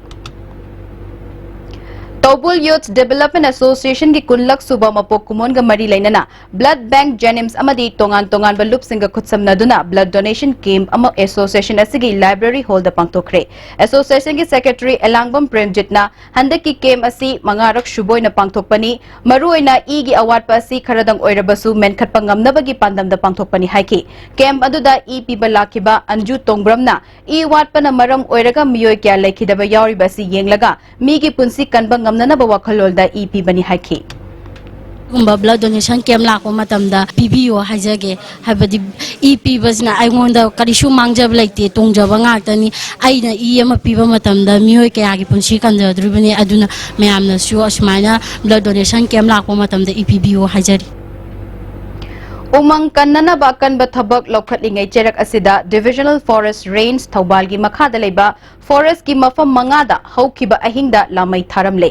ꯇꯧꯕꯨꯜ Youth Development Association ꯒꯤ ꯀꯨꯟꯂꯛ ꯁꯨꯕ ꯃꯄꯣꯛ ꯀꯨꯝꯑꯣꯟꯒ ꯃꯔꯤ ꯂꯩꯅꯅ blood bank, JNIMS ꯑꯃꯗꯤ ꯇꯣꯉꯥꯟ ꯇꯣꯉꯥꯟꯕ ꯂꯨꯞꯁꯤꯡꯒ ꯈꯨꯠꯁꯝꯅꯗꯨꯅ blood donation camp ꯑꯃ association ꯑꯁꯤꯒꯤ library hall ꯗ ꯄꯥꯡꯊꯣꯛꯈ꯭ꯔꯦ꯫ Association ꯒꯤ secretary ꯑꯦꯂꯥꯡꯕꯝ ꯄ꯭ꯔꯦꯝꯖꯤꯠꯅ ꯍꯟꯗꯛꯀꯤ camp ꯑꯁꯤ ꯃꯉꯥꯔꯛ ꯁꯨꯕ ꯑꯣꯏꯅ ꯄꯥꯡꯊꯣꯛꯄꯅꯤ꯫ ꯃꯔꯨꯑꯣꯏꯅ ꯏꯒꯤ ꯑꯋꯥꯠꯄ ꯑꯁꯤ ꯈꯔꯗꯪ ꯑꯣꯏꯔꯕꯁꯨ ꯃꯦꯟꯈꯠꯄ ꯉꯝꯅꯕꯒꯤ ꯄꯥꯟꯗꯝꯗ ꯄꯥꯡꯊꯣꯛꯄꯅꯤ ꯍꯥꯏꯈꯤ꯫ Camp ꯑꯗꯨꯗ ꯏ ꯄꯤꯕ ꯂꯥꯛꯈꯤꯕ ꯑꯟꯖꯨ ꯇꯣꯡꯕ꯭ꯔꯝꯅ ꯏ ꯋꯥꯠꯄꯅ ꯃꯔꯝ ꯑꯣꯏꯔꯒ ꯃꯤꯑꯣꯏ ꯀꯌꯥ ꯂꯩꯈꯤꯗꯕ ꯌꯥꯎꯔꯤꯕ ꯑꯁꯤ ꯌꯦꯡꯂꯒ ꯃꯤꯒꯤ ꯄꯨꯟꯁꯤ ꯀꯟꯕ ꯉꯝꯅꯅꯕ ꯋꯥꯈꯜꯂꯣꯟꯗ ꯏ ꯄꯤꯕꯅꯤ ꯍꯥꯏꯈꯤ꯫ ꯒꯨꯝꯕ blood donation camp ꯂꯥꯛꯄ ꯃꯇꯝꯗ ꯄꯤꯕꯤꯌꯣ ꯍꯥꯏꯖꯒꯦ꯫ ꯍꯥꯏꯕꯗꯤ ꯏ ꯄꯤꯕꯁꯤꯅ ꯑꯩꯉꯣꯟꯗ ꯀꯔꯤꯁꯨ ꯃꯥꯡꯖꯕ ꯂꯩꯇꯦ, ꯇꯣꯡꯖꯕ ꯉꯥꯛꯇꯅꯤ꯫ ꯑꯩꯅ ꯏ ꯑꯃ ꯄꯤꯕ ꯃꯇꯝꯗ ꯃꯤꯑꯣꯏ ꯀꯌꯥꯒꯤ ꯄꯨꯟꯁꯤ ꯀꯟꯖꯗꯣꯔꯤꯕꯅꯤ꯫ ꯑꯗꯨꯅ ꯃꯌꯥꯝꯅꯁꯨ ꯑꯁꯨꯃꯥꯏꯅ blood donation camp ꯂꯥꯛꯄ ꯃꯇꯝꯗ ꯏ ꯄꯤꯕꯤꯌꯨ ꯍꯥꯏꯖꯔꯤ꯫ ꯎꯃꯪ ꯀꯟꯅꯅꯕ ꯑꯀꯟꯕ ꯊꯕꯛ ꯂꯧꯈꯠꯂꯤꯉꯩ ꯆꯩꯔꯛ ꯑꯁꯤꯗ Divisional Forest Range ꯊꯧꯕꯥꯜꯒꯤ ꯃꯈꯥꯗ ꯂꯩꯕ forestꯀꯤ ꯃꯐꯝ ꯃꯉꯥꯗ ꯍꯧꯈꯤꯕ ꯑꯍꯤꯡꯗ ꯂꯥꯃꯩ ꯊꯥꯔꯝꯂꯦ꯫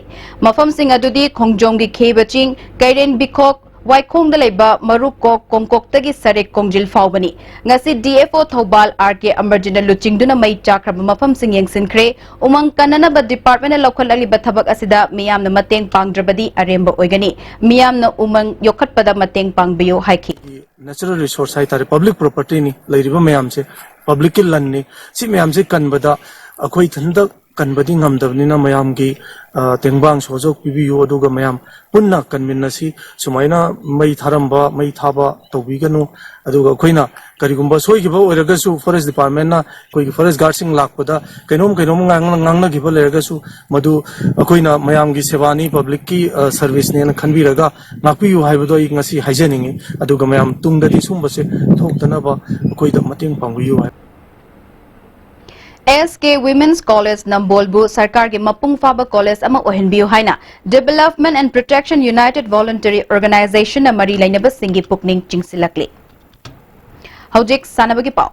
ꯃꯐꯝꯁꯤꯡ ꯑꯗꯨꯗꯤ ꯈꯣꯡꯖꯣꯝꯒꯤ ꯈꯦꯕ ꯆꯤꯡ, ꯀꯩꯔꯦꯟ ꯕꯤꯈꯣꯛ, ꯋꯥꯏꯈꯣꯡꯗ ꯂꯩꯕ ꯃꯔꯨꯀꯣꯛ, ꯀꯣꯡꯀꯣꯛꯇꯒꯤ ꯁꯔꯦꯛ ꯀꯣꯡꯖꯤꯜ ꯐꯥꯎꯕꯅꯤ꯫ ꯉꯁꯤ D F O Thoubal R K ꯑꯃꯔꯖꯤꯠꯅ ꯂꯨꯆꯤꯡꯗꯨꯅ ꯃꯩ ꯆꯥꯛꯈ꯭ꯔꯕ ꯃꯐꯝꯁꯤꯡ ꯌꯦꯡꯁꯤꯟꯈ꯭ꯔꯦ꯫ ꯎꯃꯪ ꯀꯟꯅꯅꯕ departmentꯅ ꯂꯧꯈꯠꯂꯛꯂꯤꯕ ꯊꯕꯛ ꯑꯁꯤꯗ ꯃꯤꯌꯥꯝꯅ ꯃꯇꯦꯡ ꯄꯥꯡꯗ꯭ꯔꯕꯗꯤ ꯑꯔꯦꯝꯕ ꯑꯣꯏꯒꯅꯤ꯫ ꯃꯤꯌꯥꯝꯅ ꯎꯃꯪ ꯌꯣꯛꯈꯠꯄꯗ ꯃꯇꯦꯡ ꯄꯥꯡꯕꯤꯌꯨ ꯍꯥꯏꯈꯤ꯫ Natural resource ꯍꯥꯏꯇꯥꯔꯦ, public propertyꯅꯤ꯫ ꯂꯩꯔꯤꯕ ꯃꯌꯥꯝꯁꯦ publicꯀꯤ ꯂꯟꯅꯤ꯫ ꯁꯤ ꯃꯌꯥꯝꯁꯦ ꯀꯟꯕꯗ ꯑꯩꯈꯣꯏ ꯏꯊꯟꯇ ꯀꯟꯕꯗꯤ ꯉꯝꯗꯕꯅꯤꯅ ꯃꯌꯥꯝꯒꯤ, ꯑ, ꯇꯦꯡꯕꯥꯡ ꯁꯍꯖꯣꯛ ꯄꯤꯕꯤꯌꯨ, ꯑꯗꯨꯒ ꯃꯌꯥꯝ ꯄꯨꯟꯅ ꯀꯟꯃꯤꯟꯅꯁꯤ꯫ ꯁꯨꯃꯥꯏꯅ ꯃꯩ ꯊꯥꯔꯝꯕ, ꯃꯩ ꯊꯥꯕ ꯇꯧꯕꯤꯒꯅꯨ꯫ ꯑꯗꯨꯒ ꯑꯩꯈꯣꯏꯅ ꯀꯔꯤꯒꯨꯝꯕ ꯁꯣꯏꯈꯤꯕ ꯑꯣꯏꯔꯒꯁꯨ forest departmentꯅ ꯑꯩꯈꯣꯏꯒꯤ forest guardꯁꯤꯡ ꯂꯥꯛꯄꯗ ꯀꯩꯅꯣꯝ ꯀꯩꯅꯣꯝ ꯉꯥꯡꯅ-, ꯉꯥꯡꯅꯈꯤꯕ ꯂꯩꯔꯒꯁꯨ ꯃꯗꯨ ꯑꯩꯈꯣꯏꯅ ꯃꯌꯥꯝꯒꯤ ꯁꯦꯕꯥꯅꯤ, publicꯀꯤ, ꯑ, serviceꯅꯦꯅ ꯈꯟꯕꯤꯔꯒ ꯉꯥꯛꯄꯤꯌꯨ ꯍꯥꯏꯕꯗꯣ ꯑꯩ ꯉꯁꯤ ꯍꯥꯏꯖꯅꯤꯡꯉꯤ꯫ ꯑꯗꯨꯒ ꯃꯌꯥꯝ ꯇꯨꯡꯗꯗꯤ ꯁꯨꯝꯕꯁꯦ ꯊꯣꯛꯇꯅꯕ ꯑꯩꯈꯣꯏꯗ ꯃꯇꯦꯡ ꯄꯥꯡꯕꯤꯌꯨ ꯍꯥꯏ꯫ S K Women's College ꯅꯝꯕꯣꯜꯕꯨ ꯁꯔꯀꯥꯔꯒꯤ ꯃꯄꯨꯡ ꯐꯥꯕ college ꯑꯃ ꯑꯣꯏꯍꯟꯕꯤꯌꯨ ꯍꯥꯏꯅ Development and Protection United Voluntary Organizationꯅ ꯃꯔꯤ ꯂꯩꯅꯕꯁꯤꯡꯒꯤ ꯄꯨꯛꯅꯤꯡ ꯆꯤꯡꯁꯤꯜꯂꯛꯂꯤ꯫ ꯍꯧꯖꯤꯛ ꯁꯥꯟꯅꯕꯒꯤ ꯄꯥꯎ꯫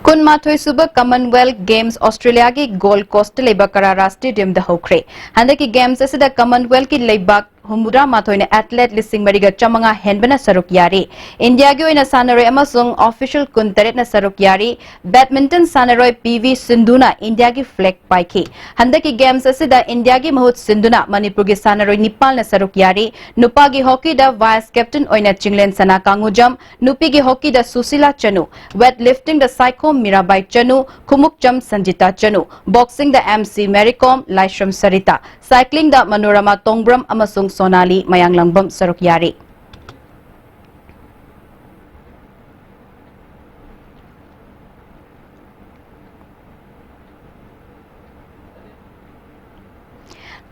ꯀꯨꯟꯃꯥꯊꯣꯏ ꯁꯨꯕ Commonwealth Games Australiaꯒꯤ Gold Coastꯇ ꯂꯩꯕ Carrara Stadiumꯗ ꯍꯧꯈ꯭ꯔꯦ꯫ ꯍꯟꯗꯛꯀꯤ Games ꯑꯁꯤꯗ Commonwealthꯀꯤ ꯂꯩꯕꯥꯛ ꯍꯨꯝꯐꯨꯇꯔꯥ ꯃꯥꯊꯣꯏꯅ athlete ꯂꯤꯁꯤꯡ ꯃꯔꯤꯒ ꯆꯥꯃꯉꯥ ꯍꯦꯟꯕꯅ ꯁꯔꯨꯛ ꯌꯥꯔꯤ꯫ ꯏꯟꯗꯤꯌꯥꯒꯤ ꯑꯣꯏꯅ ꯁꯥꯟꯅꯔꯣꯏ ꯑꯃꯁꯨꯡ official ꯀꯨꯟꯇꯔꯦꯠꯅ ꯁꯔꯨꯛ ꯌꯥꯔꯤ꯫ Badminton ꯁꯥꯟꯅꯔꯣꯏ P V ꯁꯤꯟꯙꯨꯅ ꯏꯟꯗꯤꯌꯥꯒꯤ flag ꯄꯥꯏꯈꯤ꯫ ꯍꯟꯗꯛꯀꯤ Games ꯑꯁꯤꯗ ꯏꯟꯗꯤꯌꯥꯒꯤ ꯃꯍꯨꯠ ꯁꯤꯟꯗꯨꯅ ꯃꯅꯤꯄꯨꯔꯒꯤ ꯁꯥꯟꯅꯔꯣꯏ ꯅꯤꯄꯥꯜꯅ ꯁꯔꯨꯛ ꯌꯥꯔꯤ꯫ ꯅꯨꯄꯥꯒꯤ hockeyꯗ vice captain ꯑꯣꯏꯅ ꯆꯤꯡꯂꯦꯟ ꯁꯅꯥ ꯀꯥꯡꯉꯨꯖꯝ, ꯅꯨꯄꯤꯒꯤ hockeyꯗ ꯁꯨꯁꯤꯂꯥ ꯆꯅꯨ, weightliftingꯗ ꯁꯥꯏꯈꯣꯝ ꯃꯤꯔꯥꯕꯥꯏ ꯆꯅꯨ, ꯈꯨꯃꯨꯛꯆꯝ ꯁꯟꯖꯤꯇꯥ ꯆꯅꯨ, boxingꯗ M C ꯃꯦꯔꯤ ꯀꯣꯝ, ꯂꯥꯏꯁ꯭ꯔꯝ ꯁꯔꯤꯇꯥ, cyclingꯗ ꯃꯅꯣꯔꯃꯥ ꯇꯣꯡꯕ꯭ꯔꯝ ꯑꯃꯁꯨꯡ ꯁꯣꯅꯥꯂꯤ ꯃꯌꯥꯡꯂꯪꯕꯝ ꯁꯔꯨꯛ ꯌꯥꯔꯤ꯫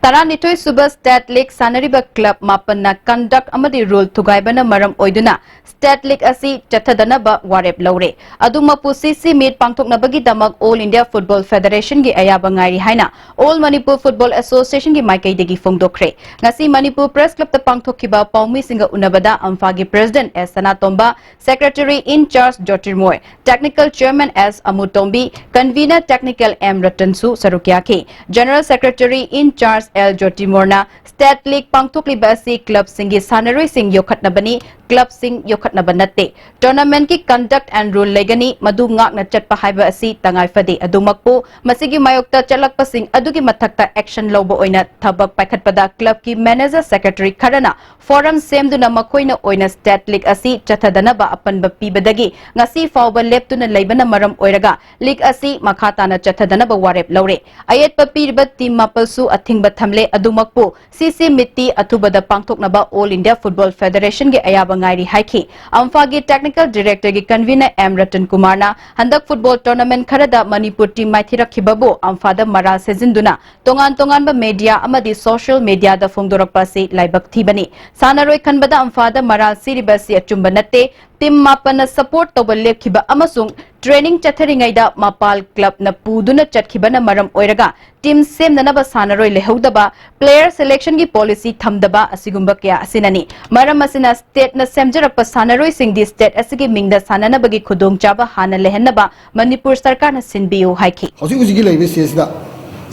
ꯇꯔꯥꯅꯤꯊꯣꯏ ꯁꯨꯕ ꯁ꯭ꯇꯦꯠ ꯂꯤꯒ ꯁꯥꯟꯅꯔꯤꯕ ꯀ꯭ꯂꯕ ꯃꯥꯄꯟꯅ ꯀꯟꯗꯛ ꯑꯃꯗꯤ ꯔꯨꯜ ꯊꯨꯒꯥꯏꯕꯅ ꯃꯔꯝ ꯑꯣꯏꯗꯨꯅ ꯁ꯭ꯇꯦꯠ ꯂꯤꯒ ꯑꯁꯤ ꯆꯠꯊꯗꯅꯕ ꯋꯥꯔꯦꯞ ꯂꯧꯔꯦ꯫ ꯑꯗꯨꯃꯛꯄꯨ ꯁꯤꯁꯤ ꯃꯤꯠ ꯄꯥꯡꯊꯣꯛꯅꯕꯒꯤꯗꯃꯛ ꯑꯣꯜ ꯏꯟꯗꯤꯌꯥ ꯐꯨꯠꯕꯣꯜ ꯐꯦꯗꯔꯦꯁꯟꯒꯤ ꯑꯌꯥꯕ ꯉꯥꯏꯔꯤ ꯍꯥꯏꯅ ꯑꯣꯜ ꯃꯅꯤꯄꯨꯔ ꯐꯨꯠꯕꯣꯜ ꯑꯦꯁꯣꯁꯤꯌꯦꯁꯟꯒꯤ ꯃꯥꯏꯀꯩꯗꯒꯤ ꯐꯣꯡꯗꯣꯛꯈ꯭ꯔꯦ꯫ ꯉꯁꯤ ꯃꯅꯤꯄꯨꯔ ꯄ꯭ꯔꯦꯁ ꯀ꯭ꯂꯕꯇ ꯄꯥꯡꯊꯣꯛꯈꯤꯕ ꯄꯥꯎꯃꯤꯁꯤꯡꯒ ꯎꯅꯕꯗ ꯑꯝꯐꯥꯒꯤ ꯄ꯭ꯔꯦꯁꯤꯗꯦꯟꯠ ꯑꯦꯁ ꯁꯅꯥꯇꯣꯝꯕ, ꯁꯦꯀ꯭ꯔꯦꯇꯔꯤ ꯏꯟ ꯆꯥꯔꯖ ꯖꯣꯇꯤꯔꯃꯣꯏ, ꯇꯦꯛꯅꯤꯀꯦꯜ ꯆꯦꯌꯔꯃꯦꯟ ꯑꯦꯁ ꯑꯃꯨꯇꯣꯝꯕꯤ, ꯀꯟꯚꯤꯅꯔ ꯇꯦꯛꯅꯤꯀꯦꯜ ꯑꯦꯝ ꯔꯇꯟꯁꯨ ꯁꯔꯨꯛ ꯌꯥꯈꯤ꯫ ꯖꯦꯅꯔꯦꯜ ꯁꯦꯀ꯭ꯔꯦꯇꯔꯤ ꯏꯟ ꯆꯥꯔꯖ ꯑꯦꯜ ꯖꯣꯇꯤꯃꯣꯔꯅ ꯁ꯭ꯇꯦꯠ ꯂꯤꯒ ꯄꯥꯡꯊꯣꯛꯂꯤꯕ ꯑꯁꯤ ꯀ꯭ꯂꯕꯁꯤꯡꯒꯤ ꯁꯥꯟꯅꯔꯣꯏꯁꯤꯡ ꯌꯣꯛꯈꯠꯅꯕꯅꯤ, ꯀ꯭ꯂꯕꯁꯤꯡ ꯌꯣꯛꯈꯠꯅꯕ ꯅꯠꯇꯦ꯫ ꯇꯣꯔꯅꯥꯃꯦꯟꯠꯀꯤ ꯀꯟꯗꯛ ꯑꯦꯟ ꯔꯨꯜ ꯂꯩꯒꯅꯤ, ꯃꯗꯨ ꯉꯥꯛꯅ ꯆꯠꯄ ꯍꯥꯏꯕ ꯑꯁꯤ ꯇꯉꯥꯏ ꯐꯗꯦ꯫ ꯑꯗꯨꯃꯛꯄꯨ ꯃꯁꯤꯒꯤ ꯃꯥꯌꯣꯛꯇ ꯆꯠꯂꯛꯄꯁꯤꯡ ꯑꯗꯨꯒꯤ ꯃꯊꯛꯇ ꯑꯦꯛꯁꯟ ꯂꯧꯕ ꯑꯣꯏꯅ ꯊꯕꯛ ꯄꯥꯏꯈꯠꯄꯗ ꯀ꯭ꯂꯕꯀꯤ ꯃꯦꯅꯦꯖꯔ ꯁꯦꯀ꯭ꯔꯦꯇꯔꯤ ꯈꯔꯅ ꯐꯣꯔꯝ ꯁꯦꯝꯗꯨꯅ ꯃꯈꯣꯏꯅ ꯑꯣꯏꯅ ꯁ꯭ꯇꯦꯠ ꯂꯤꯒ ꯑꯁꯤ ꯆꯠꯊꯗꯅꯕ ꯑꯄꯟꯕ ꯄꯤꯕꯗꯒꯤ ꯉꯁꯤ ꯐꯥꯎꯕ ꯂꯦꯞꯇꯨꯅ ꯂꯩꯕꯅ ꯃꯔꯝ ꯑꯣꯏꯔꯒ ꯂꯤꯒ ꯑꯁꯤ ꯃꯈꯥ ꯇꯥꯅ ꯆꯠꯊꯗꯅꯕ ꯋꯥꯔꯦꯞ ꯂꯧꯔꯦ꯫ ꯑꯌꯦꯠꯄ ꯄꯤꯔꯤꯕ ꯇꯤꯝ ꯃꯥꯄꯜꯁꯨ ꯑꯊꯤꯡꯕ ꯊꯝꯂꯦ꯫ ꯑꯗꯨꯃꯛꯄꯨ ꯁꯤꯁꯤ ꯃꯤꯠꯇꯤ ꯑꯊꯨꯕꯗ ꯄꯥꯡꯊꯣꯛꯅꯕ ꯑꯣꯜ ꯏꯟꯗꯤꯌꯥ ꯐꯨꯠꯕꯣꯜ ꯐꯦꯗꯔꯦꯁꯟꯒꯤ ꯑꯌꯥꯕ ꯉꯥꯏꯔꯤ ꯍꯥꯏꯈꯤ꯫ ꯑꯝꯐꯥꯒꯤ ꯇꯦꯛꯅꯤꯀꯦꯜ ꯗꯤꯔꯦꯛꯇꯔꯒꯤ ꯀꯟꯚꯤꯅꯔ ꯑꯦꯝ ꯔꯇꯟ ꯀꯨꯃꯥꯔꯅ ꯍꯟꯗꯛ ꯐꯨꯠꯕꯣꯜ ꯇꯣꯔꯅꯥꯃꯦꯟꯠ ꯈꯔꯗ ꯃꯅꯤꯄꯨꯔ ꯇꯤꯝ ꯃꯥꯏꯊꯤꯔꯛꯈꯤꯕꯕꯨ ꯑꯝꯐꯥꯗ ꯃꯔꯥꯜ ꯁꯤꯖꯤꯟꯗꯨꯅ ꯇꯣꯉꯥꯟ ꯇꯣꯉꯥꯟꯕ ꯃꯦꯗꯤꯌꯥ ꯑꯃꯗꯤ ꯁꯣꯁꯤꯌꯦꯜ ꯃꯦꯗꯤꯌꯥꯗ ꯐꯣꯡꯗꯣꯔꯛꯄ ꯑꯁꯤ ꯂꯥꯏꯕꯛ ꯊꯤꯕꯅꯤ꯫ ꯁꯥꯟꯅꯔꯣꯏ ꯈꯟꯕꯗ ꯑꯝꯐꯥꯗ ꯃꯔꯥꯜ ꯁꯤꯔꯤꯕ ꯑꯁꯤ ꯑꯆꯨꯝꯕ ꯅꯠꯇꯦ꯫ ꯇꯤꯝ ꯃꯥꯄꯟꯅ ꯁꯄꯣꯔꯠ ꯇꯧꯕ ꯂꯦꯞꯈꯤꯕ ꯑꯃꯁꯨꯡ ꯇ꯭ꯔꯦꯅꯤꯡ ꯆꯠꯊꯔꯤꯉꯩꯗ ꯃꯄꯥꯜ ꯀ꯭ꯂꯕꯅ ꯄꯨꯗꯨꯅ ꯆꯠꯈꯤꯕꯅ ꯃꯔꯝ ꯑꯣꯏꯔꯒ ꯇꯤꯝ ꯁꯦꯝꯅꯅꯕ ꯁꯥꯟꯅꯔꯣꯏ ꯂꯩꯍꯧꯗꯕ, ꯄ꯭ꯂꯦꯌꯔ ꯁꯦꯂꯦꯛꯁꯟꯒꯤ ꯄꯣꯂꯤꯁꯤ ꯊꯝꯗꯕ ꯑꯁꯤꯒꯨꯝꯕ ꯀꯌꯥ ꯑꯁꯤꯅꯅꯤ꯫ ꯃꯔꯝ ꯑꯁꯤꯅ ꯁ꯭ꯇꯦꯠꯅ ꯁꯦꯝꯖꯔꯛꯄ ꯁꯥꯟꯅꯔꯣꯏꯁꯤꯡꯗꯤ ꯁ꯭ꯇꯦꯠ ꯑꯁꯤꯒꯤ ꯃꯤꯡꯗ ꯁꯥꯟꯅꯅꯕꯒꯤ ꯈꯨꯗꯣꯡꯆꯥꯕ ꯍꯥꯟꯅ ꯂꯩꯍꯟꯅꯕ ꯃꯅꯤꯄꯨꯔ ꯁꯔꯀꯥꯔꯅ ꯁꯤꯟꯕꯤꯌꯨ ꯍꯥꯏꯈꯤ꯫ ꯍꯧꯖꯤꯛ ꯍꯧꯖꯤꯛꯀꯤ ꯂꯩꯔꯤꯕ ꯁ꯭ꯇꯦꯠꯁꯤꯗ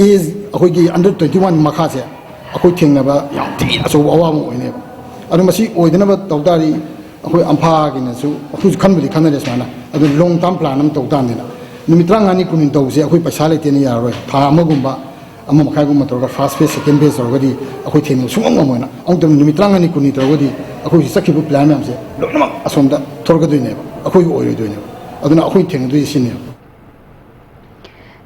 ꯏꯁ ꯑꯩꯈꯣꯏꯒꯤ ꯑꯟꯗꯔ ꯇ꯭ꯋꯦꯟꯇꯤ ꯋꯥꯟ ꯃꯈꯥꯁꯦ ꯑꯩꯈꯣꯏ ꯊꯦꯡꯅꯕ ꯌꯥꯝ ꯊꯤꯅ ꯑꯆꯧꯕ ꯑꯋꯥꯕ ꯑꯃ ꯑꯣꯏꯅꯦꯕ꯫ ꯑꯗꯣ ꯃꯁꯤ ꯑꯣꯏꯗꯅꯕ ꯇꯧ ꯇꯥꯔꯗꯤ ꯑꯩꯈꯣꯏ ꯑꯝꯐꯥꯒꯤꯅꯁꯨ ꯑꯩꯈꯣꯏꯁꯨ ꯈꯟꯕꯨꯗꯤ ꯈꯟꯅꯔꯦ ꯁꯨꯃꯥꯏꯅ꯫ ꯑꯗꯨ ꯂꯣꯡ ꯇꯥꯔꯝ ꯄ꯭ꯂꯥꯟ ꯑꯃ ꯇꯧ ꯇꯥꯕꯅꯤꯅ ꯅꯨꯃꯤꯠ ꯇꯔꯥꯃꯉꯥꯅꯤ ꯀꯨꯟꯅꯤ ꯇꯧꯕꯁꯦ ꯑꯩꯈꯣꯏ ꯄꯩꯁꯥ ꯂꯩꯇꯦꯅ ꯌꯥꯔꯔꯣꯏ꯫ ꯊꯥ ꯑꯃꯒꯨꯝꯕ, ꯑꯃ ꯃꯈꯥꯏꯒꯨꯝꯕ ꯇꯧꯔꯒ ꯐꯥꯔꯁ ꯐꯦꯁ, ꯁꯦꯀꯦꯟ ꯐꯦꯁ ꯇꯧꯔꯒꯗꯤ ꯑꯩꯈꯣꯏ ꯊꯦꯡꯅꯕ ꯁꯨꯡꯉꯝ ꯉꯝꯃꯣꯏꯅ꯫ ꯑꯃꯨꯛꯇꯪ ꯅꯨꯃꯤꯠ ꯇꯔꯥꯃꯉꯥꯅꯤ ꯀꯨꯟꯅꯤ ꯇꯧꯔꯒꯗꯤ ꯑꯩꯈꯣꯏ ꯍꯧꯖꯤꯛ ꯆꯠꯈꯤꯕ ꯄ꯭ꯂꯥꯟ ꯃꯌꯥꯝꯁꯦ ꯂꯣꯏꯅꯃꯛ ꯑꯁꯣꯝꯗ ꯊꯣꯔꯛꯀꯗꯣꯏꯅꯦꯕ, ꯑꯩꯈꯣꯏꯒꯤ ꯑꯣꯏꯔꯣꯏꯗꯣꯏꯅꯦꯕ꯫ ꯑꯗꯨꯅ ꯑꯩꯈꯣꯏ ꯊꯦꯡꯅꯗꯣꯏꯁꯦ ꯁꯤꯅꯦꯕ꯫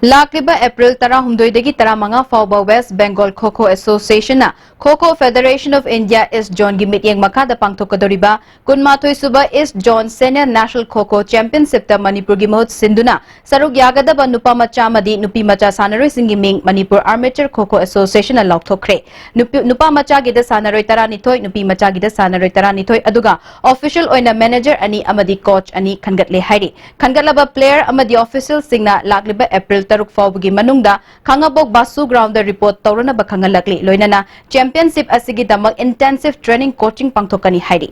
ꯂꯥꯛꯂꯤꯕ ꯑꯦꯄ꯭ꯔꯤꯜ ꯇꯔꯥꯍꯨꯝꯗꯣꯏꯗꯒꯤ ꯇꯔꯥꯃꯉꯥ ꯐꯥꯎꯕ West Bengal Kho Kho Association ꯅ Kho Kho Federation of India East Zone ꯒꯤ ꯃꯤꯠꯌꯦꯡ ꯃꯈꯥꯗ ꯄꯥꯡꯊꯣꯛꯀꯗꯧꯔꯤꯕ ꯀꯨꯟꯃꯥꯊꯣꯏ ꯁꯨꯕ East Zone Senior National Kho Kho Championship ꯇ ꯃꯅꯤꯄꯨꯔꯒꯤ ꯃꯍꯨꯠ ꯁꯤꯟꯗꯨꯅ ꯁꯔꯨꯛ ꯌꯥꯒꯗꯕ ꯅꯨꯄꯥ ꯃꯆꯥ ꯑꯃꯗꯤ ꯅꯨꯄꯤ ꯃꯆꯥ ꯁꯥꯟꯅꯔꯣꯏꯁꯤꯡꯒꯤ ꯃꯤꯡ Manipur Armature Kho Kho Association ꯅ ꯂꯥꯎꯊꯣꯛꯈ꯭ꯔꯦ꯫ ꯅꯨꯄꯤ, ꯅꯨꯄꯥ ꯃꯆꯥꯒꯤꯗ ꯁꯥꯟꯅꯔꯣꯏ ꯇꯔꯥꯅꯤꯊꯣꯏ, ꯅꯨꯄꯤ ꯃꯆꯥꯒꯤꯗ ꯁꯥꯟꯅꯔꯣꯏ ꯇꯔꯥꯅꯤꯊꯣꯏ, ꯑꯗꯨꯒ official ꯑꯣꯏꯅ manager ꯑꯅꯤ ꯑꯃꯗꯤ coach ꯑꯅꯤ ꯈꯟꯒꯠꯂꯦ ꯍꯥꯏꯔꯤ꯫ ꯈꯟꯒꯠꯂꯕ player ꯑꯃꯗꯤ official ꯁꯤꯡꯅ ꯂꯥꯛꯂꯤꯕ ꯑꯦꯄ꯭ꯔꯤꯜ ꯇꯔꯨꯛ ꯐꯥꯎꯕꯒꯤ ꯃꯅꯨꯡꯗ ꯈꯥꯡꯉꯕꯣꯛ ꯕꯥꯁꯨ ground ꯗ report ꯇꯧꯔꯅꯕ ꯈꯪꯍꯜꯂꯛꯂꯤ꯫ ꯂꯣꯏꯅꯅ championship ꯑꯁꯤꯒꯤꯗꯃꯛ intensive training coaching ꯄꯥꯡꯊꯣꯛꯀꯅꯤ ꯍꯥꯏꯔꯤ꯫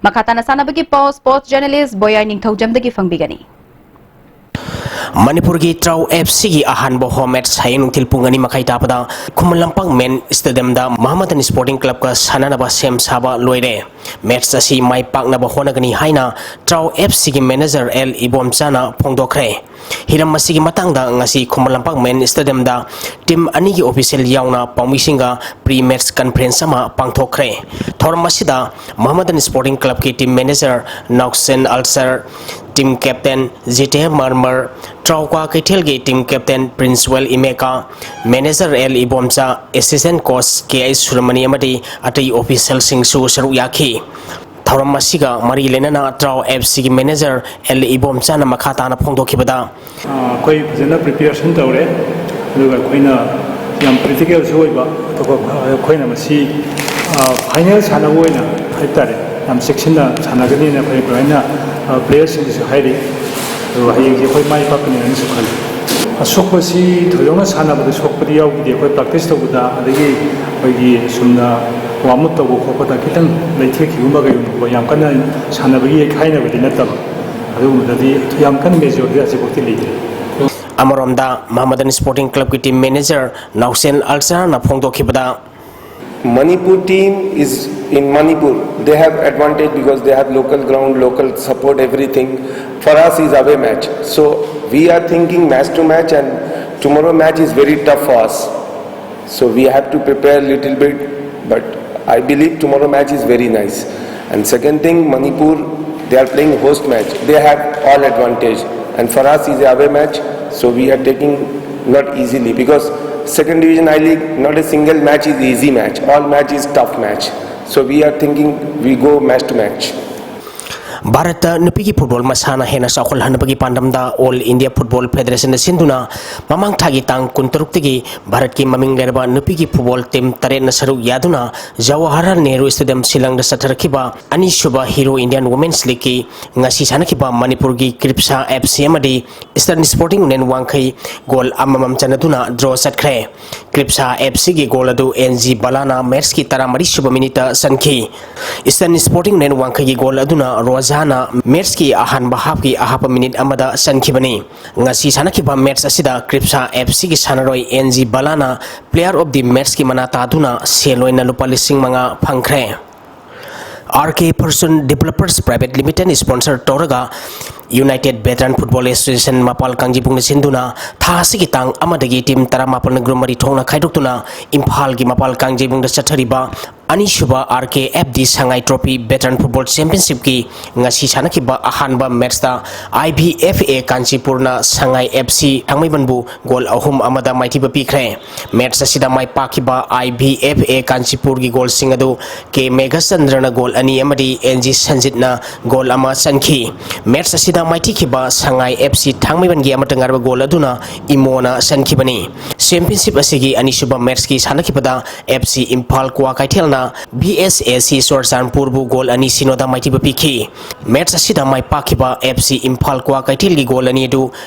ꯃꯈꯥ ꯇꯥꯅ ꯁꯥꯟꯅꯕꯒꯤ ꯄꯥꯎ sports journalist ꯕꯣꯌꯥꯏ ꯅꯤꯡꯊꯧꯖꯝꯗꯒꯤ ꯐꯪꯕꯤꯒꯅꯤ꯫ ꯃꯅꯤꯄꯨꯔꯒꯤ ꯇ꯭ꯔꯥꯎ ꯑꯦꯐ ꯁꯤꯒꯤ ꯑꯍꯥꯟꯕ home match ꯍꯌꯦꯡ ꯅꯨꯡꯊꯤꯜ ꯄꯨꯡ ꯑꯅꯤ ꯃꯈꯥꯏ ꯇꯥꯕꯗ ꯈꯨꯃꯟ ꯂꯝꯄꯥꯛ main stadium ꯗ ꯃꯍꯃꯗꯟ Sporting Club ꯀ ꯁꯥꯟꯅꯅꯕ ꯁꯦꯝ ꯁꯥꯕ ꯂꯣꯏꯔꯦ꯫ Match ꯑꯁꯤ ꯃꯥꯏ ꯄꯥꯛꯅꯕ ꯍꯣꯠꯅꯒꯅꯤ ꯍꯥꯏꯅ ꯇ꯭ꯔꯥꯎ ꯑꯦꯐ ꯁꯤꯒꯤ manager ꯑꯦꯜ ꯏꯕꯣꯝꯆꯥꯅ ꯐꯣꯡꯗꯣꯛꯈ꯭ꯔꯦ꯫ ꯍꯤꯔꯝ ꯑꯁꯤꯒꯤ ꯃꯇꯥꯡꯗ ꯉꯁꯤ ꯈꯨꯃꯟ ꯂꯝꯄꯥꯛ main stadium ꯗ team ꯑꯅꯤꯒꯤ official ꯌꯥꯎꯅ ꯄꯥꯎꯃꯤꯁꯤꯡꯒ pre match conference ꯑꯃ ꯄꯥꯡꯊꯣꯛꯈ꯭ꯔꯦ꯫ ꯊꯧꯔꯝ ꯑꯁꯤꯗ ꯃꯍꯃꯗꯟ Sporting Club ꯀꯤ team manager ꯅꯥꯎꯁꯦꯟ ꯑꯜꯁꯔ, team captain ꯖꯤꯇꯦ ꯃꯔꯃꯔ, ꯇ꯭ꯔꯥꯎꯀ꯭ꯋꯥ ꯀꯩꯊꯦꯜꯒꯤ team captain Princewell Emeka, manager L Ibomcha, assistant coach K H ꯁꯨꯔꯃꯅꯤ ꯑꯃꯗꯤ ꯑꯇꯩ official ꯁꯤꯡꯁꯨ ꯁꯔꯨꯛ ꯌꯥꯈꯤ꯫ ꯊꯧꯔꯝ ꯑꯁꯤꯒ ꯃꯔꯤ ꯂꯩꯅꯅ ꯇ꯭ꯔꯥꯎ ꯑꯦꯐ ꯁꯤꯒꯤ manager ꯑꯦꯜ ꯏꯕꯣꯝꯆꯥꯅ ꯃꯈꯥ ꯇꯥꯅ ꯐꯣꯡꯗꯣꯛꯈꯤꯕꯗ, ꯑꯩꯈꯣꯏ ꯐꯖꯅ preparation ꯇꯧꯔꯦ, ꯑꯗꯨꯒ ꯑꯩꯈꯣꯏꯅ ꯌꯥꯝ critical ꯁꯨ ꯑꯣꯏꯕ, ꯑꯗꯨꯒ ꯑꯩꯈꯣꯏꯅ ꯃꯁꯤ final ꯁꯥꯟꯅꯕ ꯑꯣꯏꯅ ꯍꯥꯏꯇꯥꯔꯦ, ꯌꯥꯝ ꯆꯦꯛꯁꯤꯟꯅ ꯁꯥꯟꯅꯒꯅꯤꯅ ꯑꯩꯈꯣꯏ ꯑꯗꯨꯃꯥꯏꯅ playerꯁꯤꯡꯗꯁꯨ ꯍꯥꯏꯔꯤ꯫ ꯑꯗꯨꯒ ꯍꯌꯦꯡꯁꯦ ꯑꯩꯈꯣꯏ ꯃꯥꯏ ꯄꯥꯛꯀꯅꯤ ꯍꯥꯏꯅꯁꯨ ꯈꯜꯂꯤ꯫ ꯑꯁꯣꯛꯄꯁꯤ ꯊꯣꯏꯗꯣꯛꯅ ꯁꯥꯟꯅꯕꯗ ꯁꯣꯛꯄꯗꯤ ꯌꯥꯎꯈꯤꯗꯦ꯫ ꯑꯩꯈꯣꯏ practice ꯇꯧꯕꯗ, ꯑꯗꯒꯤ ꯑꯩꯈꯣꯏꯒꯤ ꯁꯨꯝꯅ warm up ꯇꯧꯕ ꯈꯣꯠꯄꯗ ꯈꯤꯇꯪ ꯂꯩꯊꯦꯛꯈꯤꯒꯨꯝꯕ ꯀꯩꯒꯨꯝꯕ, ꯌꯥꯝ ꯀꯟꯅ ꯁꯥꯟꯅꯕꯒꯤ ꯌꯩꯈꯥꯏꯅꯕꯗꯤ ꯅꯠꯇꯕ, ꯑꯗꯨꯒꯨꯝꯕꯗꯗꯤ ꯌꯥꯝ ꯀꯟꯅ majorꯗꯤ ꯍꯧꯖꯤꯛꯐꯥꯎꯗꯤ ꯂꯩꯇ꯭ꯔꯤ꯫ ꯑꯃꯔꯣꯝꯗ ꯃꯍꯃꯗꯟ Sporting Club ꯀꯤ team manager ꯅꯥꯎꯁꯦꯟ ꯑꯜꯁꯔꯅ ꯐꯣꯡꯗꯣꯛꯈꯤꯕꯗ, Manipur team is in Manipur. They have advantage because they have local ground, local support, everything. For us is away match. So we are thinking match to match, and tomorrow match is very tough for us. So we have to prepare a little bit, but I believe tomorrow match is very nice. And second thing, Manipur, they are playing host match. They have all advantage. And for us is away match. So we are taking not easily, because second division I League, not a single match is easy match. All match is tough match. So we are thinking we go match to match. ꯚꯥꯔꯠꯇ ꯅꯨꯄꯤꯒꯤ football ꯃꯁꯥꯟꯅ ꯍꯦꯟꯅ ꯆꯥꯎꯈꯠꯍꯟꯅꯕꯒꯤ ꯄꯥꯟꯗꯝꯗ all India football ꯐꯦꯗꯔꯦꯁꯟꯅ ꯁꯤꯟꯗꯨꯅ ꯃꯃꯥꯡ ꯊꯥꯒꯤ ꯇꯥꯡ ꯀꯨꯟꯇꯔꯨꯛꯇꯒꯤ ꯚꯥꯔꯠꯀꯤ ꯃꯃꯤꯡ ꯂꯩꯔꯕ ꯅꯨꯄꯤꯒꯤ ꯐꯨꯠꯕꯣꯜ ꯇꯤꯝ ꯇꯔꯦꯠꯅ ꯁꯔꯨꯛ ꯌꯥꯗꯨꯅ ꯖꯋꯥꯍꯔꯂꯥꯜ ꯅꯦꯍꯔꯨ ꯁ꯭ꯇꯦꯗꯤꯌꯝ ꯁꯤꯂꯪꯗ ꯆꯠꯊꯔꯛꯈꯤꯕ ꯑꯅꯤꯁꯨꯕ ꯍꯤꯔꯣ ꯏꯟꯗꯤꯌꯟ ꯋꯨꯃꯦꯟꯁ ꯂꯤꯒꯀꯤ ꯉꯁꯤ ꯁꯥꯟꯅꯈꯤꯕ ꯃꯅꯤꯄꯨꯔꯒꯤ ꯀ꯭ꯔꯤꯞꯁꯥ ꯑꯦꯐ ꯁꯤ ꯑꯃꯗꯤ ꯏꯁꯇꯔꯟ ꯁ꯭ꯄꯣꯔꯇꯤꯡ ꯌꯨꯅꯤꯌꯟ ꯋꯥꯡꯈꯩ ꯒꯣꯜ ꯑꯃꯃꯝ ꯆꯟꯅꯗꯨꯅ ꯗ꯭ꯔꯣ ꯆꯠꯈ꯭ꯔꯦ꯫ ꯀ꯭ꯔꯤꯞꯁꯥ ꯑꯦꯐ ꯁꯤꯒꯤ ꯒꯣꯜ ꯑꯗꯨ ꯑꯦꯟ ꯖꯤ ꯕꯂꯥꯅ ꯃꯦꯠꯁꯀꯤ ꯇꯔꯥꯃꯔꯤ ꯁꯨꯕ ꯃꯤꯅꯤꯠꯇ ꯆꯟꯈꯤ꯫ ꯏꯁꯇꯔꯟ ꯁ꯭ꯄꯣꯔꯇꯤꯡ ꯌꯨꯅꯤꯌꯟ ꯋꯥꯡꯈꯩꯒꯤ ꯒꯣꯜ ꯑꯗꯨꯅ ꯔꯣꯖꯥꯅ ꯃꯦꯠꯁꯀꯤ ꯑꯍꯥꯟꯕ ꯍꯥꯞꯀꯤ ꯑꯍꯥꯞꯄ ꯃꯤꯅꯤꯠ ꯑꯃꯗ ꯆꯟꯈꯤꯕꯅꯤ꯫ ꯉꯁꯤ ꯁꯥꯟꯅꯈꯤꯕ ꯃꯦꯠꯁ ꯑꯁꯤꯗ ꯀ꯭ꯔꯤꯞꯁꯥ ꯑꯦꯐ ꯁꯤꯒꯤ ꯁꯥꯟꯅꯔꯣꯏ ꯑꯦꯟ ꯖꯤ ꯕꯂꯥꯅ ꯄ꯭ꯂꯦꯌꯔ ꯑꯣꯐ ꯗꯤ ꯃꯦꯠꯁꯀꯤ ꯃꯅꯥ ꯇꯥꯗꯨꯅ ꯁꯦꯜ ꯑꯣꯏꯅ ꯂꯨꯄꯥ ꯂꯤꯁꯤꯡ ꯃꯉꯥ ꯐꯪꯈ꯭ꯔꯦ꯫ R K fortune developers private ꯂꯤꯃꯤꯇꯦꯗꯅ ꯁ꯭ꯄꯣꯟꯁꯔ ꯇꯧꯔꯒ ꯌꯨꯅꯥꯏꯇꯦꯗ ꯚꯦꯇꯔꯟ ꯐꯨꯠꯕꯣꯜ ꯑꯦꯁꯣꯁꯤꯌꯦꯁꯟ ꯃꯄꯥꯜ ꯀꯥꯡꯖꯩꯕꯨꯡꯅ ꯁꯤꯟꯗꯨꯅ ꯊꯥ ꯑꯁꯤꯒꯤ ꯇꯥꯡ ꯑꯃꯗꯒꯤ ꯇꯤꯝ ꯇꯔꯥꯃꯥꯄꯟꯅ ꯒ꯭ꯔꯨꯞ ꯃꯔꯤ ꯊꯣꯛꯅ ꯈꯥꯏꯗꯣꯛꯇꯨꯅ ꯏꯝꯐꯥꯜꯒꯤ ꯃꯄꯥꯜ ꯀꯥꯡꯖꯩꯕꯨꯡꯗ ꯆꯠꯊꯔꯤꯕ ꯑꯅꯤꯁꯨꯕ ꯑꯥꯔ ꯀꯦ ꯑꯦꯐ ꯗꯤ ꯁꯉꯥꯏ ꯇ꯭ꯔꯣꯐꯤ ꯚꯦꯇꯔꯟ ꯐꯨꯠꯕꯣꯜ ꯆꯦꯝꯄꯤꯌꯟꯁꯤꯞꯀꯤ ꯉꯁꯤ ꯁꯥꯟꯅꯈꯤꯕ ꯑꯍꯥꯟꯕ ꯃꯦꯠꯁꯇ ꯑꯥꯏ V F A ꯀꯥꯟꯆꯤꯄꯨꯔꯅ Sangai F C ꯊꯥꯡꯃꯩꯕꯟꯕꯨ goal ꯑꯍꯨꯝ ꯑꯃꯗ ꯃꯥꯏꯊꯤꯕ ꯄꯤꯈ꯭ꯔꯦ꯫ ꯃꯦꯠꯁ ꯑꯁꯤꯗ ꯃꯥꯏ ꯄꯥꯛꯈꯤꯕ ꯑꯥꯏ ꯚꯤ ꯑꯦꯐ ꯑꯦ ꯀꯥꯟꯆꯤꯄꯨꯔꯒꯤ ꯒꯣꯜꯁꯤꯡ ꯑꯗꯨ ꯀꯦ ꯃꯦꯘꯆꯟꯗ꯭ꯔꯅ ꯒꯣꯜ ꯑꯅꯤ ꯑꯃꯗꯤ ꯑꯦꯟ ꯖꯤ ꯁꯟꯖꯤꯠꯅ ꯒꯣꯜ ꯑꯃ ꯆꯟꯈꯤ꯫ ꯃꯦꯠꯁ ꯑꯁꯤꯗ ꯃꯥꯏꯊꯤꯈꯤꯕ ꯁꯉꯥꯏ ꯑꯦꯐ ꯁꯤ ꯊꯥꯡꯃꯩꯕꯟꯒꯤ ꯑꯃꯠꯇ ꯉꯥꯏꯔꯕ ꯒꯣꯜ ꯑꯗꯨꯅ ꯏꯃꯣꯅ ꯆꯟꯈꯤꯕꯅꯤ꯫ ꯆꯦꯝꯄꯤꯌꯟꯁꯤꯞ ꯑꯁꯤꯒꯤ ꯑꯅꯤꯁꯨꯕ ꯃꯦꯠꯁꯀꯤ ꯁꯥꯟꯅꯈꯤꯕꯗ ꯑꯦꯐ ꯁꯤ ꯏꯝꯐꯥꯜ ꯀ꯭ꯋꯥꯀꯩꯊꯦꯜꯅ ꯚꯤ ꯑꯦꯁ ꯑꯦ ꯁꯤ ꯆꯨꯔꯆꯥꯟꯄꯨꯔꯕꯨ ꯒꯣꯜ ꯑꯅꯤ ꯁꯤꯅꯣꯗ ꯃꯥꯏꯊꯤꯕ ꯄꯤꯈꯤ꯫ ꯃꯦꯠꯁ ꯑꯁꯤꯗ ꯃꯥꯏ ꯄꯥꯛꯈꯤꯕ ꯑꯦꯐ ꯁꯤ ꯏꯝꯐꯥꯜ ꯀ꯭ꯋꯥꯀꯩꯊꯦꯜꯒꯤ ꯒꯣꯜ ꯑꯅꯤ ꯑꯗꯨ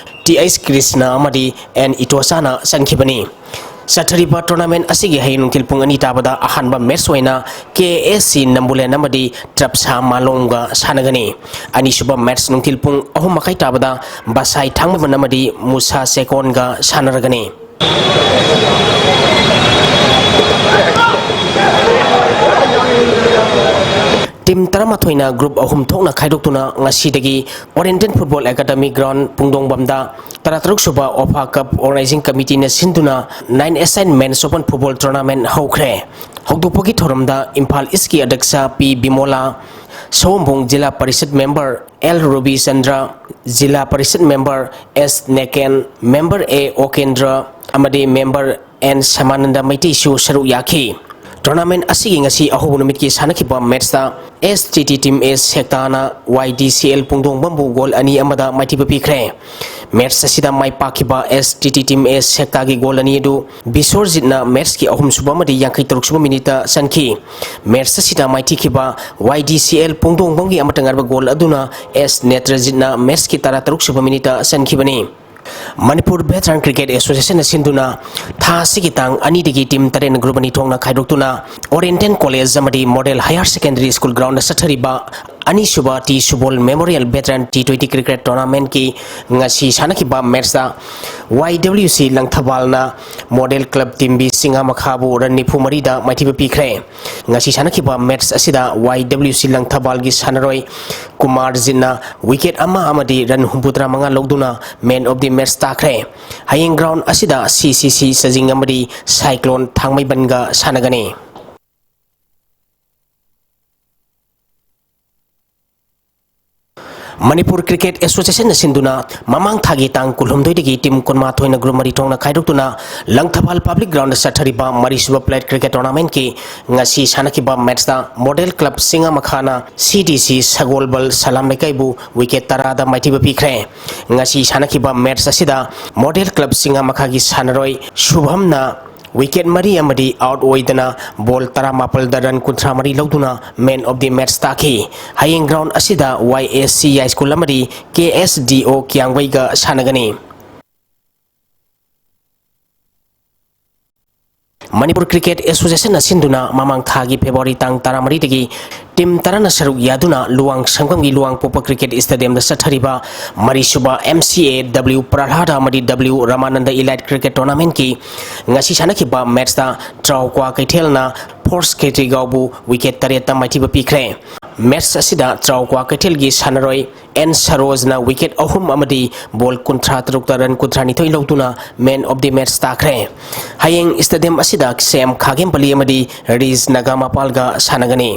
ꯇꯤ ꯑꯩꯆ ꯀ꯭ꯔꯤꯁꯅ ꯑꯃꯗꯤ ꯑꯦꯟ ꯏꯇꯣꯆꯥꯅ ꯆꯟꯈꯤꯕꯅꯤ꯫ ꯆꯠꯊꯔꯤꯕ ꯇꯣꯔꯅꯥꯃꯦꯟ ꯑꯁꯤꯒꯤ ꯍꯌꯦꯡ ꯅꯨꯡꯊꯤꯜ ꯄꯨꯡ ꯑꯅꯤ ꯇꯥꯕꯗ ꯑꯍꯥꯟꯕ ꯃꯦꯠꯁ ꯑꯣꯏꯅ ꯀꯦ ꯑꯦꯁ ꯁꯤ ꯅꯝꯕꯨꯂꯦꯟ ꯑꯃꯗꯤ ꯇ꯭ꯔꯞꯁꯥ ꯃꯥꯂꯣꯝꯒ ꯁꯥꯟꯅꯒꯅꯤ꯫ ꯑꯅꯤꯁꯨꯕ ꯃꯦꯠꯁ ꯅꯨꯡꯊꯤꯜ ꯄꯨꯡ ꯑꯍꯨꯝ ꯃꯈꯥꯏ ꯇꯥꯕꯗ ꯕꯁꯥꯏ ꯊꯥꯡꯃꯩꯕꯟ ꯑꯃꯗꯤ ꯃꯨꯁꯥ ꯆꯦꯀꯣꯟꯒ ꯁꯥꯟꯅꯔꯒꯅꯤ꯫ ꯇꯤꯝ ꯇꯔꯥꯃꯥꯊꯣꯏꯅ ꯒ꯭ꯔꯨꯞ ꯑꯍꯨꯝ ꯊꯣꯛꯅ ꯈꯥꯏꯗꯣꯛꯇꯨꯅ ꯉꯁꯤꯗꯒꯤ ꯑꯣꯔꯦꯟꯇꯦꯟ ꯐꯨꯠꯕꯣꯜ ꯑꯦꯀꯥꯗꯃꯤ ꯒ꯭ꯔꯥꯎꯟ ꯄꯨꯡꯗꯣꯡꯕꯝꯗ ꯇꯔꯥꯇꯔꯨꯛ ꯁꯨꯕ ꯑꯣꯐꯥ ꯀꯞ ꯑꯣꯔꯒꯅꯥꯏꯖꯤꯡ ꯀꯃꯤꯇꯤꯅ ꯁꯤꯟꯗꯨꯅ nine a side men's open football tournament ꯍꯧꯈ꯭ꯔꯦ꯫ ꯍꯧꯗꯣꯛꯄꯒꯤ ꯊꯧꯔꯝꯗ ꯏꯝꯐꯥꯜ ꯏꯁꯀꯤ ꯑꯗ꯭ꯌꯛꯁ P Bimola, Sawombung zilla parishad member L Rubichandra, zilla parishad member S Neken, member A Okendra ꯑꯃꯗꯤ ꯃꯦꯝꯕꯔ ꯑꯦꯟ ꯁꯃꯥꯅꯟꯗ ꯃꯩꯇꯩꯁꯨ ꯁꯔꯨꯛ ꯌꯥꯈꯤ꯫ Tournament ꯑꯁꯤꯒꯤ ꯉꯁꯤ ꯑꯍꯧꯕ ꯅꯨꯃꯤꯠꯀꯤ ꯁꯥꯟꯅꯈꯤꯕ matchꯇ S T T team A ꯁꯦꯛꯇꯥꯅ Y D C L ꯄꯨꯡꯗꯣꯡꯕꯝꯕꯨ goal ꯑꯅꯤ ꯑꯃꯗ ꯃꯥꯏꯊꯤꯕ ꯄꯤꯈ꯭ꯔꯦ꯫ Match ꯑꯁꯤꯗ ꯃꯥꯏ ꯄꯥꯛꯈꯤꯕ S T T team A ꯁꯦꯛꯇꯥꯒꯤ goal ꯑꯅꯤ ꯑꯗꯨ ꯕꯤꯁꯣꯔꯖꯤꯠꯅ matchꯀꯤ ꯑꯍꯨꯝꯁꯨꯕ ꯑꯃꯗꯤ ꯌꯥꯡꯈꯩ ꯇꯔꯨꯛꯁꯨꯕ minuteꯇ ꯆꯟꯈꯤ꯫ Match ꯑꯁꯤꯗ ꯃꯥꯏꯊꯤꯈꯤꯕ Y D C L ꯄꯨꯡꯗꯣꯡꯕꯝꯒꯤ ꯑꯃꯠꯇ ꯉꯥꯏꯔꯕ goal ꯑꯗꯨꯅ ꯑꯦꯁ ꯅꯦꯇ꯭ꯔꯖꯤꯠꯅ matchꯀꯤ ꯇꯔꯥꯇꯔꯨꯛꯁꯨꯕ minuteꯇ ꯆꯟꯈꯤꯕꯅꯤ꯫ ꯃꯅꯤꯄꯨꯔ Veteran Cricket Associationꯅ ꯁꯤꯟꯗꯨꯅ ꯊꯥ ꯑꯁꯤꯒꯤ ꯇꯥꯡ ꯑꯅꯤꯗꯒꯤ team ꯇꯔꯦꯠꯅ group ꯑꯅꯤ ꯊꯣꯛꯅ ꯈꯥꯏꯗꯣꯛꯇꯨꯅ Oriental College ꯑꯃꯗꯤ Model Higher Secondary School groundꯗ ꯆꯠꯊꯔꯤꯕ ꯑꯅꯤꯁꯨꯕ T Subal Memorial Veteran T twenty Cricket Tournamentꯀꯤ ꯉꯁꯤ ꯁꯥꯟꯅꯈꯤꯕ matchꯇ Y W C ꯂꯪꯊꯕꯥꯜꯅ Model Club Team B ꯆꯤꯡꯉꯥ ꯃꯈꯥꯕꯨ run ꯅꯤꯐꯨ ꯃꯔꯤꯗ ꯃꯥꯏꯊꯤꯕ ꯄꯤꯈ꯭ꯔꯦ꯫ ꯉꯁꯤ ꯁꯥꯟꯅꯈꯤꯕ match ꯑꯁꯤꯗ Y W C ꯂꯪꯊꯕꯥꯜꯒꯤ ꯁꯥꯟꯅꯔꯣꯏ ꯀꯨꯃꯥꯔꯖꯤꯠꯅ wicket ꯑꯃ ꯑꯃꯗꯤ run ꯍꯨꯝꯐꯨꯇꯔꯥ ꯃꯉꯥ ꯂꯧꯗꯨꯅ man of the match ꯇꯥꯈ꯭ꯔꯦ꯫ ꯍꯌꯦꯡ ground ꯑꯁꯤꯗ C C C ꯆꯖꯤꯡ ꯑꯃꯗꯤ Cyclone ꯊꯥꯡꯃꯩꯕꯟꯒ ꯁꯥꯟꯅꯒꯅꯤ꯫ ꯃꯅꯤꯄꯨꯔ Cricket Associationꯅ ꯁꯤꯟꯗꯨꯅ ꯃꯃꯥꯡ ꯊꯥꯒꯤ ꯇꯥꯡ ꯀꯨꯟꯍꯨꯝꯗꯣꯏꯗꯒꯤ team ꯀꯨꯟꯃꯥꯊꯣꯏꯅ group ꯃꯔꯤ ꯊꯣꯛꯅ ꯈꯥꯏꯗꯣꯛꯇꯨꯅ ꯂꯪꯊꯕꯥꯜ Public Groundꯗ ꯆꯠꯊꯔꯤꯕ ꯃꯔꯤꯁꯨꯕ Plate Cricket Tournamentꯀꯤ ꯉꯁꯤ ꯁꯥꯟꯅꯈꯤꯕ matchꯇ Model Club ꯆꯤꯡꯉꯥ ꯃꯈꯥꯅ C D C ꯁꯒꯣꯜꯕꯜ ꯁꯂꯥꯝ ꯂꯩꯀꯥꯏꯕꯨ wicket ꯇꯔꯥꯗ ꯃꯥꯏꯊꯤꯕ ꯄꯤꯈ꯭ꯔꯦ꯫ ꯉꯁꯤ ꯁꯥꯟꯅꯈꯤꯕ match ꯑꯁꯤꯗ Model Club ꯆꯤꯡꯉꯥ ꯃꯈꯥꯒꯤ ꯁꯥꯟꯅꯔꯣꯏ ꯁꯨꯚꯝꯅ wicket ꯃꯔꯤ ꯑꯃꯗꯤ out ꯑꯣꯏꯗꯅ ball ꯇꯔꯥꯃꯥꯄꯜꯗ run ꯀꯨꯟꯊ꯭ꯔꯥ ꯃꯔꯤ ꯂꯧꯗꯨꯅ man of the match ꯇꯥꯈꯤ꯫ ꯍꯌꯦꯡ ground ꯑꯁꯤꯗ Y S C ꯌꯥꯏꯁ꯭ꯀꯨꯜ ꯑꯃꯗꯤ K S D O ꯀꯤꯌꯥꯡꯕꯩꯒ ꯁꯥꯟꯅꯒꯅꯤ꯫ ꯃꯅꯤꯄꯨꯔ Cricket Associationꯅ ꯁꯤꯟꯗꯨꯅ ꯃꯃꯥꯡ ꯊꯥꯒꯤ February ꯇꯥꯡ ꯇꯔꯥꯃꯔꯤꯗꯒꯤ team ꯇꯔꯥꯅ ꯁꯔꯨꯛ ꯌꯥꯗꯨꯅ ꯂꯨꯋꯥꯡ ꯁꯪꯐꯝꯒꯤ ꯂꯨꯋꯥꯡꯄꯣꯛꯄ Cricket Stadiumꯗ ꯆꯠꯊꯔꯤꯕ ꯃꯔꯤꯁꯨꯕ M C A W ꯄ꯭ꯔꯍꯂꯥꯗ ꯑꯃꯗꯤ W ꯔꯃꯥꯅꯟꯗ Elite Cricket Tournamentꯀꯤ ꯉꯁꯤ ꯁꯥꯟꯅꯈꯤꯕ matchꯇ ꯇ꯭ꯔꯥꯎꯀ꯭ꯋꯥ ꯀꯩꯊꯦꯜꯅ Force ꯈꯦꯇ꯭ꯔꯤꯒꯥꯎꯕꯨ wicket ꯇꯔꯦꯠꯇ ꯃꯥꯏꯊꯤꯕ ꯄꯤꯈ꯭ꯔꯦ꯫ Match ꯑꯁꯤꯗ ꯇ꯭ꯔꯥꯎꯀ꯭ꯋꯥ ꯀꯩꯊꯦꯜꯒꯤ ꯁꯥꯟꯅꯔꯣꯏ ꯑꯦꯟ ꯁꯔꯣꯖꯅ wicket ꯑꯍꯨꯝ ꯑꯃꯗꯤ ball ꯀꯨꯟꯊ꯭ꯔꯥ ꯇꯔꯨꯛꯇ run ꯀꯨꯟꯊ꯭ꯔꯥ ꯅꯤꯊꯣꯏ ꯂꯧꯗꯨꯅ man of the match ꯇꯥꯈ꯭ꯔꯦ꯫ ꯍꯌꯦꯡ stadium ꯑꯁꯤꯗ ꯁꯦꯝ ꯈꯥꯒꯦꯝꯄꯂꯤ ꯑꯃꯗꯤ ꯔꯤꯖ ꯅꯥꯒꯥꯃꯄꯥꯜꯒ ꯁꯥꯟꯅꯒꯅꯤ꯫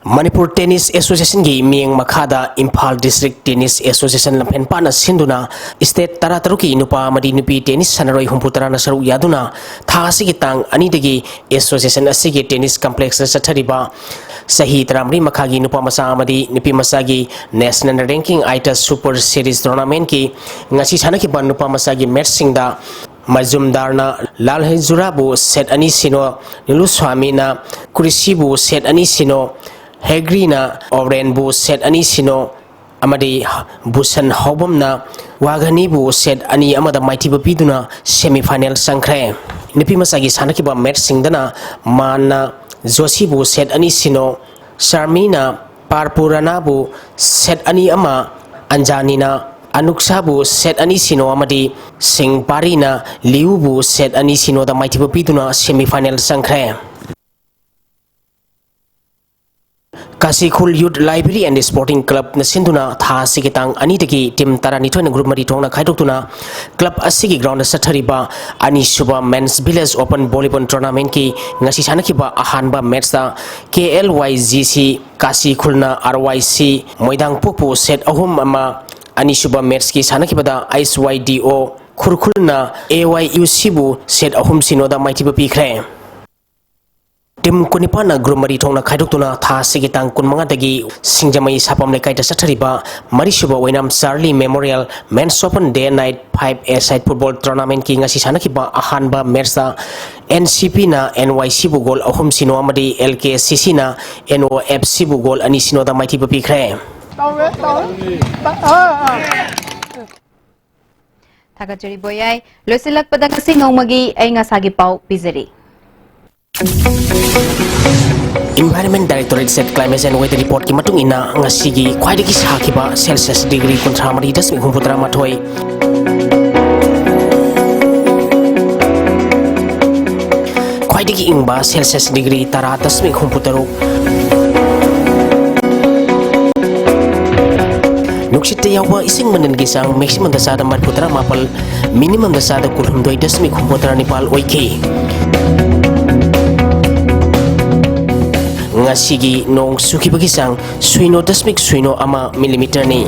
ꯃꯅꯤꯄꯨꯔ ꯇꯦꯅꯤꯁ ꯑꯦꯁꯣꯁꯤꯌꯦꯁꯟꯒꯤ ꯃꯤꯠꯌꯦꯡ ꯃꯈꯥꯗ ꯏꯝꯐꯥꯜ ꯗꯤꯁꯇ꯭ꯔꯤꯛ ꯇꯦꯅꯤꯁ ꯑꯦꯁꯣꯁꯤꯌꯦꯁꯟ ꯂꯝꯐꯦꯟ ꯄꯥꯠꯅ ꯁꯤꯟꯗꯨꯅ ꯁ꯭ꯇꯦꯠ ꯇꯔꯥꯇꯔꯨꯛꯀꯤ ꯅꯨꯄꯥ ꯑꯃꯗꯤ ꯅꯨꯄꯤ ꯇꯦꯅꯤꯁ ꯁꯥꯟꯅꯔꯣꯏ ꯍꯨꯝꯐꯨꯇꯔꯥꯅ ꯁꯔꯨꯛ ꯌꯥꯗꯨꯅ ꯊꯥ ꯑꯁꯤꯒꯤ ꯇꯥꯡ ꯑꯅꯤꯗꯒꯤ ꯑꯦꯁꯣꯁꯤꯌꯦꯁꯟ ꯑꯁꯤꯒꯤ ꯇꯦꯅꯤꯁ ꯀꯝꯄ꯭ꯂꯦꯛꯁꯇ ꯆꯠꯊꯔꯤꯕ ꯆꯍꯤ ꯇꯔꯥꯃꯔꯤ ꯃꯈꯥꯒꯤ ꯅꯨꯄꯥ ꯃꯆꯥ ꯑꯃꯗꯤ ꯅꯨꯄꯤ ꯃꯆꯥꯒꯤ ꯅꯦꯁꯅꯦꯜ ꯔꯦꯡꯀꯤꯡ ꯑꯥꯏꯇ ꯁꯨꯄꯔ ꯁꯤꯔꯤꯁ ꯇꯣꯔꯅꯥꯃꯦꯟꯠꯀꯤ ꯉꯁꯤ ꯁꯥꯟꯅꯈꯤꯕ ꯅꯨꯄꯥ ꯃꯆꯥꯒꯤ ꯃꯦꯠꯁꯁꯤꯡꯗ ꯃꯖꯨꯝꯗꯥꯔꯅ ꯂꯥꯜꯍꯩꯖꯨꯔꯥꯕꯨ ꯁꯦꯠ ꯑꯅꯤ ꯁꯤꯅꯣ, ꯅꯤꯂꯨꯁ꯭ꯋꯥꯃꯤꯅ ꯀ꯭ꯔꯤꯁꯤꯕꯨ ꯁꯦꯠ ꯑꯅꯤ ꯁꯤꯅꯣ, ꯍꯦꯒ꯭ꯔꯤꯅ ꯑꯣꯔꯦꯟꯕꯨ ꯁꯦꯠ ꯑꯅꯤ ꯁꯤꯅꯣ ꯑꯃꯗꯤ ꯕꯨꯁꯟ ꯍꯥꯎꯕꯝꯅ ꯋꯥꯘꯅꯤꯕꯨ ꯁꯦꯠ ꯑꯅꯤ ꯑꯃꯗ ꯃꯥꯏꯊꯤꯕ ꯄꯤꯗꯨꯅ ꯁꯦꯃꯤꯐꯥꯏꯅꯦꯜ ꯆꯪꯈ꯭ꯔꯦ꯫ ꯅꯨꯄꯤ ꯃꯆꯥꯒꯤ ꯁꯥꯟꯅꯈꯤꯕ ꯃꯦꯠꯁꯁꯤꯡꯗꯅ ꯃꯥꯟꯅ ꯖꯣꯁꯤꯕꯨ ꯁꯦꯠ ꯑꯅꯤ ꯁꯤꯅꯣ, ꯁꯥꯔꯃꯤꯅ ꯄꯥꯔꯄꯨꯔꯅꯥꯕꯨ ꯁꯦꯠ ꯑꯅꯤ ꯑꯃ, ꯑꯟꯖꯥꯅꯤꯅ ꯑꯅꯨꯛꯁꯥꯕꯨ ꯁꯦꯠ ꯑꯅꯤ ꯁꯤꯅꯣ ꯑꯃꯗꯤ ꯁꯤꯡ ꯄꯥꯔꯤꯅ ꯂꯤꯌꯨꯕꯨ ꯁꯦꯠ ꯑꯅꯤ ꯁꯤꯅꯣꯗ ꯃꯥꯏꯊꯤꯕ ꯄꯤꯗꯨꯅ ꯁꯦꯃꯤꯐꯥꯏꯅꯦꯜ ꯆꯪꯈ꯭ꯔꯦ꯫ ꯀꯥꯁꯤꯈꯨꯜ ꯌꯨꯠ ꯂꯥꯏꯕ꯭ꯔꯦꯔꯤ ꯑꯦꯟ ꯁ꯭ꯄꯣꯔꯇꯤꯡ ꯀ꯭ꯂꯕꯅ ꯁꯤꯟꯗꯨꯅ ꯊꯥ ꯑꯁꯤꯒꯤ ꯇꯥꯡ ꯑꯅꯤꯗꯒꯤ ꯇꯤꯝ ꯇꯔꯥꯅꯤꯊꯣꯏꯅ ꯒ꯭ꯔꯨꯞ ꯃꯔꯤ ꯊꯣꯛꯅ ꯈꯥꯏꯗꯣꯛꯇꯨꯅ ꯀ꯭ꯂꯕ ꯑꯁꯤꯒꯤ ꯒ꯭ꯔꯥꯎꯟꯗ ꯆꯠꯊꯔꯤꯕ ꯑꯅꯤꯁꯨꯕ ꯃꯦꯟꯁ ꯚꯤꯂꯦꯖ ꯑꯣꯄꯟ ꯚꯣꯂꯤꯕꯣꯜ ꯇꯣꯔꯅꯥꯃꯦꯟꯠꯀꯤ ꯉꯁꯤ ꯁꯥꯟꯅꯈꯤꯕ ꯑꯍꯥꯟꯕ ꯃꯦꯠꯁꯇ ꯀꯦ L Y G C ꯀꯥꯁꯤꯈꯨꯜꯅ R ꯋꯥꯏ ꯁꯤ ꯃꯣꯏꯗꯥꯡꯄꯣꯛꯄꯨ ꯁꯦꯠ ꯑꯍꯨꯝ ꯑꯃ, ꯑꯅꯤꯁꯨꯕ ꯃꯦꯠꯁꯀꯤ ꯁꯥꯟꯅꯈꯤꯕꯗ ꯑꯩꯆ ꯋꯥꯏ ꯗꯤ ꯑꯣ ꯈꯨꯔꯈꯨꯜꯅ ꯑꯦ ꯋꯥꯏ ꯌꯨ ꯁꯤꯕꯨ ꯁꯦꯠ ꯑꯍꯨꯝ ꯁꯤꯅꯣꯗ ꯃꯥꯏꯊꯤꯕ ꯄꯤꯈ꯭ꯔꯦ꯫ ꯇꯤꯝ ꯀꯨꯟꯅꯤꯄꯥꯟꯅ ꯒ꯭ꯔꯨꯞ ꯃꯔꯤ ꯊꯣꯛꯅ ꯈꯥꯏꯗꯣꯛꯇꯨꯅ ꯊꯥ ꯑꯁꯤꯒꯤ ꯇꯥꯡ ꯀꯨꯟꯃꯉꯥꯗꯒꯤ ꯁꯤꯡꯖꯃꯩ ꯁꯥꯄꯝ ꯂꯩꯀꯥꯏꯗ ꯆꯠꯊꯔꯤꯕ ꯃꯔꯤꯁꯨꯕ ꯑꯣꯏꯅꯥꯝ ꯆꯥꯔꯂꯤ ꯃꯦꯃꯣꯔꯤꯌꯦꯜ ꯃꯦꯟꯁ ꯑꯣꯄꯟ ꯗꯦ ꯅꯥꯏꯠ ꯐꯥꯏꯚ ꯑꯦ ꯁꯥꯏꯠ ꯐꯨꯠꯕꯣꯜ ꯇꯣꯔꯅꯥꯃꯦꯟꯠꯀꯤ ꯉꯁꯤ ꯁꯥꯟꯅꯈꯤꯕ ꯑꯍꯥꯟꯕ ꯃꯦꯠꯁꯇ ꯑꯦꯟ ꯁꯤ ꯄꯤꯅ ꯑꯦꯟ ꯋꯥꯏ ꯁꯤꯕꯨ ꯒꯣꯜ ꯑꯍꯨꯝ ꯁꯤꯅꯣ ꯑꯃꯗꯤ ꯑꯦꯜ ꯀꯦ ꯁꯤ ꯁꯤꯅ ꯑꯦꯟ ꯑꯣ ꯑꯦꯐ ꯁꯤꯕꯨ ꯒꯣꯜ ꯑꯅꯤ ꯁꯤꯅꯣꯗ ꯃꯥꯏꯊꯤꯕ ꯄꯤꯈ꯭ꯔꯦ꯫ ꯇꯧꯔꯦ, ꯇꯧꯔꯦ꯫ ꯑꯥ, ꯑꯥ꯫ ꯊꯥꯒꯠꯆꯔꯤ ꯕꯣꯌꯥꯏ꯫ ꯂꯣꯏꯁꯤꯜꯂꯛꯄꯗ ꯉꯁꯤ ꯅꯣꯡꯃꯒꯤ ꯑꯏꯪ ꯑꯁꯥꯒꯤ ꯄꯥꯎ ꯄꯤꯖꯔꯤ꯫ Environment Directorate Set Climate and Weather Reportꯀꯤ ꯃꯇꯨꯡ ꯏꯟꯅ ꯉꯁꯤꯒꯤ ꯈ꯭ꯋꯥꯏꯗꯒꯤ ꯁꯥꯈꯤꯕ ꯁꯦꯜꯁꯤꯌꯁ ꯗꯤꯒ꯭ꯔꯤ ꯀꯨꯟꯊ꯭ꯔꯥ ꯃꯔꯤ ꯗꯁꯃꯤꯛ ꯍꯨꯝꯐꯨ ꯇꯔꯥ ꯃꯥꯊꯣꯏ, ꯈ꯭ꯋꯥꯏꯗꯒꯤ ꯏꯪꯕ ꯁꯦꯜꯁꯤꯌꯁ ꯗꯤꯒ꯭ꯔꯤ ꯇꯔꯥ ꯗꯁꯃꯤꯛ ꯍꯨꯝꯐꯨ ꯇꯔꯨꯛ, ꯅꯨꯡꯁꯤꯠꯇ ꯌꯥꯎꯕ ꯏꯁꯤꯡ ꯃꯅꯤꯜꯒꯤ ꯆꯥꯡ ꯃꯦꯛꯁꯤꯃꯝꯗ ꯆꯥꯗ ꯃꯔꯤꯐꯨ ꯇꯔꯥ ꯃꯥꯄꯜ, ꯃꯤꯅꯤꯃꯝꯗ ꯆꯥꯗ ꯀꯨꯟꯍꯨꯝꯗꯣꯏ ꯗꯁꯃꯤꯛ ꯍꯨꯝꯐꯨ ꯇꯔꯥ ꯅꯤꯄꯥꯜ ꯑꯣꯏꯈꯤ꯫ ꯉꯁꯤꯒꯤ ꯅꯣꯡ ꯆꯨꯈꯤꯕꯒꯤ ꯆꯥꯡ ꯁꯨꯏꯅꯣ ꯗꯁꯃꯤꯛ ꯁꯨꯏꯅꯣ ꯑꯃ ꯃꯤꯂꯤꯃꯤꯇꯔꯅꯤ꯫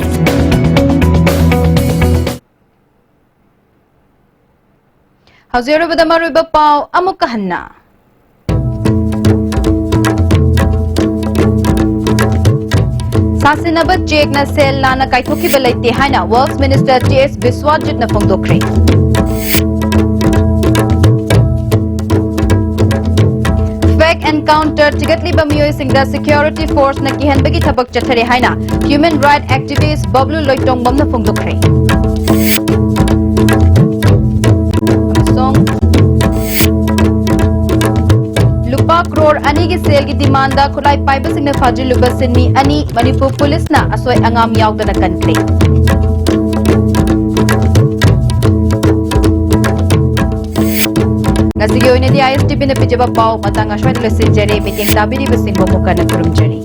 ꯍꯧꯖꯤꯛ ꯑꯔꯣꯏꯕꯗ ꯃꯔꯨꯑꯣꯏꯕ ꯄꯥꯎ ꯑꯃꯨꯛꯀ ꯍꯟꯅ꯫ ꯁꯥꯁꯤꯟꯅꯕ ꯆꯦꯛꯅ ꯁꯦꯜ ꯂꯥꯟꯅ ꯀꯥꯏꯊꯣꯛꯈꯤꯕ ꯂꯩꯇꯦ ꯍꯥꯏꯅ Works Minister ꯇꯤ ꯑꯦꯁ ꯕꯤꯁ꯭ꯋꯥꯖꯤꯠꯅ ꯐꯣꯡꯗꯣꯛꯈ꯭ꯔꯦ꯫ Fake encounter ꯊꯤꯒꯠꯂꯤꯕ ꯃꯤꯑꯣꯏꯁꯤꯡꯗ security forceꯅ ꯀꯤꯍꯟꯕꯒꯤ ꯊꯕꯛ ꯆꯠꯊꯔꯦ ꯍꯥꯏꯅ human right activist ꯕꯕ꯭ꯂꯨ ꯂꯣꯏꯇꯣꯡꯕꯝꯅ ꯐꯣꯡꯗꯣꯛꯈ꯭ꯔꯦ꯫ ꯑꯃꯁꯨꯡ ꯂꯨꯄꯥ ꯀ꯭ꯔꯣꯔ ꯑꯅꯤꯒꯤ ꯁꯦꯜꯒꯤ demandꯗ ꯈꯨꯠꯂꯥꯏ ꯄꯥꯏꯕꯁꯤꯡꯅ ꯐꯥꯖꯤꯜꯂꯨꯕ ꯁꯤꯟꯃꯤ ꯑꯅꯤ ꯃꯅꯤꯄꯨꯔ ꯄꯨꯂꯤꯁꯅ ꯑꯁꯣꯏ ꯑꯉꯥꯝ ꯌꯥꯎꯗꯅ ꯀꯟꯈ꯭ꯔꯦ꯫ ꯉꯁꯤꯒꯤ ꯑꯣꯏꯅꯗꯤ ꯑꯥꯏ ꯑꯦꯁ ꯇꯤ ꯚꯤꯅ ꯄꯤꯖꯕ ꯄꯥꯎ ꯃꯇꯥꯡ ꯑꯁ꯭ꯋꯥꯏꯗ ꯂꯣꯏꯁꯤꯟꯖꯔꯦ꯫ ꯃꯤꯠꯌꯦꯡ ꯇꯥꯕꯤꯔꯤꯕꯁꯤꯡꯕꯨ ꯑꯃꯨꯛ ꯍꯟꯅ ꯈꯨꯔꯨꯝꯖꯔꯤ꯫